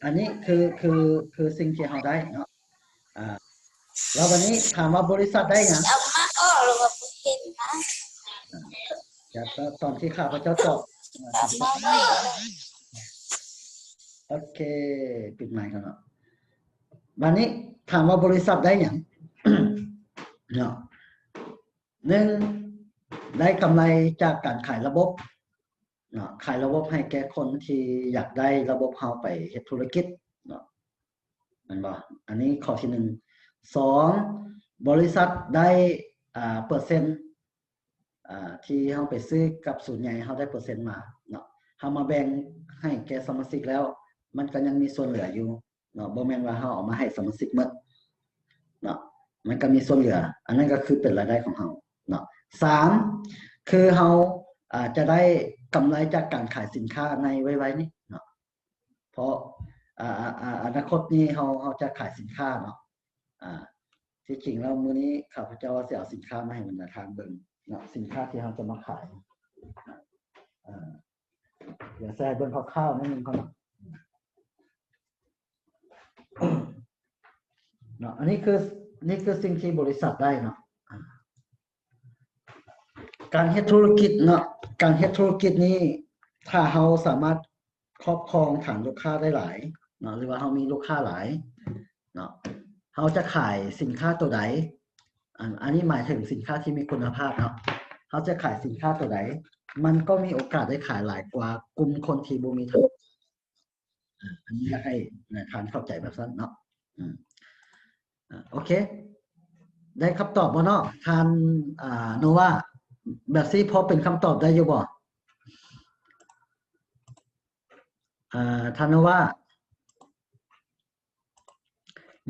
ອັນນີ້ຄື ຄື ຄືສິ່ງທີ່ເຮົາໄດ້ເນາະ. ອາ ແລ້ວບັດນີ້ຖາມວ່າບໍລິສັດໄດ້ຫຍັງ? ເອົາມາອອກແລ້ວວ່າບໍ່ເຫັນນະ. ຈາກຕອນທີ່ຂ້າພະເຈົ້າຕອບ. ເອົາມາໄວ້. ໂອເຄ ປິດໄມກ່ອນເນາະ. ບັດນີ້ຖາມວ່າບໍລິສັດໄດ້ຫຍັງເນາະ? ໜຶ່ງ ໄດ້ກຳໄລຈາກການຂາຍລະບົບເນາະ, ຂາຍລະບົບໃຫ້ແກ່ຄົນທີ່ຢາກໄດ້ລະບົບເຮົາໄປເຮັດທຸລະກິດເນາະ ແມ່ນບໍ່? ອັນນີ້ຂໍ້ທີໜຶ່ງ. ສອງ ບໍລິສັດໄດ້ ອ່າ ເປີເຊັນ ອ່າ ທີ່ເຮົາໄປຊື້ກັບສູນໃຫຍ່ ເຮົາໄດ້ເປີເຊັນມາເນາະ, ເຮົາມາແບ່ງໃຫ້ແກ່ສະມາຊິກແລ້ວ ມັນກໍຍັງມີສ່ວນເຫຼືອຢູ່ ເນາະ, ບໍ່ແມ່ນວ່າເຮົາເອົາມາໃຫ້ສະມາຊິກໝົດເນາະ, ມັນກໍມີສ່ວນເຫຼືອ, ອັນນັ້ນກໍຄືເປັນລາຍໄດ້ຂອງເຮົາເນາະ. ສາມ ຄືເຮົາ ອາ ຈະໄດ້ກຳໄລຈາກການຂາຍສິນຄ້າໃນໄວໆນີ້ເນາະ, ເພາະ ອາ ອາ ອາ ອະນາຄົດນີ້ເຮົາ ເຮົາຈະຂາຍສິນຄ້າເນາະ. ອາ ທີ່ຈິງແລ້ວມື້ນີ້ຂ້າພະເຈົ້າວ່າຊິເອົາສິນຄ້າມາໃຫ້ບັນດາທ່ານເບິ່ງເນາະ, ສິນຄ້າທີ່ເຮົາຈະມາຂາຍ ອາ ດຽວໃສ່ໃຫ້ເບິ່ງຄ່າວໆໜ້ອຍໜຶ່ງກ່ອນເນາະ. ເນາະ ອັນນີ້ຄື ນີ້ຄືສິ່ງທີ່ບໍລິສັດໄດ້ເນາະ. ການເຮັດທຸລະກິດເນາະ, ການເຮັດທຸລະກິດນີ້ ຖ້າເຮົາສາມາດຄອບຄອງຖານລູກຄ້າໄດ້ຫຼາຍເນາະ ຫຼືວ່າເຮົາມີລູກຄ້າຫຼາຍເນາະ, ເຮົາຈະຂາຍສິນຄ້າໂຕໃດ ອັນ ອັນນີ້ໝາຍເຖິງສິນຄ້າທີ່ມີຄຸນນະພາບເນາະ, ເຮົາຈະຂາຍສິນຄ້າໂຕໃດ ມັນກໍມີໂອກາດໄດ້ຂາຍຫຼາຍກວ່າກຸ່ມຄົນທີ່ບໍ່ມີ ອາ ອັນນີ້ຢາກໃຫ້ນາຍທ່ານເຂົ້າໃຈແບບຊັ້ນເນາະ. ອາ ໂອເຄ ໄດ້ຄຳຕອບບໍ່ເນາະ ທ່ານ ອາ ໂນວາ? ແບບຊີ້ພໍເປັນຄຳຕອບໄດ້ຢູ່ບໍ່ ອາ ທ່ານໂນວາ?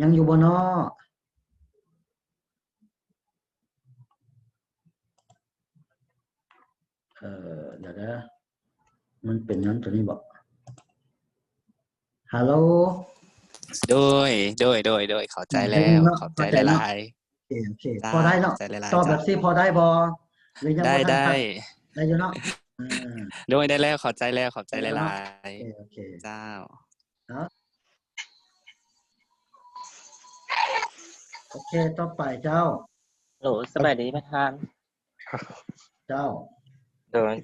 ຍັງຢູ່ບໍ່ເນາະ? ອ ເອີ ດຽວເດີ ມັນເປັນຫຍັງຕົວນີ້ບໍ? ຮາໂລ ໂດຍ ໂດຍ ໂດຍ ໂດຍ ເຂົ້າໃຈແລ້ວ ເນາະ ເຂົ້າໃຈ ເຂົ້າໃຈຫຼາຍໆ ໂອເຄ ໂອເຄ ເຈົ້າ ພໍໄດ້ເນາະ ເຂົ້າໃຈຫຼາຍໆ ຕອບແບບຊີ້ພໍໄດ້ບໍ່? ຫຼືຍັງບໍ່ທັນ ໄດ້ ໄດ້ຢູ່ເນາະ ເອີ ໂດຍ ໄດ້ແລ້ວ ເຂົ້າໃຈແລ້ວ ເຂົ້າໃຈຫຼາຍໆ ໂອເຄ ໂອເຄ ເຈົ້າ ເນາະ ໂອເຄ ຕໍ່ໄປເຈົ້າ ໂຫຼ ສະບາຍດີປະທານ ເຈົ້າ ໂດຍ